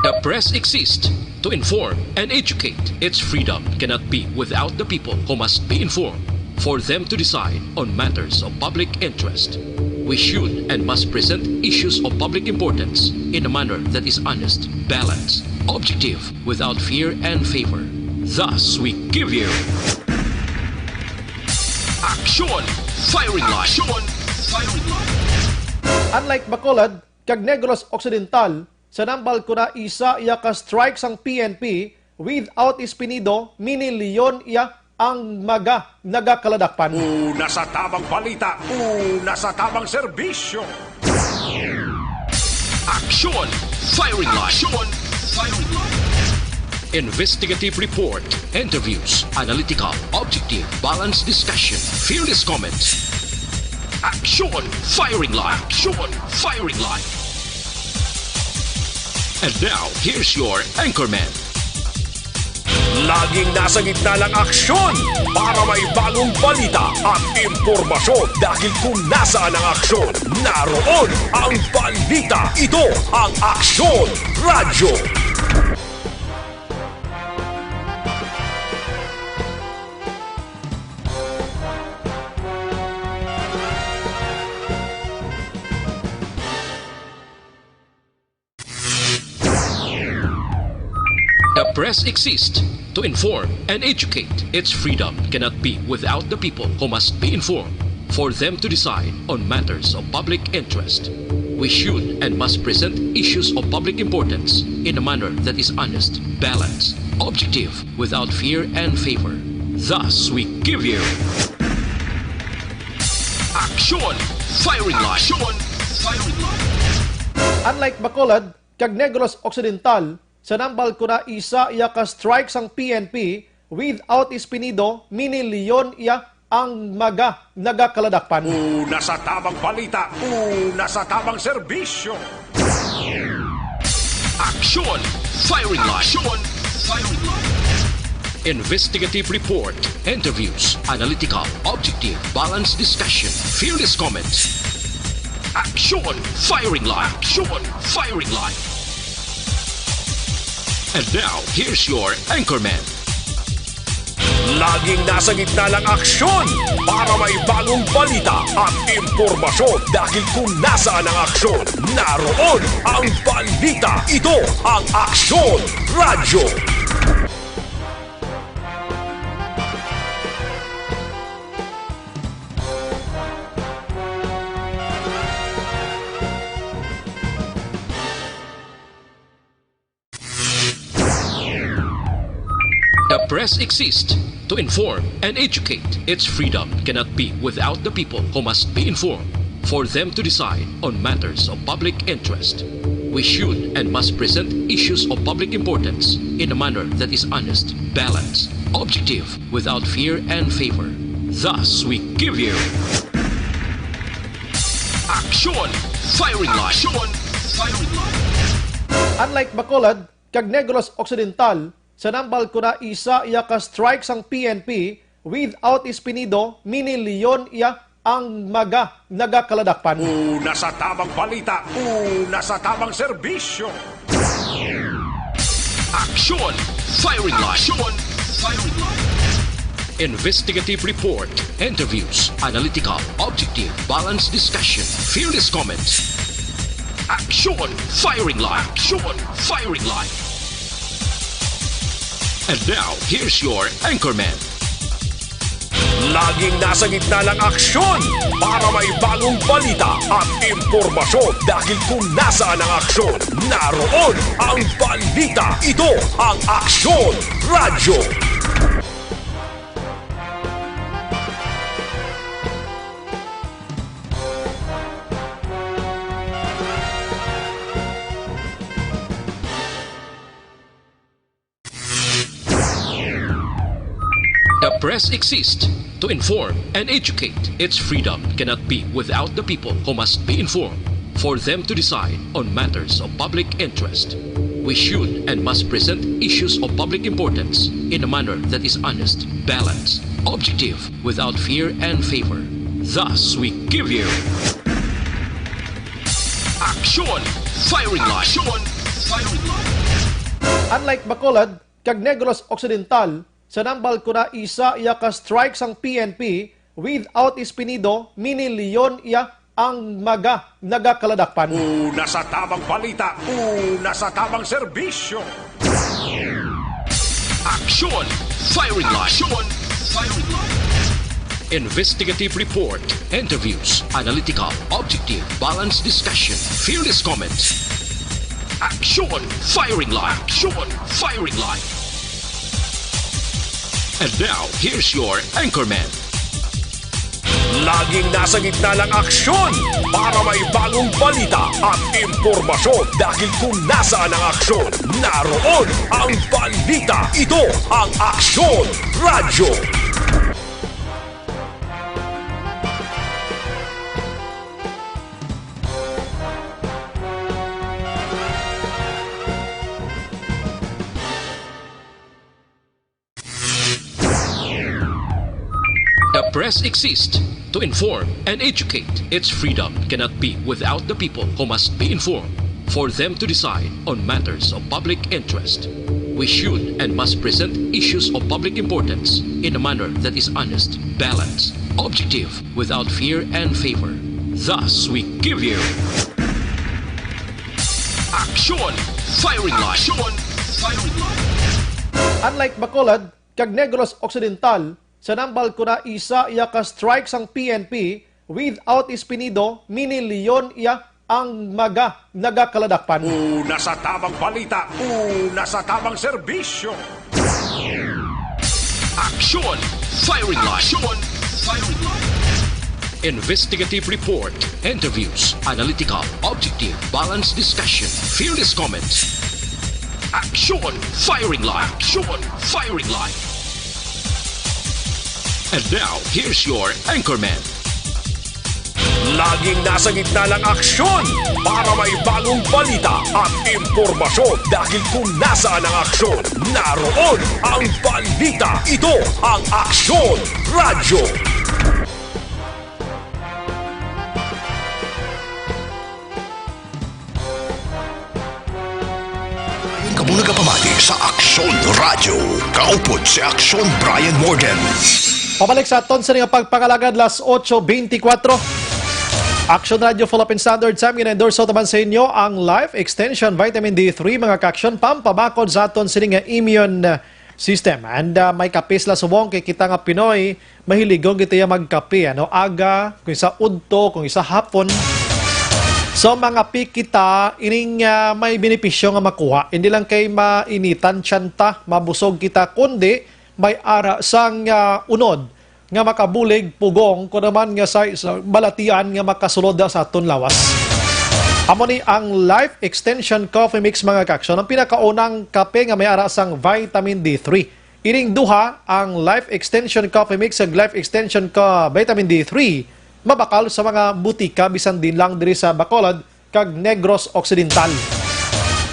The press exists to inform and educate. Its freedom cannot be without the people who must be informed for them to decide on matters of public interest. We should and must present issues of public importance in a manner that is honest, balanced, objective, without fear and favor. Thus, we give you Action Firing Line. Action Firing Line. Unlike Bacolod kag Negros Occidental, Sa nambal ko na isa iya ka strike sang P N P, without espinido, mini-leon iya ang mga nagakaladakpan. Una sa tabang balita, una sa tabang serbisyo. Aksyon! Firing line! Aksyon! Firing line! Investigative report, interviews, analytical, objective, balanced discussion, fearless comments. Aksyon! Firing line! Aksyon! Firing line! And now, here's your anchorman. Laging nasa gitna ng aksyon para may bagong balita at impormasyon, dahil kung nasaan ang aksyon, naroon ang balita. Ito ang Aksyon Radyo. The press exists to inform and educate. Its freedom cannot be without the people, who must be informed for them to decide on matters of public interest. We should and must present issues of public importance in a manner that is honest, balanced, objective, without fear and favor. Thus, we give you Aksyon! Firing line! Aksyon! Firing line! Unlike Bacolod kag Negros Occidental, sa nambal ko na isa iya ka strike sang P N P, without espinido, mini-leon iya ang mga nagakaladakpan. Una sa tabang balita, una sa tabang serbisyo. Aksyon! Firing line! Aksyon! Firing line! Investigative report, interviews, analytical, objective, balanced discussion, fearless comments. Aksyon! Firing line! Aksyon! Firing line! And now, here's your anchorman. Laging nasa gitna ng aksyon para may bagong balita at impormasyon, dahil kung nasaan ang aksyon, naroon ang balita. Ito ang Aksyon Radyo. The press exists to inform and educate. Its freedom cannot be without the people, who must be informed for them to decide on matters of public interest. We should and must present issues of public importance in a manner that is honest, balanced, objective, without fear and favor. Thus, we give you Aksyon! Firing line! Aksyon! Firing line! Unlike Bacolod kag Negros Occidental, sa nambal ko na isa iya ka strike sang P N P, without espinido, mini-leon iya ang mga nagakaladakpan. Una sa tabang balita, una sa tabang serbisyo. Aksyon! Firing line! Aksyon! Firing line! Investigative report, interviews, analytical, objective, balanced discussion, fearless comments. Aksyon! Firing line! Aksyon! Firing line! And now, here's your anchorman. Laging nasa gitna ng aksyon para may bagong balita at impormasyon, dahil kung nasaan ang aksyon, naroon ang balita. Ito ang Aksyon Radyo. The press exists to inform and educate. Its freedom cannot be without the people, who must be informed for them to decide on matters of public interest. We should and must present issues of public importance in a manner that is honest, balanced, objective, without fear and favor. Thus, we give you Aksyon! Firing line! Aksyon! Firing line! Unlike Bacolod kag Negros Occidental, sa nambal ko na isa iya ka strike sang P N P, without espinido, mini-leon iya ang mga nagakaladakpan. Una sa tabang balita, una sa tabang serbisyo. Aksyon! Firing line! Aksyon! Firing line! Investigative report, interviews, analytical, objective, balanced discussion, fearless comments. Action Firing Line! Action Firing Line! And now, here's your anchorman. Laging nasa gitna ng aksyon para may bagong balita at impormasyon, dahil kung nasaan ang aksyon, naroon ang balita. Ito ang Aksyon Radyo. The press exists to inform and educate. Its freedom cannot be without the people, who must be informed for them to decide on matters of public interest. We should and must present issues of public importance in a manner that is honest, balanced, objective, without fear and favor. Thus, we give you Action Firing Line! Action Firing Line! Unlike Bacolod kag Negros Occidental, sa Nambal Kuna isa iya ka strike sang P N P, without Espinido, mini Leon iya ang mga nagakaladakpan. Una sa tamang balita, una sa tamang serbisyo. Action Firing Line! Action Firing Line! Investigative report, interviews, analytical, objective, balanced discussion, fearless comments. Action Firing Line! Action Firing Line! And now, here's your anchorman. Laging nasa gitna ng aksyon para may bagong balita at impormasyon, dahil kung nasaan ang aksyon, naroon ang balita. Ito ang Aksyon Radyo. Kamo nagapamati sa Aksyon Radyo. Kaupod si Aksyon Brian Morden. Pabalik sa aton sa nga pagpangalagad, las otso beintikwatro. Aksyon Radyo Philippine Standard Time, gina-endorse sa taman sa inyo ang Life Extension Vitamin D three, mga ka-aksyon, pampabakod sa aton sini nga immune system. And, ah, may kape sila subong kay kita nga Pinoy, mahiligon kita ya magkape, ano, aga, kung isa udto, kung isa hapon. So, mangape kita, ining, ah, may benepisyo nga makuha. Hindi lang kay mainitan tiyan ta, mabusog kita, kundi may ara sang, ah, unod nga makabulig, pugong, kuno man nga sa, sa balatian nga makasulod sa aton lawas. Amo ni ang Life Extension Coffee Mix, mga ka-aksyon, ang pinakaunang kape nga may ara sang vitamin D three. Ining duha, ang Life Extension Coffee Mix kag Life Extension ka Vitamin D three, mabakal sa mga butika bisan din lang diri sa Bacolod kag Negros Occidental.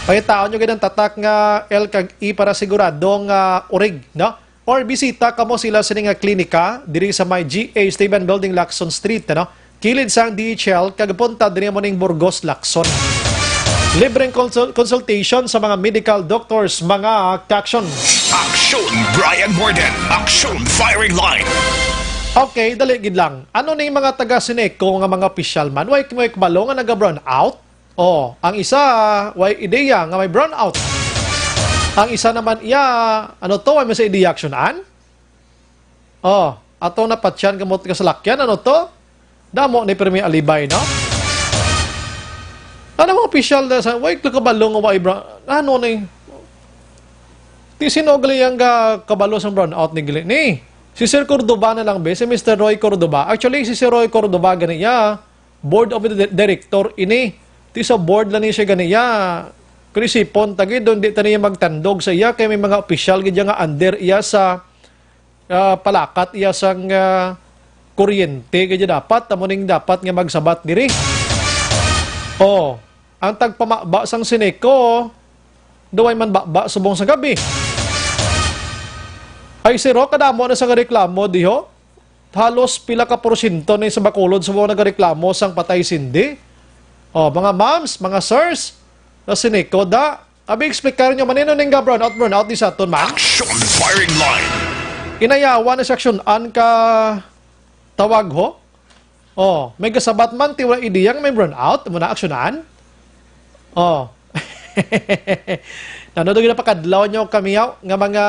Pangitaon nyo gid ang tatak nga L kag E para sigurado nga urig, no? Or bisita kamo sila sini nga klinika diri sa may G A Esteban Building, Lacson Street, ano? Kilid sang D H L, kag punta diri mo ning Burgos, Lacson. Libreng consul-, consultation sa mga medical doctors, mga ka-aksyon. Aksyon Brian Morden, Aksyon Firing Line. Okay, dali gid lang. Ano ning mga taga Sineco nga mga opisyal man? Way, way kabalo nga naga-brown out? Oh, ang isa, way ideya nga may brown out. Ang isa naman iya, ano to, way man sa ideya aksyonan? Oh, ato na patyan gamot ka sa lakyan, ano to? Damo ni pirmi alibay, no? Ano mga opisyal na sa, way kabalo nga way brown, ano ni? Ti sino gali ang ga-, kabalo sang brown out ni gali ni? Si Sir Cordoba na lang, be, si Mister Roy Cordoba. Actually, si Sir Roy Cordoba gani iya, board of di-, director ini. Ti sa board lang ni siya gani iya. Kung isipon ta gid, di ta niya magtandog sa iya, kay may mga opisyal gid iya nga under iya sa, ah, palakat iya sang, ah, kuryente gid iya dapat, amo ning dapat nga magsabat diri. Oh, ang tagpamaba sang Sineco, daw way man baba subong sa gabi. Ay, siro, kadamo na sa reklamo diho. Halos pila ka porsyento ni sa Bacolod sa mga nagareklamo sang patay sindi. Oh, mga moms, mga sirs, na Sineco da. Abi, explicar nyo, manino ning ga-brown out, brown out di sa aton, ma'am? Action Firing Line. Inayawan na sa aksyonan ka tawag, ho? Oh, may gasabat man, ti wala ideyang may brown out, mo na aksyonan? Oh. Nano daw ginapakadlaw nyo kami, yaw, nga mga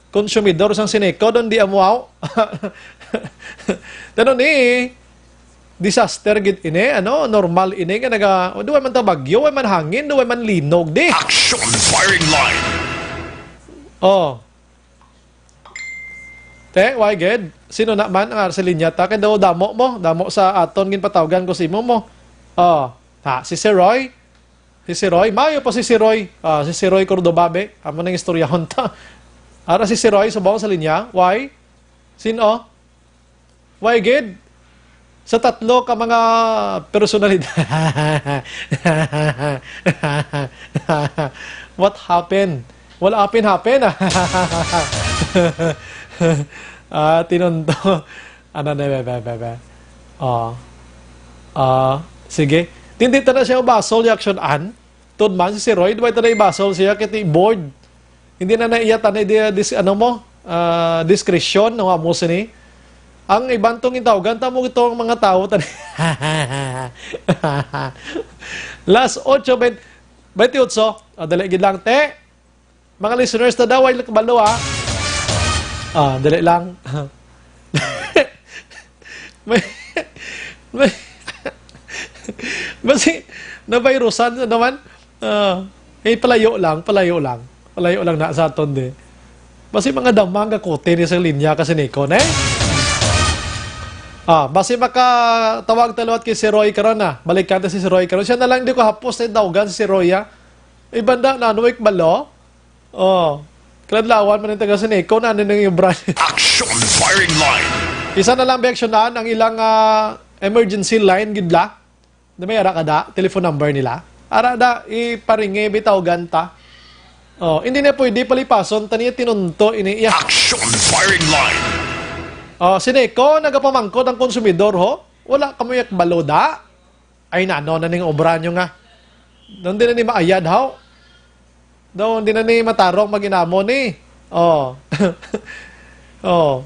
konsumidor sang Sineco, doon di amuaw. Tano ni, Disaster gid ini, ano, normal ini nga naga, duwa man ta bagyo, way man hangin, duwa man linog, di. Action firing line. Oh. Te, why gid? Sino na man ang ara sa linya ta? Kay daw damo mo, damo sa aton ginpatawgan ko sa imo mo. Oh. Ha, si Sir Roy? Si Sir Roy? Mayo pa si Sir Roy. Ah, si Sir Roy Cordoba, be. Amo nang istoryahon ta. Ara si Sir Roy, subong sa linya. Why? Sino? Why gid? Sa tatlo ka mga personalidad. What happened? Wala happened, happened. Ah, tinunto. Ano na, be, be, be, be. Oh. Ah, sige. Hindi ta na siya basol, reaction an. Tod man si Sir Roy, di ba ito na ibasol siya kay ti board? Hindi na naiya tanay di, dis, ano mo, ah, discretion, no, amo sini. Ang iban tong gintawgan, tamo ito ang mga tao tanay. Las ocho, twenty-eight. Ah, dali gid lang, te. Mga listeners na daw, ay kabalo, ah. Ah, dali lang. May, may, basi, nabayrusan na naman. Ah, eh, palayo lang, palayo lang. Palayo lang na sa aton, di. Basi mga damang kakuti ni sa linya kasi ni Icon, eh. Ah, basi makatawag ta liwat kay si Roy karon, ah. Balikan ta si Roy karon. Siya na lang di ko hapos na dawagan si Roy, ah. Ibanda na, ano, ikbalo? Oh. Kaladlawan man ang taga Sineco na, ano nang yung brand. Action firing line. Isa na lang, be, aksyonan ang ilang, ah, emergency line, gid la. Na may ara ka da, telephone number nila. Ara da, iparingi, bitaw ganta. Oh, hindi na pwede palipason, taniya tinunto, ini iya. Action firing line. Oh, Sineco, nagapamangkot ang konsumidor, ho? Wala kamo yak balo da? Ay, nano na ning obra nyo nga. Daw, hindi na ni maayad, haw? Daw, hindi na ni matarong maginamo ni. Oh. Oh.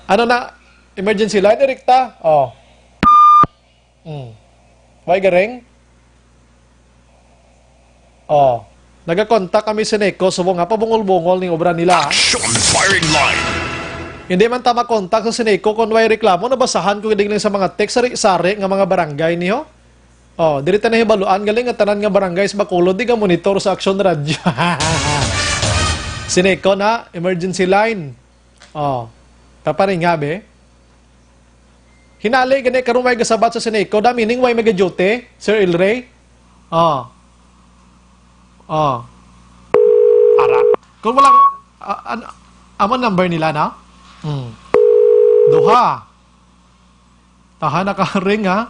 Ano na? Emergency line, direkta? Oh. Hmm. Way garing? Oh. Nagakontak kami sa Sineco, subong nga pabungol-bungol ning obra nila. Action firing line. Hindi man ta makontak sa Sineco kung way reklamo, nabasahan ko gid lang sa mga text, sari-sari nga mga barangay niyo. Oh, diri ta nahibaluan galing nga tanan nga barangay sa Bacolod di ga monitor sa Action Radio. Sineco na, emergency line. Oh, paparinga, be. Hinali gani karon way gasabat sa Sineco, da meaning way maga-duty, Sir El Rey? Oh. Oh. Ara. Kung wala, ah, an-, amo number nila, no? Hmm. Duha. Tahan, nakaring, ha?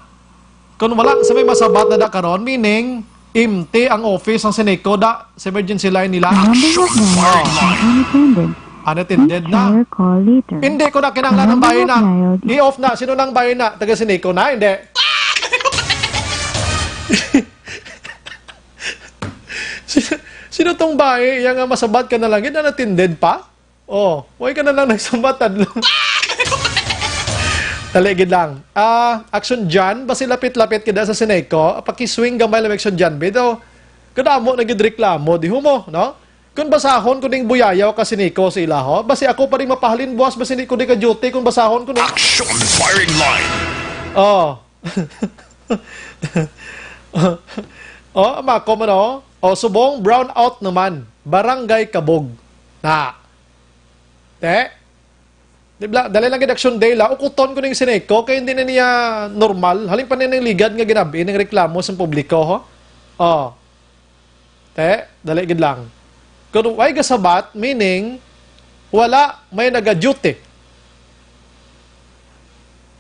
Kung wala sa may masabat na da karon, meaning, empty ang office ng Sineco da sa emergency line nila. The number you have dialed is unattended. Unattended na. Please try your call later. Hindi ko na kinahanglan ng bahay na. The number you have dialed is I-off na. Sino nang bahay na? Taga Sineco na? Hindi. Sino, sino tong bahay? Yang nga masabat ka na lang. Hindi unattended pa? Oh, way ka na lang nagsambat, tadlo. Dali gid lang. Ah, Action Jan, basi lapit-lapit kita sa Sineco. Pakiswing gamay lang, Action Jan, be. Daw, kadamo na gid reklamo, di ho mo, no? Kung basahon ko ning buyayaw ka Sineco sa ila, ho? Basi ako pa rin mapahalin buwas, basi di ko di ka duty kung basahon ko ni. Action firing line. Oh. Oh, mako man, oh. Oh, subong, brown out naman. Barangay Kabog. Na. Te? Di ba, dali lang gid Action Day la. Ukuton ko ning Sineco kay hindi na niya normal. Halin pa na ning ligad nga ginabi ning reklamo sa publiko, ho? Oh. Te, dali gid lang. Kung way gasabat, meaning, wala may naga-duty.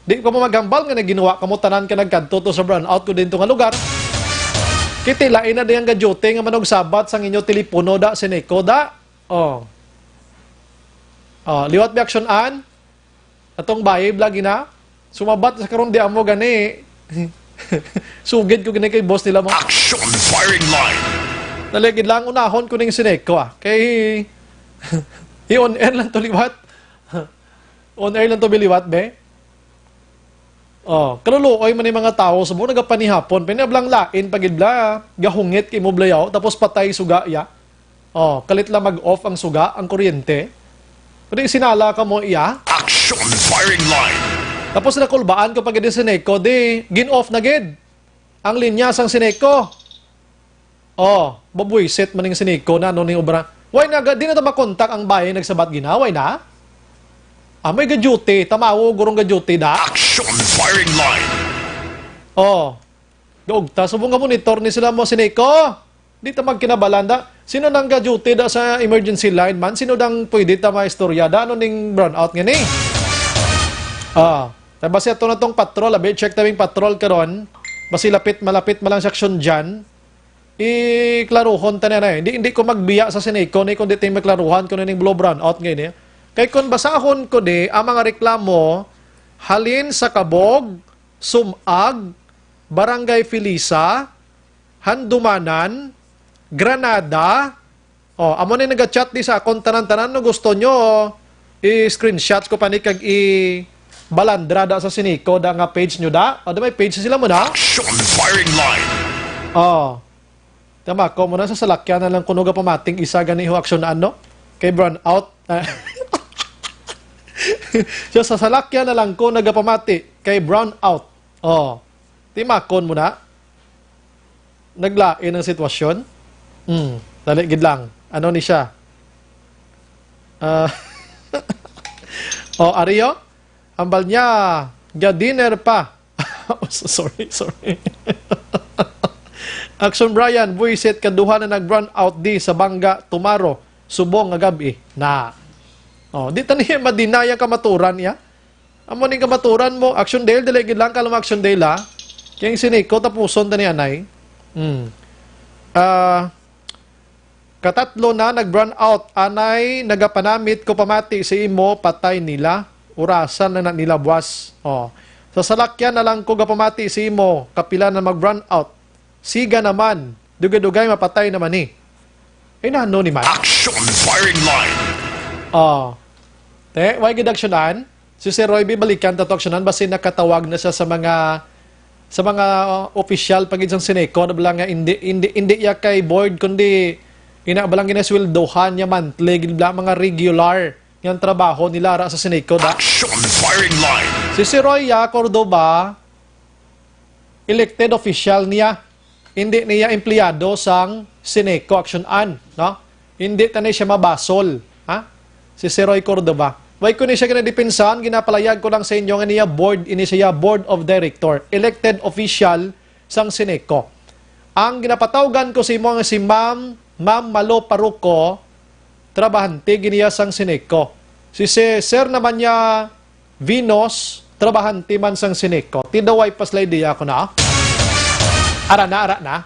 Di ko mo maghambal nga nagginuwa kamo tanan ka nagkadto to sa brownout ko dinto nga lugar. Kiti lain na diyang ga-duty nga manugsabat sang inyo telepono da, Sineco da. Oh. Oh, liwat mi aksyon-an. Atong bayi, bla, gina. Sumabat sa karon di amo gani. Sugid ko gani kay boss nila mo. Action firing line. Dali gid lang, unahon ko ning Sineco, ah. Kay i-on air lang to liwat. On air lang to biliwat, be. Oh, kaluluoy man yung mga tao sa mo nagapanihapon. Pinablang lain pa gid bla. Gahungit kay mo blayaw, tapos patay suga ya. Oh, kalit lang mag-off ang suga, ang kuryente. Pwede sinala ka mo iya. Action firing line. Tapos nakulbaan ko pa gid si Seneco, di gin-off na gid ang linya sang Seneco. Oh, babwisit man ning Seneco na ano ning obra. Why na, di na to makontak ang bayi nagsabat gina? Why na? Ah, may ga-duty, tamawo gurong ga-duty da. Action firing line. Oh, gaugta. Subong nga monitor ni sila mo, Seneco. Di ta magkinabalan da. Sino nang ga-duty da sa emergency line man? Sino dang pwede ta maistorya da? Ano ning brownout nga ni? Ah, ta basi ato na tong patrol, abi, check ta ning patrol karon. Basi lapit, malapit man lang sa aksyon dyan. Iklaruhon ta na, eh. Hindi, hindi ko magbiya sa Seneco ni, kundi ting maklaruhan ko na ning blue brownout ngayon, eh. Kay kung basahon ko di, ang mga reklamo, halin sa Kabog, Sumag, Barangay Felisa, Handumanan, Granada. Oh, amo ni naga-chat di sa akon tanan-tanan, no, gusto nyo, i-screenshot ko pa ni kag i-balandra da sa Seneco da nga page nyo da. O, da may page sila mo na. Action firing line. Oh. Tama ko mo na sa salakyan na lang kuno gapamating isa gani ho aksyonan, no? Kay brown out. Siya sa salakyan na lang ko nagapamati kay brown out. Oh. Timakon mo na. Naglain ang sitwasyon. Hmm, dali gid lang. Ano ni siya? Ah, oh, Ario? Ambal niya, ga-dinner pa. Sorry, sorry. Action Brian, buisit, kaduha na nag-brown out di sa Bangga, Tumaro, subong nga gab-i. Na. Oh, di ta niya madinaya kamaturan niya. Amo ning kamaturan mo, Action Dale, dili gid lang kalma Action Dale, ha? Kaya sini ko tapuson ta ni anay. Hmm. Ah, katatlo na nag-brown out, anay nagapanamit ko pamati sa imo, patay nila. Urasan na, na nila buwas. Oh. Sa salakyan na lang ko gapamati sa imo, kapila na mag-brown out. Siga naman, dugay-dugay mapatay naman ni. Ay, nano ni man? Action firing line. Oh. Te, why gid aksyonan? Si Sir Roy B, balikan ta to aksyonan, basi nakatawag na siya sa mga, sa mga, uh, opisyal pa gid sang Seneco, na bala nga hindi, hindi, hindi ya kay board, kundi ina bala nga ginasweldohan niya monthly, gid bala mga regular nga trabaho nila ra sa Seneco, da? Action firing line. Si Sir Roy, ah, Cordova, elected official niya. Hindi niya empleyado sang Seneco aksyonan, no? Hindi ta ni siya mabasol, ha? Si Sir Roy Cordova. Why ko ni siya ginadepensahan, ginapalayag ko lang sa inyo nga niya board, ini siya board of director, elected official sang Seneco. Ang ginapatawgan ko sa imo nga si Ma'am, Ma'am Malo Paruco, trabahante giniya sang Seneco. Si, si Sir naman niya Venus, trabahante man sang Seneco. Tidaway pa sila idea ko na. Ara na, ara na.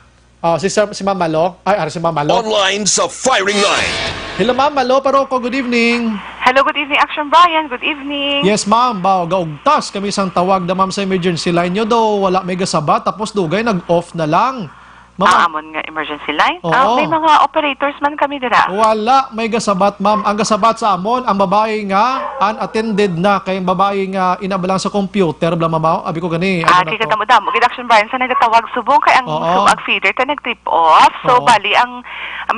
Oh, si Sir, si Ma'am Malo. Ay, ara si Ma'am Malo. Online sa firing line. Hello, Ma'am Malo Paroko. Good evening. Hello, good evening, Action Brian. Good evening. Yes, ma'am. Ba, gaugtas kami sang tawag da, ma'am, sa emergency line nyo. Do, wala may gasabat. Tapos dugay, nag-off na lang. Ma'am, ang amon nga emergency line? Oo. Ah, may mga operators man kami dira. Wala may gasabat, ma'am. Ang gasabat sa amon, ang babae nga unattended na, kay ang babae nga inabalang sa computer, bla, ma'am, oh. Abi ko gani, ah, ano na kay to? Kadamo-damo gid, Action Brian, sa nagatawag subong kay ang Oo. Sumag feeder ta nag-trip off. So, Oo. Bali, ang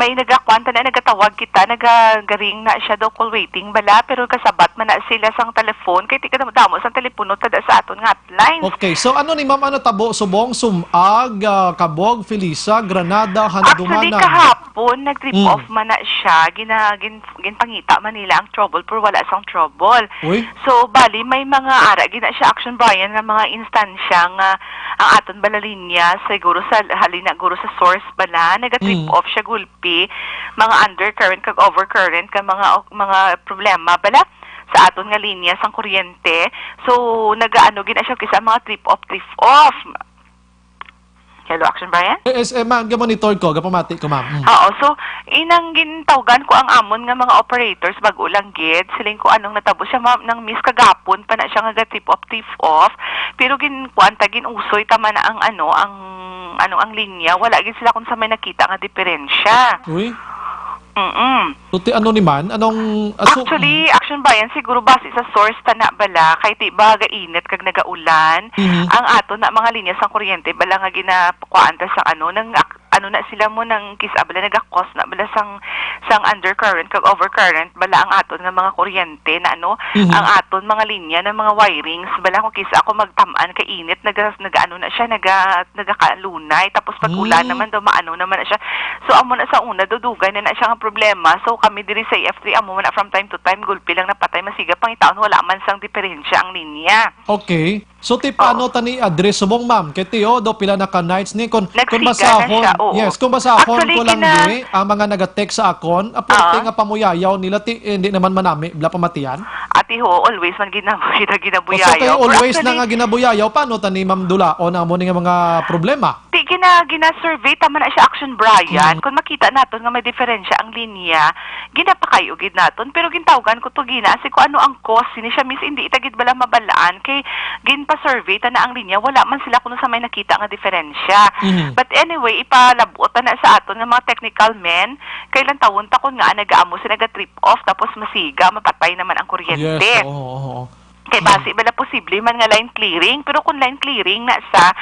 may nagakuan ta na, nagatawag kita, nagagaring na siya daw call waiting bala, pero kasabat man na sila sang telephone, kay ti kadamo-damo sang telepono ta da sa aton nga lines. Okay, so ano ni ma'am, ano tabo, subong, Sumag, ah, Kabog, Felisa, Granada, Handumanan? Actually, kahapon, nag-trip Mm. off man na siya. Gina-, gin-, ginpangita man nila ang trouble, pero wala sang trouble. Uy. So, bali, may mga ara, gina siya, Action Brian, nga mga instansya nga ang aton bala linya, siguro sa, halin na, guro sa source bala, naga-trip Mm. off siya, gulpi, mga undercurrent kag overcurrent, kag mga, mga problema bala sa aton nga linya sang kuryente. So, nagaano gid na siya kisa mga trip off, trip off. Hello, Action Brian? Yes, eh, ma'am, ga-monitor ko, gapamati ko, ma'am. Mm. Oo, so, inang gintawgan ko ang amon nga mga operators, bag-o lang gid. Siling ko, anong natabo siya, ma'am, nang miss kagapon pa na siya nga ga-trip off, trip off. Pero gin-, kuan ta, gin-usoy ta man ang, ano, ang, ano, ang linya. Wala gid sila kung sa may nakita nga diferensya. Uy. Mm-mm. So, ti-, ano ni man? Anong, ah, so Actually, Action Brian, siguro base sa source ta na bala, kay ti ba gainit kag nagaulan, Mhm. ang ato na mga linya sang kuryente bala nga ginakuhaan ta sa ano, nang ak-, ano na sila mo nang kis-a bala, nagakos na bala sang, sang undercurrent kag overcurrent bala ang aton nga mga kuryente na ano, Mhm. ang aton mga linya na mga wirings bala kung kis-a ko magtam-an kay init, naga-, nagaano na siya, naga-, nagakalunay, tapos pag ulan Mm. naman daw maano naman na siya. So, amo na sa una, dudugay na na siya nga problema. So, kami diri sa E F three, amo man na from time to time, gulpi lang napatay, masiga pangitaon, wala man sang diferensya ang linya. Okay. So, ti, paano Oo. ta ni address subong, ma'am? Kay ti, oh, daw pila na ka nights ni. Kun, kun Nagsiga na basahon, siya, oo. Yes, kung basahon Actually, ko lang kina- di, ang mga nag-text sa akon, aparte Oo. nga pamuyayaw nila, ti, eh, hindi naman manami, bla pamatian. Ati ho, always man ginab-, gina-, O, so, kay ginabuyayaw. Pero always na actually, nga ginabuyayaw, paano ta ni, ma'am, dulaon ang amo ni nga mga problema? Ti, gina-, gina-survey ta man na siya, Action Brian. Mm. Kung makita naton nga may diferensya ang linya, ginapakayo gid naton. Pero gintawgan ko to gina, si ko ano ang cause, sini siya, miss, hindi ta gid bala mabalaan. Kay ginpa-survey ta na ang linya, wala man sila kuno sa may nakita nga diferensya. Mhm. But anyway, ipalabot ta na sa aton nga mga technical men, kay lantawon ta kun nga nagaamo si naga-trip off, tapos masiga, mapatay naman ang kuryente. Yes, oo, oo, oo. Kay Mm. basi bala posible man nga line clearing, pero kung line clearing na sa,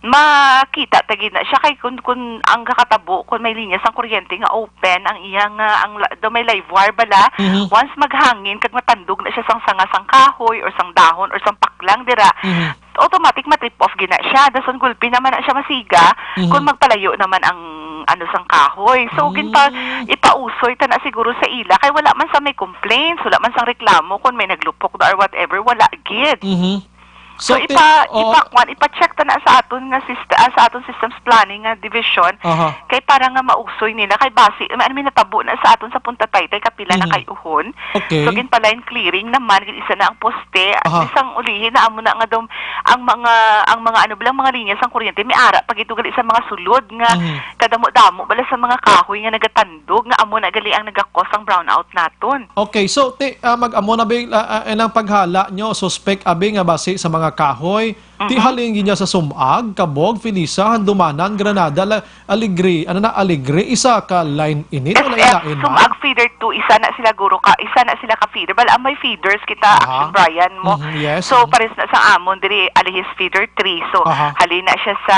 makita ta gid na siya kay kun, kun ang kakatabo, kun may linya sang kuryente nga open ang iya nga, ang la-, daw may live wire bala, Mhm. once maghangin kag matandog na siya sang sanga sang kahoy or sang dahon or sang paklang dira, Mhm. automatic ma-trip off gid na siya. Dason gulpi naman na siya masiga Mhm. kun magpalayo naman ang ano sang kahoy. So, Mm. ginpa-, ipausoy ta na siguro sa ila kay wala man sa may complaints, wala man sang reklamo kun may naglupok na or whatever, wala gid. Mhm. So, So, ti-, ipa-, oo. ipa-, kwan, ipa-check ta na sa aton nga sist-, ah, sa aton systems planning nga division, Aha. kay para nga mausoy nila, kay basi, may, may natabo na sa aton sa Punta Taytay, kapila na Mhm. kay uhon. Okay. So, ginpa-line clearing naman, gin-isa na ang poste, at Aha. isang ulihi na amo na nga daw, ang mga, ang mga ano, bilang mga linya sang kuryente, may ara pa gid to gali sa mga sulod nga Mhm. kadamo-damo, bala sa mga kahoy nga nagatandog, nga amo na gali ang nagakos ang brownout naton. Okay, so, ti, ah, mag-amo na ba, ah, ah, ang paghala nyo, suspek abi nga basi sa mga kahoy? Ti Mhm. halin gid niya sa Sumag, Cabog, Felisa, Handumanan, Granada, La-, Alegre, ano na, Alegre, isa ka line ini, wala S F, ilain, ma'am? Sumag feeder two, isa na sila guro ka, isa na sila ka feeder. Bala, may feeders kita, Aha. Action Brian mo. Mhm, yes, So, mhm. pares na sa amon diri, Alihis feeder three. So, Aha. halin na siya sa,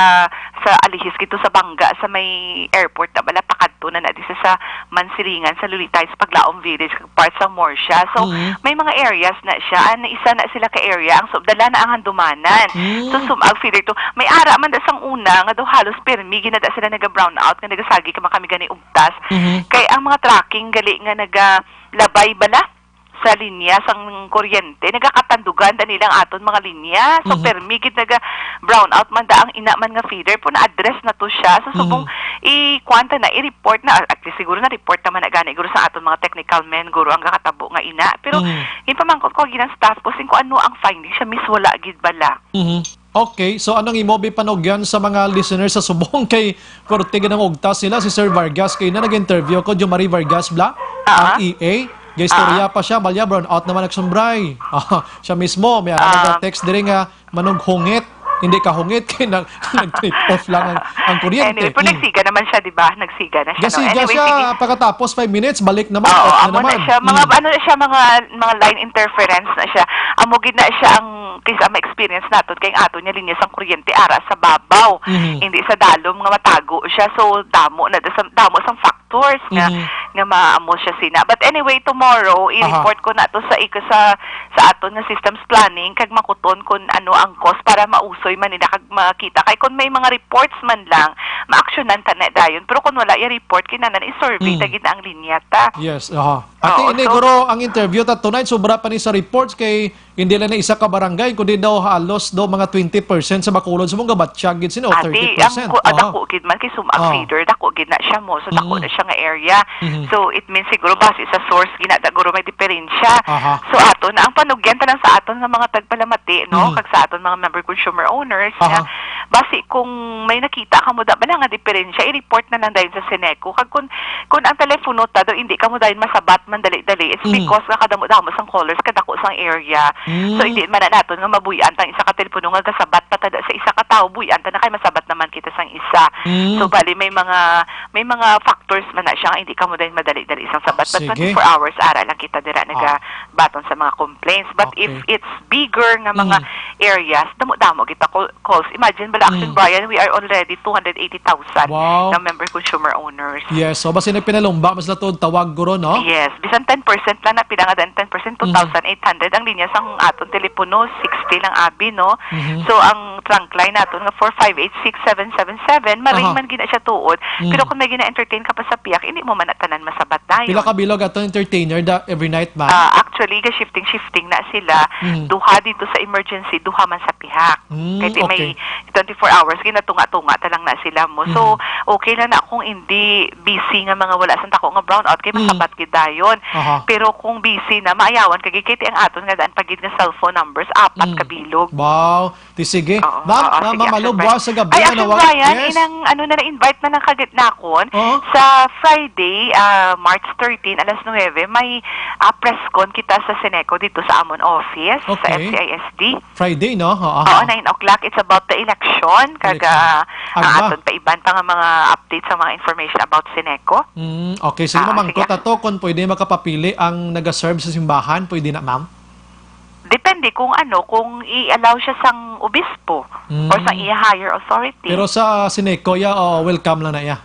sa Alihis, gito sa Banga, sa may airport na bala, pakadto na na di sa, sa Mansilingan, sa Lolita Heights, Paglaom Village, part sa Morsia. So, Mm. may mga areas na siya. An, isa na sila ka area. Ang so, dala na ang Handumanan. Mm. So, Sumag feeder two. May ara man da sang una nga daw halos permi ginada sila naga-brown out, nga nagasagi ka man kami gani ugtas. Mhm. Kay ang mga trucking gali nga nagalabay bala sa linya sang kuryente, nagakatandugan da nila ang aton mga linya. So, Mhm. permi gid naga-brown out man da ang ina man nga feeder, pero na-address na to siya. So, subong Mhm. i-, kuwan ta na, i-report na, at least siguro na-report naman na gani, guro sa aton mga technical men, guro ang kakatabo nga ina. Pero, Mhm. ginpamangkot ko, ginang staff ko, sing ko ano ang finding siya, miss, wala gid bala. Mhm. Okay, so anong imo bi panugyan sa mga listeners sa subong kay Korte gid ang ugtas nila, si Sir Vargas, kay na nag-interview ko, Jo Marie Vargas bala, Ah. ang E A, gaistorya Ah. pa siya, balya, brown out naman nagsumbray. Ah, siya mismo, may Ah. nag-text diri nga, manughungit, hindi ka hungit, kay nag-, nag-trip off lang ang, ang kuryente. Anyway, pero Mm. nagsiga naman siya, di ba? Nagsiga na siya, no? Gasiga Anyway, siya, sige. pagkatapos five minutes, balik naman, Oo, off na amo na naman. siya. Mga, Mm. ano na siya, mga, mga line interference na siya. Amo gid na siya ang, kisa ma-experience naton, kay ang aton nga linya sang kuryente ara sa babaw, Mhm. hindi sa dalom nga matago siya. So, damo na, sa, damo sang factors nga, Mhm. nga maamo siya sina. But anyway, tomorrow, Aha. i-report ko na to sa ik-, sa, sa aton nga systems planning, kag makuton kung ano ang cause para mausoy man nila, kag makita. Kay kung may mga reports man lang, ma-actionan ta na dayon. Pero kung wala yung report, kinahanglan i-survey Mm. ta gid na ang linya ta. Yes, aha. Ate, Oo, ini, so guro, ang interview ta tonight, sobra pa ni sa reports kay hindi lang na isa ka barangay, kundi daw halos daw mga twenty percent sa Bacolod sa mong gabatyag gid sino, Ate, thirty percent. ang ku-, ah, Oo. dako gid man kay Sumag Ah. feeder, dako gid na siya mo, so dako Mm. na siya nga area. Mhm. So, it means siguro base sa source, gina, da, guro may diferensya. Aha. So, ato na ang panugyan ta lang sa aton nga mga tagpalamati, no? Mhm. Kag sa aton mga member consumer owners, Aha. nga base kung may nakita kamo da ba na nga diferensya, i-report na lang dayon sa Seneco. Kag kung, kung ang telepono ta daw, hindi kamo dayon masabat man dali-dali, it's Mm. because nga kadamo-damo sang callers, kadako sang area. Mm. So, hindi man na naton nga mabuy-an tang isa ka telepono nga gasabat pa ta da sa isa ka tao, buy-an ta na kay masabat naman kita sang isa. Mm. So, bali, may mga, may mga factors man na siya nga hindi kamo din madali-dali sang sabat. But Sige. twenty-four hours, ara lang kita dira Ah. nagabaton sa mga complaints. But if Okay. it's bigger nga mga Mm. areas, damo-damo kita call-, calls. Imagine, bala, Action Mm. Brian, we are already two hundred eighty thousand Wow. na member consumer owners. Yes, so basi nagpinalumba, mas latod tawag guro, no? Yes, bisan ten percent lang na, pila nga dan ten percent, Mhm. two thousand eight hundred. Ang linya sang aton telepono, sixty lang abi, no? Mhm. So, ang trunk line naton nga four five eight six seven seven seven, maring Aha. man gina siya tuod. Mhm. Pero kung may gina-entertain ka pa sa pihak, hindi mo man na tanan masabat dayon. Pila ka bilog aton entertainer da, every night, ma'am? Ah, actually, ga-shifting-shifting na sila. Mhm. Duha dito sa emergency, duha man sa pihak. Mm, Kay di may okay. twenty-four hours, ginatunga-tunga ta lang na sila mo. So, Mhm. okay lang na kung hindi busy nga mga wala sang tako nga brownout, kay Mm. masabat gid dayon. Aha. Pero kung busy na, maayawan ka gid, kay ti ang aton nga daan pa gid nga cellphone numbers, apat Mm. ka bilog. Wow. Ti sige. Oo, Ma'am, oo, Ma'am, sige, Ma'am Malo, Action Brian. buwas sa gabi, Ay, Action manawag. Brian, Yes. inang ano na na-invite man ang kagid nakon Oo. sa Friday, ah, March thirteen, alas nuwebe, may, ah, press con kita sa Ceneco dito sa amon office, sa Okay. F C I S D. Friday, no? Oo, Oo, aha. nine o'clock. It's about the election. Kag, Election. ah, ang Agma. aton pa iban pa nga mga updates sa mga information about Ceneco. Mm, okay. Sige, Ah, mamangkot sige. ato kung pwede makapapili ang nagaserve sa simbahan. Pwede na, ma'am? Depende kung ano, kung i-allow siya sang obispo or sa Mm. iya higher authority. Pero sa Ceneco, ya, oh, welcome lang na, ya.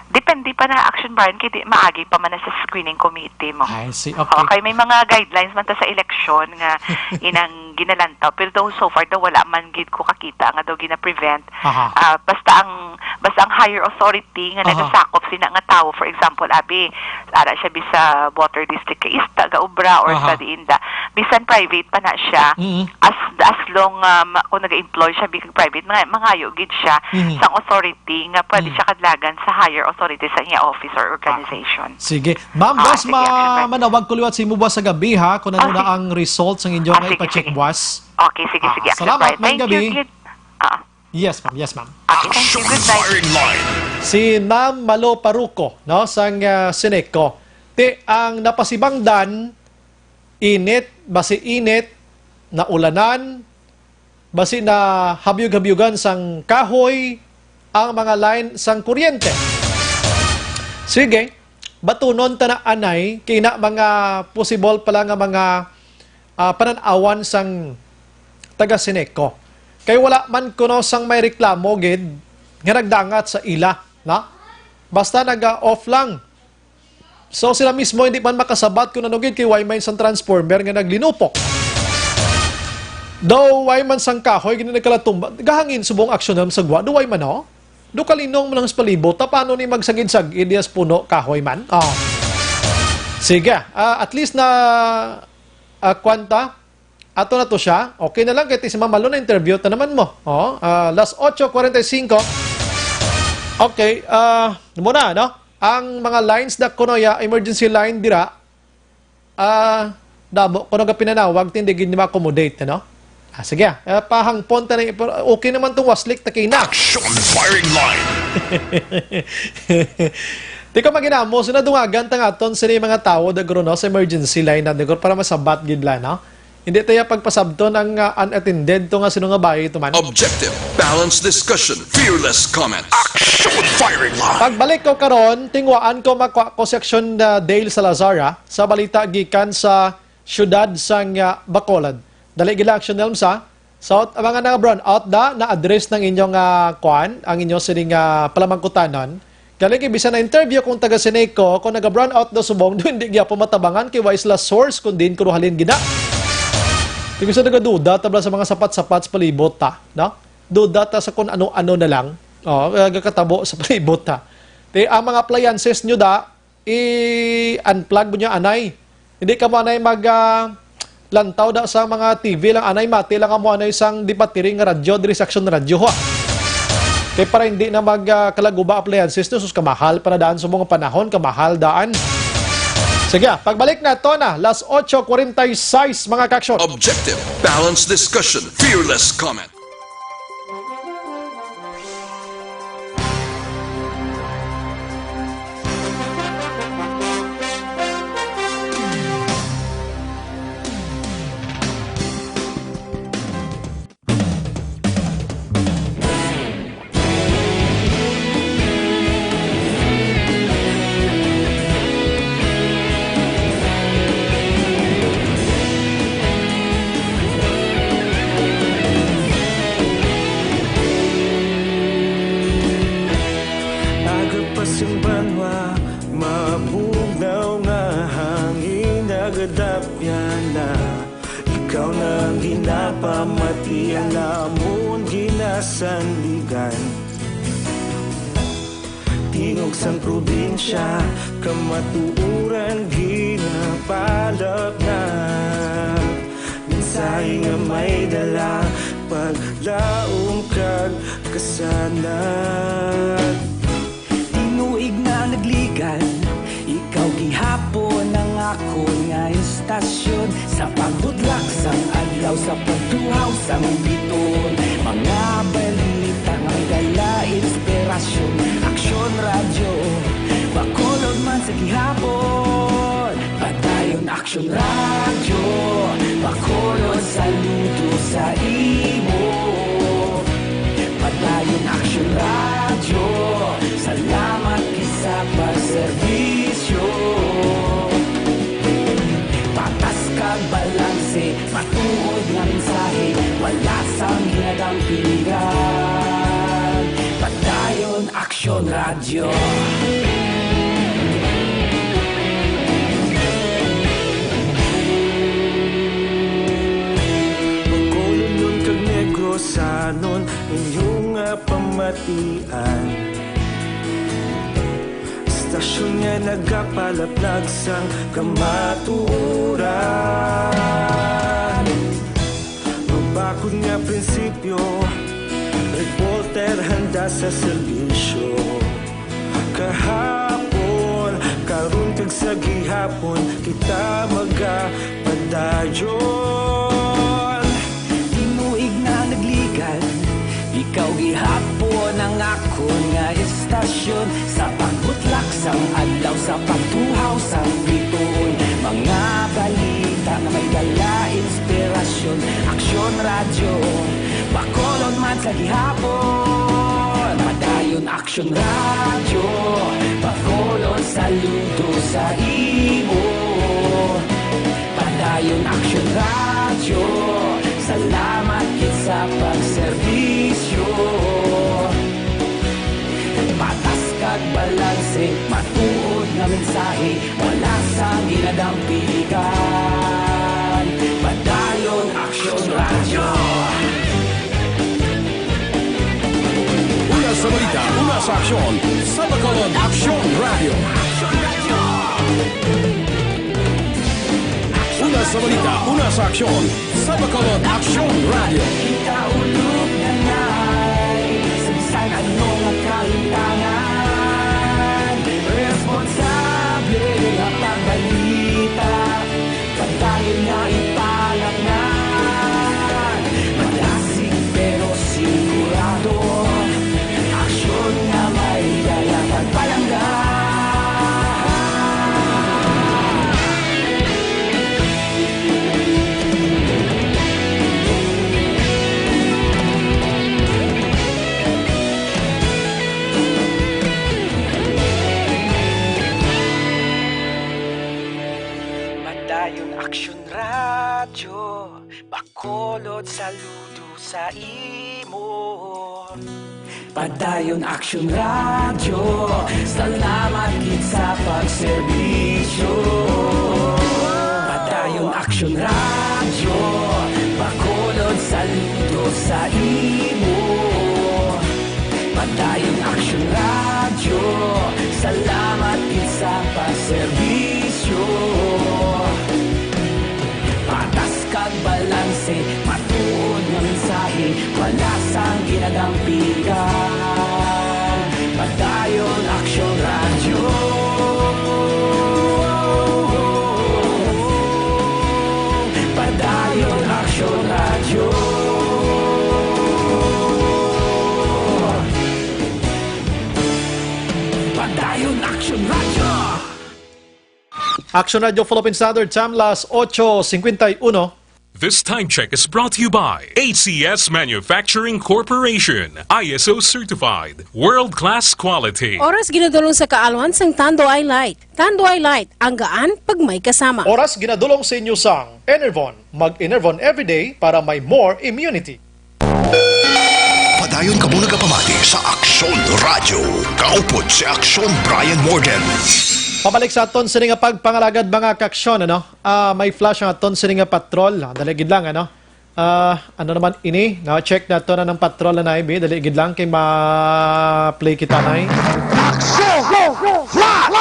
Depende pa na, Action Brian, kay di, maagi pa man na sa screening committee mo. I see. Okay. Okay, may mga guidelines man ta sa eleksyon nga inang ginalantaw, pero daw so far daw wala man gid ko kakita nga daw gina-prevent. Aha. Ah, basta ang, basta ang higher authority nga Aha. nagasakop sina nga tawo, for example, abi, ara siya bisa water district kay ista ga obra or Aha. sa diin da. Bisan private pa na siya, Mm. as, as long, um, kung naga-employ siya big private, mga, mangayo gid siya Mhm. sang authority nga pwede Mm. siya kadlagan sa higher authority sa iya office or organization. Sige. Ma'am, Ah, boss, sige, ma-, Action Brian. manawag ko liwat sa imo buwas sa gabi, ha, kung ano Ah, na sige. ang result sang inyo Ah, nga sige, ipa-check sige. buwas. Okay, sige, Ah, sige, Action salamat, Brian. Ma'am Thank you, Gabi. Gid. Ah. Yes, ma'am. Yes, ma'am. Okay, thank you. Action Good night. Firing Line. Si Ma'am Malo Paruco, no, sang, ah, Ceneco. Ti, ang napasibangdan, init, basi init, naulanan, basi na habyog-habyogan sang kahoy ang mga line sang kuryente. Sige, batunon ta na anay, kay na mga possible pala nga mga, ah, panan-awan sang taga Ceneco. Kay wala man kuno sang may reklamo gid nga nagdangat sa ila, na? Basta naga-off lang. So, sila mismo hindi man makasabat kung ano gid kay way man sang transformer nga naglinupok. Daw way man sang kahoy gid nagkalatumba. Gahangin subong aksyon na sa gwa. Daw way man, oh. Do kalinong mo lang sa palibot. Ta, paano ni magsagid-sagid, yes, puno kahoy man? Oh. Sige, ah, at least na, ah, kwanta. Ato na to siya. Okay na lang, kay ti si Ma'am Malo na interview ta naman mo. Oh, ah, las ocho cuarenta y cinco. Okay, ah, muna, no? Ang mga lines na kuno ya, emergency line dira, ah, damo, kuno ga pinanawag, ti hindi gid ma-accommodate, no? Ah, sige, ah, pahangpon ta na, okay naman tong waslik, takay na. Action Firing Line. Di ko maginamo, so nadungagan ta nga aton sini mga tawo, dagro, no, sa emergency line na, dagro, para masabat gid la, no? Hindi tayo pagpasabton ang, ah, unattended to nga sino nga bayi ito man. Objective, balanced discussion, fearless comments. Action Firing Line. Pagbalik ko karon, tingwaan ko, makuha ko si Action, ah, Dale Salazar, ah, sa balita gikan sa siyudad sang, ah, Bacolod. Dali gila, Action Nelms, ah. So, ang mga nag-brown out da, na-address ng inyong, ah, kwan, ang inyong sining, ah, palamangkutanon. Galing kay bisan na interview kung taga Ceneco, kung naga-brown out daw subong, do hindi gyapon matabangan kay wa sila source kung diin kuno halin gina. Kay bisan nagaduda ta bala sa mga sapat-sapat sa palibot ta, no? Duda ta sa kung ano-ano na lang. Oh, ah, gakatabo sa palibot ta. Ti, ang mga appliances nyo da, i-unplug mo niya, anay. Hindi ka mo anay mag, ah, lantaw da sa mga T V lang, anay, mati lang mo anay sang di battery nga radyo, diri sa Action Radyo, ha. Kay para hindi na mag, ah, kalaguba appliances to, sus, kamahal pa na daan sa mga panahon, kamahal daan. Sige, ah, pagbalik na to na, las ocho cuarenta y seis, mga ka-action. Objective, balanced discussion, fearless comment. sandigan. Tingog sang probinsya, kamatuoran ginapalapnat. Mensahe nga may dala, paglaom kag kasanag. Tinuig nga nagligan, ikaw gihapon ang akon nga istasyon. Sa pagbudlak sang adlaw, sa pagtuhaw sang bituon, mga balita nga may dala inspirasyon. Aksyon Radyo, Bacolod man sa gihapon. Padayon Aksyon Radyo, Bacolod, saludo sa imo. Padayon Aksyon Radyo, salamat gid sa pagserbisyo. Patas kag balanse, matuod nga mensahe, wala sang ginadampigan. Padayon Aksyon Radyo. Bacolodnon kag Negrosanon, inyo nga pamatian. Istasyon nga nagapalaplag sang kamatuoran. Mabakod nga prinsipyo, reporter handa sa serbisyo. Kahapon, karon kag sa gihapon, kita magapadayon. Tinuig nga nagligan, ikaw gihapon ang akon nga istasyon. Sa pagbutlak sang adlaw, sa pagtuhaw sang bituon, mga balita nga may dala inspirasyon. Aksyon Radyo, Bacolod man sa gihapon. Padayon Aksyon Radyo, Bacolod, saludo sa imo. Padayon Aksyon Radyo, salamat gid sa pagserbisyo. Patas kag balanse, matuod nga mensahe, wala sang ginadampigan. Padayon Aksyon Radyo. Una sa balita, una sa aksyon, sa Bacolod Aksyon Radyo. Una sa balita, una sa aksyon, sa Bacolod Aksyon Radyo. Kita ulog na nay, sa bisan ano nga kalimtangan, responsable nga pagbalita, padayon nga ipalapngan. Madasig pero sigurado, aksyon nga may dala pagpalangga. Padayon Aksyon Radyo, Bacolod, saludo sa imo. Padayon Aksyon Radyo, salamat gid sa pagserbisyo. Padayon Aksyon Radyo, Bacolod, saludo sa imo. Padayon Aksyon Radyo, salamat gid sa pagserbisyo. Patas kag balanse, matuod nga mensahe, wala sang ginadampigan. Padayon Aksyon Radyo. Padayon Aksyon Radyo. Padayon Aksyon Radyo. Action Radio Philippine Standard Time, las ocho cincuenta y uno. This time check is brought to you by A C S Manufacturing Corporation, I S O certified, world-class quality. Oras ginadulong sa kaalwan sang Tanduay Light. Tanduay Light, ang gaan pag may kasama. Oras ginadulong sa inyo sang Enervon. Mag-Enervon everyday para may more immunity. Padayon kamo nagapamati sa Aksyon Radyo. Kaupod si Aksyon Brian Morden. Pabalik sa aton sini nga pagpangalagad, mga kaaksyon, ano? Ah, may flash ang aton sini nga patrol. Ah, dali gid lang, ano? Ah, ano naman ini? Na-check nato na ng patrol na naibi. Dali gid lang kay ma-play kita na. Action! Flash!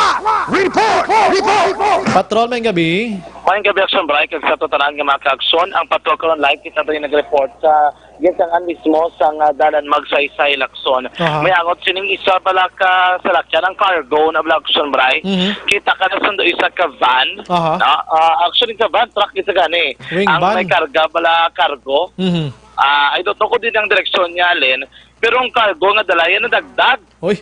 Report! Report! Patrol, may gabi. Maayong gabi, Action Bright, kag sa tanan nga mga ka-aksyon. Ang patrol karon live kita diri nag-report sa ginsangan mismo sa nga dalan Magsaysay, Lacson. Aha. May angot sining isa bala ka salakyan ang cargo na bala, Action Bright. Mhm. Kita ka na sundo isa ka van. Aha. Na, ah, actually sa van, truck isa gani. Wing Ang van. May karga bala cargo. Mhm. Ah, I don't know kung din ang direksyon niya, Len. Pero ang cargo nga dala yan nadagdag. Oy.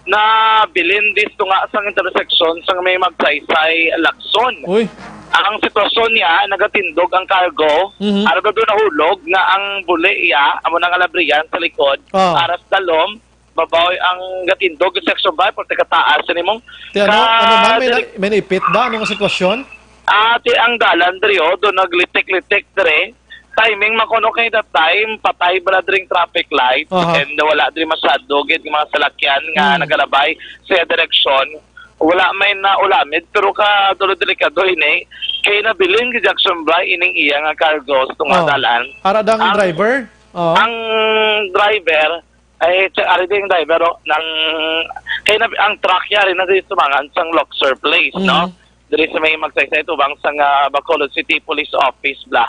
Na bilin dito nga sa intersection sa may Magsaysay, Lacson. Uy. Ang sitwasyon niya, nagatindog ang cargo, Mhm. araw daw nahulog nga ang buli iya, amo na nga labriyan sa likod, Ah. aras dalom, babaw ang gatindog sa section five, pati kataas ni mong Ti ano, ka-, ano man, may, diri- na, may naipit ba? Anong sitwasyon? Ati ang dalan diri, oh, doon naglitik-litik diri. Timing man kuno kay that time, patay bala dring traffic light, Aha. and wala diri masyado gid nga mga salakyan nga Hmm. nagalabay sa iya direksyon. Wala may naulamid, pero ka dulo delikado ini. Kay nabilin gid Jackson Bray ining iya nga cargo sa tunga Oh. dalan. Ara dang Ang, driver? Oh. ang driver, ay, tsa-, ari din driver, oh, nang, kay na, ang truck niya rin na sa tumangan sang Luxor Place, no? Mm. Diri sa may Magsaysay, tubang sa nga Bacolod City Police Office, bla.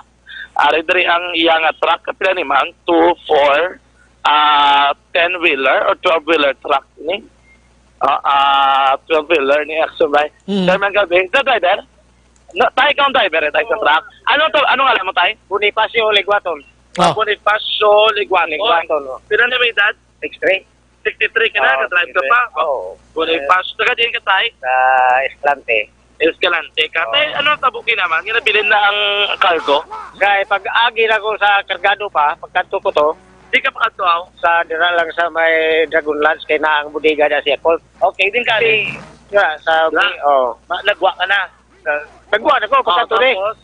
Ari diri ang iya nga truck, kapila ni, ma'am? Two, four, ah, ten-wheeler or twelve-wheeler truck ni? Ah, ah, twelve-wheeler ni Action Bay. Mm. Sir, may gabi. Sa driver? No, tayo ka ang driver, eh, tayo sa Oo. truck. Ano to? Anong alam mo, tayo? Bonifacio Liguaton. Ah. Bonifacio Liguaton. Liguaton, oh. Pila na may edad? Sixty-three. Sixty-three ka na, Oo, ka-drive ka sixty-three. pa. Oo. Bonifacio. Taga diin ka, tay? Sa Escalante. Escalante ka. Oo. Tay, ano ang tabo kinaman? Nga nabilin na ang cargo? Kay pag agi na ko sa kargado pa, pagkadto ko to, Di ka pa kadto, aw? Sa dira lang sa may Dragon Lodge, kay na ang bodega na siya, Colt. Okay, din ka, Di, din. yeah, sa Wala. oh. Ma-, nagwa ka na. Sa, nagwa na ko, Oo, pagkadto ni. tapos?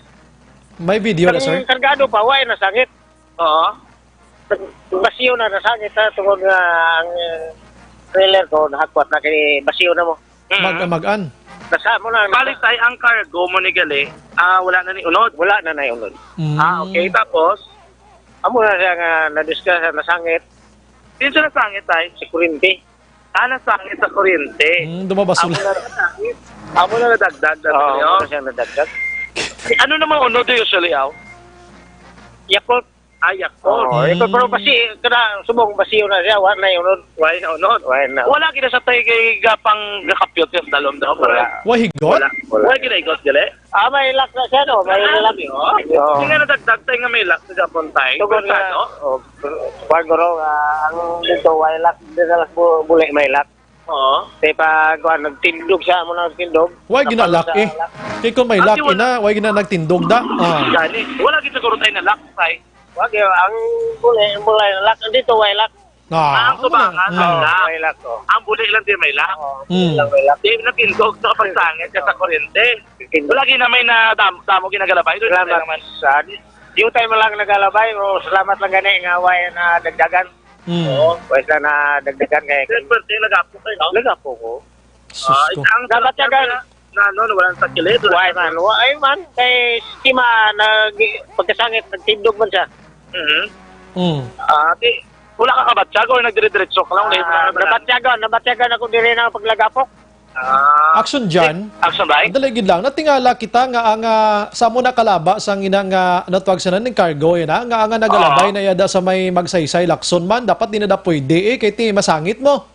May video na, sir? Ang kargado pa, wa na sangit. Oo. Basiyo na nasangit, ha, tungod nga ang, eh, trailer ko, nahakwat na kay basiyo na mo. Mm. Mag-, mag-an? Nasa mo na. Balik tayo, ang cargo mo ni gali, ah, wala na ni unod? Wala na na unod. Mm. Ah, okay. Tapos? Amo na siya nga nadisgrasya, nasangit. Sino siya nasangit, tay? Si Kurinti. Ah, nasangit sa kuryente. Mm, dumabasol. Amo na nasangit. Amo na nadagdag na Oo, tuloy, oh. Amo na siya nadagdag. Ano namang unod usually, aw? Yakult. Ah, Yakult. Oo, Mm. ito, pero basi, kada subong basiyo na siya, wa na yung unod. Wa na unod. Wa na. Wala gid sa tay kay gapang gakapyot yung dalom daw, Wala. pero Wa higot? Wala. Wala gid higot, gali? Ah, may lock na siya, no? May Ah, lock. Di, oh. Oo. Hindi nga nadagdag tayo nga may lock sa Japon tayo. Tungod nga, Pwersado? oh, kuwan, guro, ah, ang dito, may lock, dito lang bu-, buli, may lock. Oo. Kaya pa, kuwan, nagtindog siya, amo na nagtindog. Why Tapos ginalak sa eh? lock. Kaya kung may Ah, lock, di wala. ina, why gina nagtindog da? Ah. Gani. Wala gid siguro tayo na lock, tay. Wag yun, ang buli, ang buli, lock, dito, may lock. Ah, Ah, ang ano tubangan, na? ang Ah. lock. May lock, oh. Ang buli lang di may lock. Oh, Hmm. lang may lock. Di nagtindog sa pagsangit ka sa kuryente. Wala gid na may na dam-, damo ginagalabay doon. Salamat Salamat. sa di-, di tayo man lang nagalabay. O, salamat lang gani nga way na dagdagan. Hmm. Oo, way na dagdagan kay Sir, birthday, nagapo kayo, no? Nagapo ko. Sus Ah, ko. Ang Dapat sarap yan, na, na, ano, wala sa kilid, wala Why sa man? Why man? Kay si ma, nag-, pagkasangit, nagtindog man siya. Mhm. Hmm. Ah, di, wala ka kabatyag o nagdire-diretso ka lang? Wala Ah, mo na- nabatyagan, nabatyagan ako dire na paglagapok. Ah. Action dyan. Action, bay? Dali gid lang. Natingala kita nga ang, ah, sa mo nakalaba sa ina nga natwag sa naning cargo, yun, ah, nga ang nagalabay Oo. na yada sa may Magsaysay, Lacson man. Dapat di na da pwede, eh, kay ti masangit mo.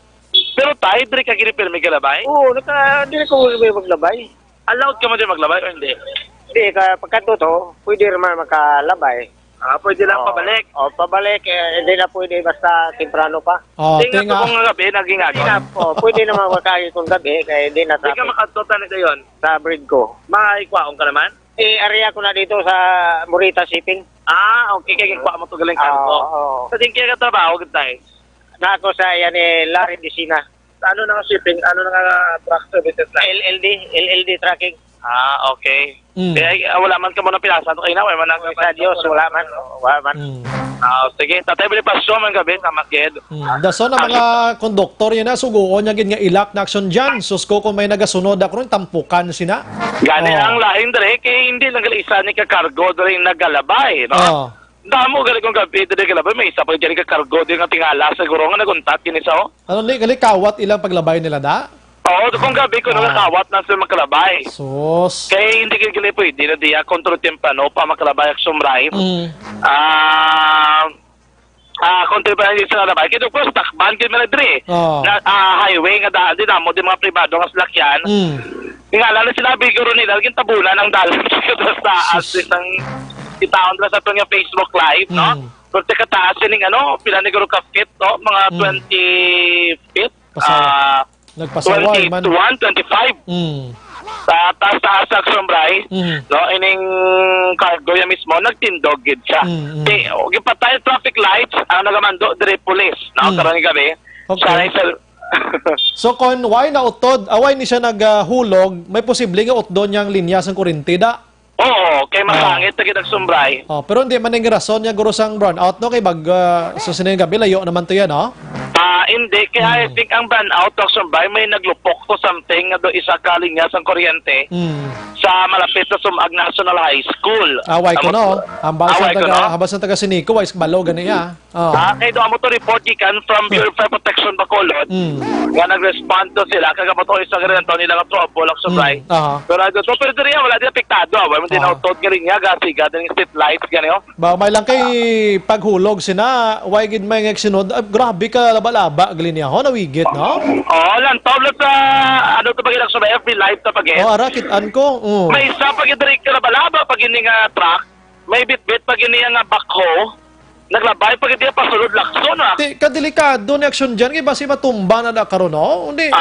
Pero tay, diri ka gini pirmi galabay? Oo, naka-, diri ko pirmi maglabay. Allowed ka mo din maglabay o hindi? Hindi, ka-, pagkadto to, pwede naman makalabay. Ah, pwede lang Oo. pabalik? O, pabalik, eh, hindi na pwede basta temprano pa. Oh, Di nga tinga. to kung gabi, naging Hindi agad. na, oh, pwede naman makagi kung gabi, kaya hindi na Di ka traffic. makadto, tani dayon? Sa bread ko. May kwaon ka naman? Eh, area ko na dito sa Morita Shipping. Ah, okay. Kaya kwa mo to galing Ah, cargo. oo. Sa din kaya ka trabaho, good time? Na ako sa, yan eh, Larry Dicina. Sa ano na nga shipping? Ano na nga truck services na? L L D, L L D trucking. Ah, okay. Mm. Kaya, ah, wala man ka mo na pinasa to kayo na, wala man lang Sa Diyos, wala man. Wala man. Mm. Ah, sige. Tatay Bonifacio, man gabi, sa Maked. Mm. Dason ang mga konduktor yun na, suguon niya gid nga ilak na aksyon dyan. Sus ko, kung may nagasunod ako ron, tampukan sina. Gani Oh. ang lain dere, kay hindi lang isa ni kakargo dere nagalabay, no? Oh. Damo gali kung gabi diri kalabay, may isa pa diri ka cargo diri nga tingala siguro nga naguntat kini sa, oh. Ano ni, gali kawat ilang paglabay nila da? Oo, so kung gabi ko Ah. nakakawat na sa makalabay. Sus. Kay hindi ka gali pwede na diya, control temprano pa makalabay ang sumray. Mm. Ah, ah, control temprano sa kalabay. Kaya of course, takban kayo na diri. Oo. Na, ah, highway nga daan, di damo, di mga pribado nga salakyan. Mm. Nga lang na sinabi, guro nila, naging tabunan ang dalan sa taas, Sus. isang itaon na sa aton nga Facebook Live, no? Mm. Pero te kataas sining ano, pila ni guro ka feet, no? Mga Mm. twenty feet. Pasaway. Ah, Nagpasaway man. twenty-one, twenty-five. Mm. Sa taas-taas sa Action Bray, Mm. no? Ining cargo ya mismo, nagtindog gid siya. Mm, mm. Di, o, gipatay traffic lights, ang nagamando, diri police, no? Mm. Karon nga gabi. Okay. Sa, sa, So, kon why na utod, ah, why ni siya naghulog, may posible nga utdon niyang linya sang kurente, da? Oo, kay Ah. masangit na gid ang sumbray. Oh, pero hindi man ang rason niya, guro, sang brownout, no? Kay bag, ah, sa sining gabi, layo naman to yan, no? Ah, hindi. Kaya I Hmm. think ang brownout ang sumbray, may naglupok to something nga do isa ka linya sang kuryente Hmm. sa malapit sa Sumag National High School. Away ko, Amo-, no? Hambal sa away ko, taga, no? hambal sa taga Sinico, wais balo gani, ah. Oh. Ah, kay do amo to report gikan from Bureau of Fire Protection Bacolod, Mm. nga nag-respond to sila, kag amo to isa ka rin nila nga trouble ang supply. Mm, aha. Pero ano to, pero diri, wala din apektado, ah. Wala man din Ah. auto, galing niya, gasiga din yung street lights, gani, oh. Ba, may lang kay paghulog sina, why gid may ngag sinod? Ah, grabe ka laba-laba, gali niya, ho, nawigit, no? Oo, lang, tawag lang sa, ano to, pag-ilang sa F B Live to, pag-, Oh, ara, kit-an ko. Oh. May isa pag-, diri ka laba-laba, pag ini nga truck, may bitbit pag ini nga backhoe, naglabay pag hindi pasulod lakson, ah. Ti, kadelikado ni aksyon dyan, kay basi matumba na da karon, no? Hindi, Ah.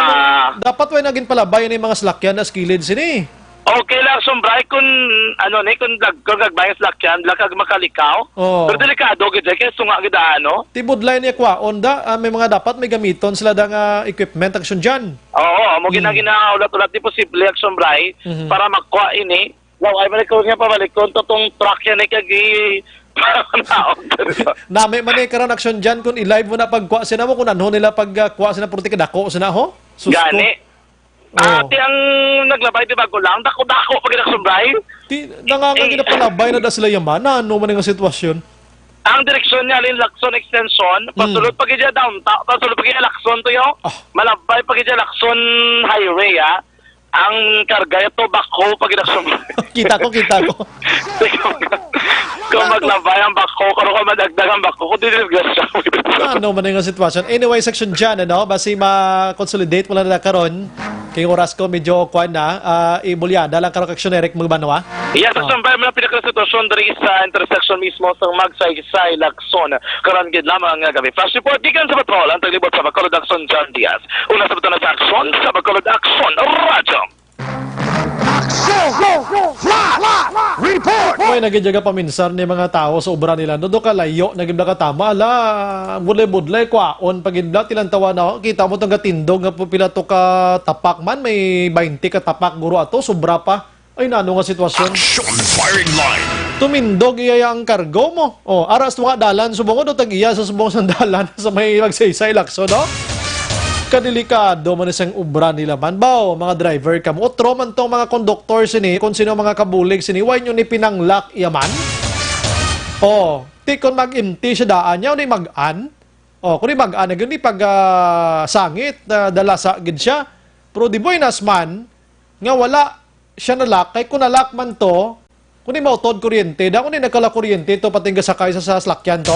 ano, dapat way naging palabay ni mga salakyan na sa kilid sini. Okay lang, sumbray, kung, ano, ni, kung lag-, kung nagbayas lakyan, lakag makalikaw. Oo. Pero delikado gid, eh, kaya sunga gid, ano? Ti budlay niya kwaon da, ah, may mga dapat may gamiton sila da nga equipment, aksyon dyan. Oo, amo gina-, Mm. ginaulat-ulat, di posible, aksyon, bray, Mhm. para makuha ini. Wow, ay, balik ko nga, pabalik ko, to tong truck yan, eh, kag i-, Nami man, eh, karon aksyon dyan, kung i-live mo na pagkuha sila mo, kung ano nila pagkuha sila, puro ti kadako sila, ho? Sus ko. Gani. Ah, Oh. ti ang naglabay, di ba, gulang? Dako-dako pag ginaksyon, bray. Ti, nangangag Eh. ginapalabay na da sila yaman. Na ano man nga sitwasyon? Ang direksyon niya, Alin Lacson Extension, Mm. pasulod pa gid siya downtown, pasulod pa gid siya Lacson to, yo. Ah. Malabay pa gid siya Lacson Highway, ah. Ang karga ito, backhoe pa gid ang sum- Kita ko, kita ko. Kung maglabay ang backhoe, kung madagdag ang backhoe, kung di disgrasya. Ano man nga sitwasyon? Anyway, section dyan, ano, basi ma-consolidate mo lang nila karon. Kay oras ko, medyo kuwan na. Ah, ibulyada lang karon, Action Eric Magbanwa. Yes, Ah. sa sambay mo na pinaka sitwasyon diri sa intersection mismo sa Magsaysay, Lacson. Karon gid lamang nga gabi. Flash report gikan sa patrol, ang taglibot sa Bacolod, Action, John Diaz. Una sa butang sa Action, sa Bacolod, Action, Radyo. Action! Flash report! May nagidyaga paminsar ni mga tawo sa obra nila. No, do kalayo, nagibla katama. Ala, budlay-budlay, kwaon, pagidla, tilantawa na. Kita mo tong gatindog nga pila to ka tapak man, may baynte ka tapak, guro, ato, sobra pa. Ay, nano nga sitwasyon? Action firing line. Tumindog iya ang kargo mo. Oh, aras mo nga dalan, subong do tag-iya sa subong sang dalan sa may Magsaysay, Lacson, no? Kadelikado man isang obra nila man. Baw, mga driver kamo. Otro man tong mga konduktor sini, kung sino mga kabulig sini, why nyo ni pinanglak iya man? Oh, ti kon mag-empty siya daan niya, ni mag-an? Oh, kung ni mag-an, na gyud ni pag, ah, sangit, ah, dalasa gid siya. Pero di buenas man, nga wala siya nalak, kay kung nalak man to, kung di mautod kuryente, da kung di nagkala kuryente to, pati gasakay sa, sa salakyan to.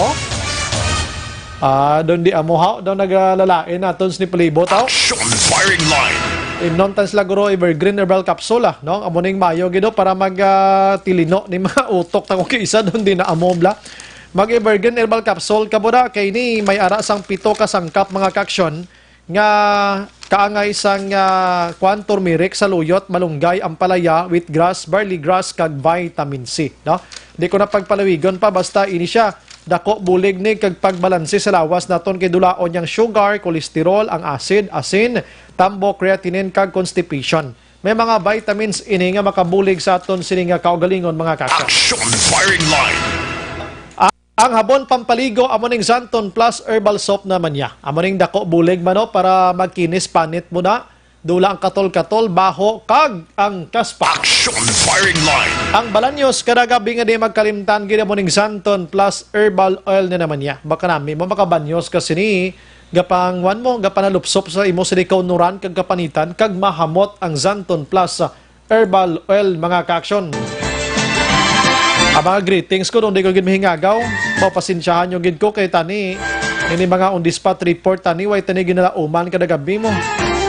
Ah, doon di amo, ha? Daw nagalalain naton ni palibot, ha? Action firing line. Imnon tan sila, guro, Evergreen Herbal Capsule, ah, no? Amo ning mayo, gido, para mag, ah, tilino ni mga utok ta kung kaisa doon di na amo, bla. Mag Evergreen Herbal Capsule ka mo na, kay ni may ara sang pito ka sangkap, mga ka-action, nga kaangay sang, ah, kwan, turmeric, saluyot, malunggay, ampalaya, wheatgrass, barley grass, kag vitamin C, no? Di ko na pagpalawigon pa, basta ini siya. Dako bulig ni kag pagbalanse sa lawas naton kay dulaon niyang sugar, cholesterol, ang acid, asin, tambo, creatinine, kag constipation. May mga vitamins ini nga makabulig sa aton sini nga kaugalingon, mga ka-action. Action firing line. Ang habon pampaligo amo ning Santon Plus Herbal Soap naman niya. Amo ning dako bulig man, no, para magkinis panit mo na. Dula ang katol-katol, baho, kag ang kaspa. Action firing line. Ang Balaños kada gabi nga di magkalimtan gid amo ning Xanthone Plus Herbal Oil na naman niya. Baka nami mo makabanyos ka sini, gapangwan mo, gapanalupsop sa imo sini kaunuran kag kapanitan, kag mahamot ang Xanthone Plus Herbal Oil, mga ka-action. Ang mga greetings ko, nung di ko gid mahingagaw, mapasensyahan nyo gid ko kay tani, ini mga on the spot report tani, way tani ginalauman kada gabi mo.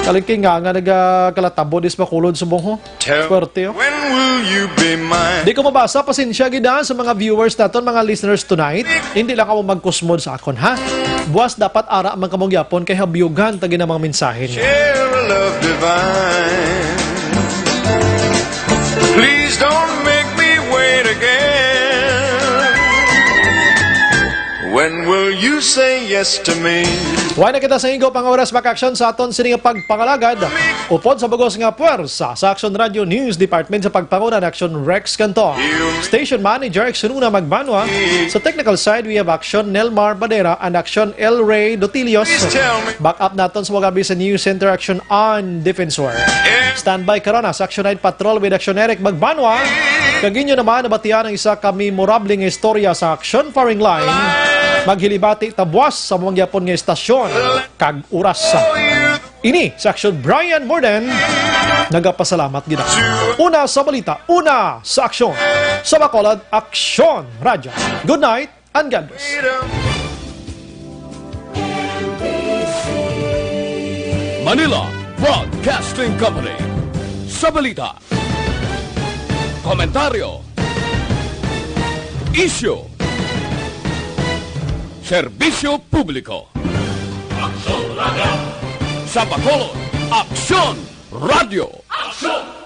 Kalingking nga nga nagakalatabo dis makulod subong ho. Swerte, oh. When will you be mine? Di ko mabasa, pasensya gid, ah, sa mga viewers naton, mga listeners tonight. Hindi lang ako magkusmod sa akon, ha? Buwas dapat ara man kamo gyapon kay habyugan ta gid ang mga mensahe niyo. Share a love divine. Please don't make me wait again. When will you say yes to me? Wala na kita sa higop ang oras, mga ka-action, sa aton sini nga pagpangalagad. Upod sa bugos nga puwersa sa Action Radio News Department sa pagpanguna ni Action Rex Canton. Station Manager, Action Una Magbanwa. Sa technical side, we have Action Nelmar Badera and Action El Rey Dotilios. Back up naton sa mga sa News Center, Action An Defensor. Standby karona sa Action Night Patrol with Action Eric Magbanwa. Kag inyo naman nabatian ang isa ka memorable nga istorya sa Action Firing Line. Maghilibati ta buwas sa mga gyapon nga istasyon kag oras. Ini sa Action Brian Morden. Nagapasalamat gid ako. Una sa balita, una sa aksyon. Sa Bacolod, Action Radyo. Good night and God bless. Manila Broadcasting Company. Sa balita, komentaryo, isyu, serbisyo publiko. Aksyon Radio. Sa Bacolod, Aksyon Radio. Aksyon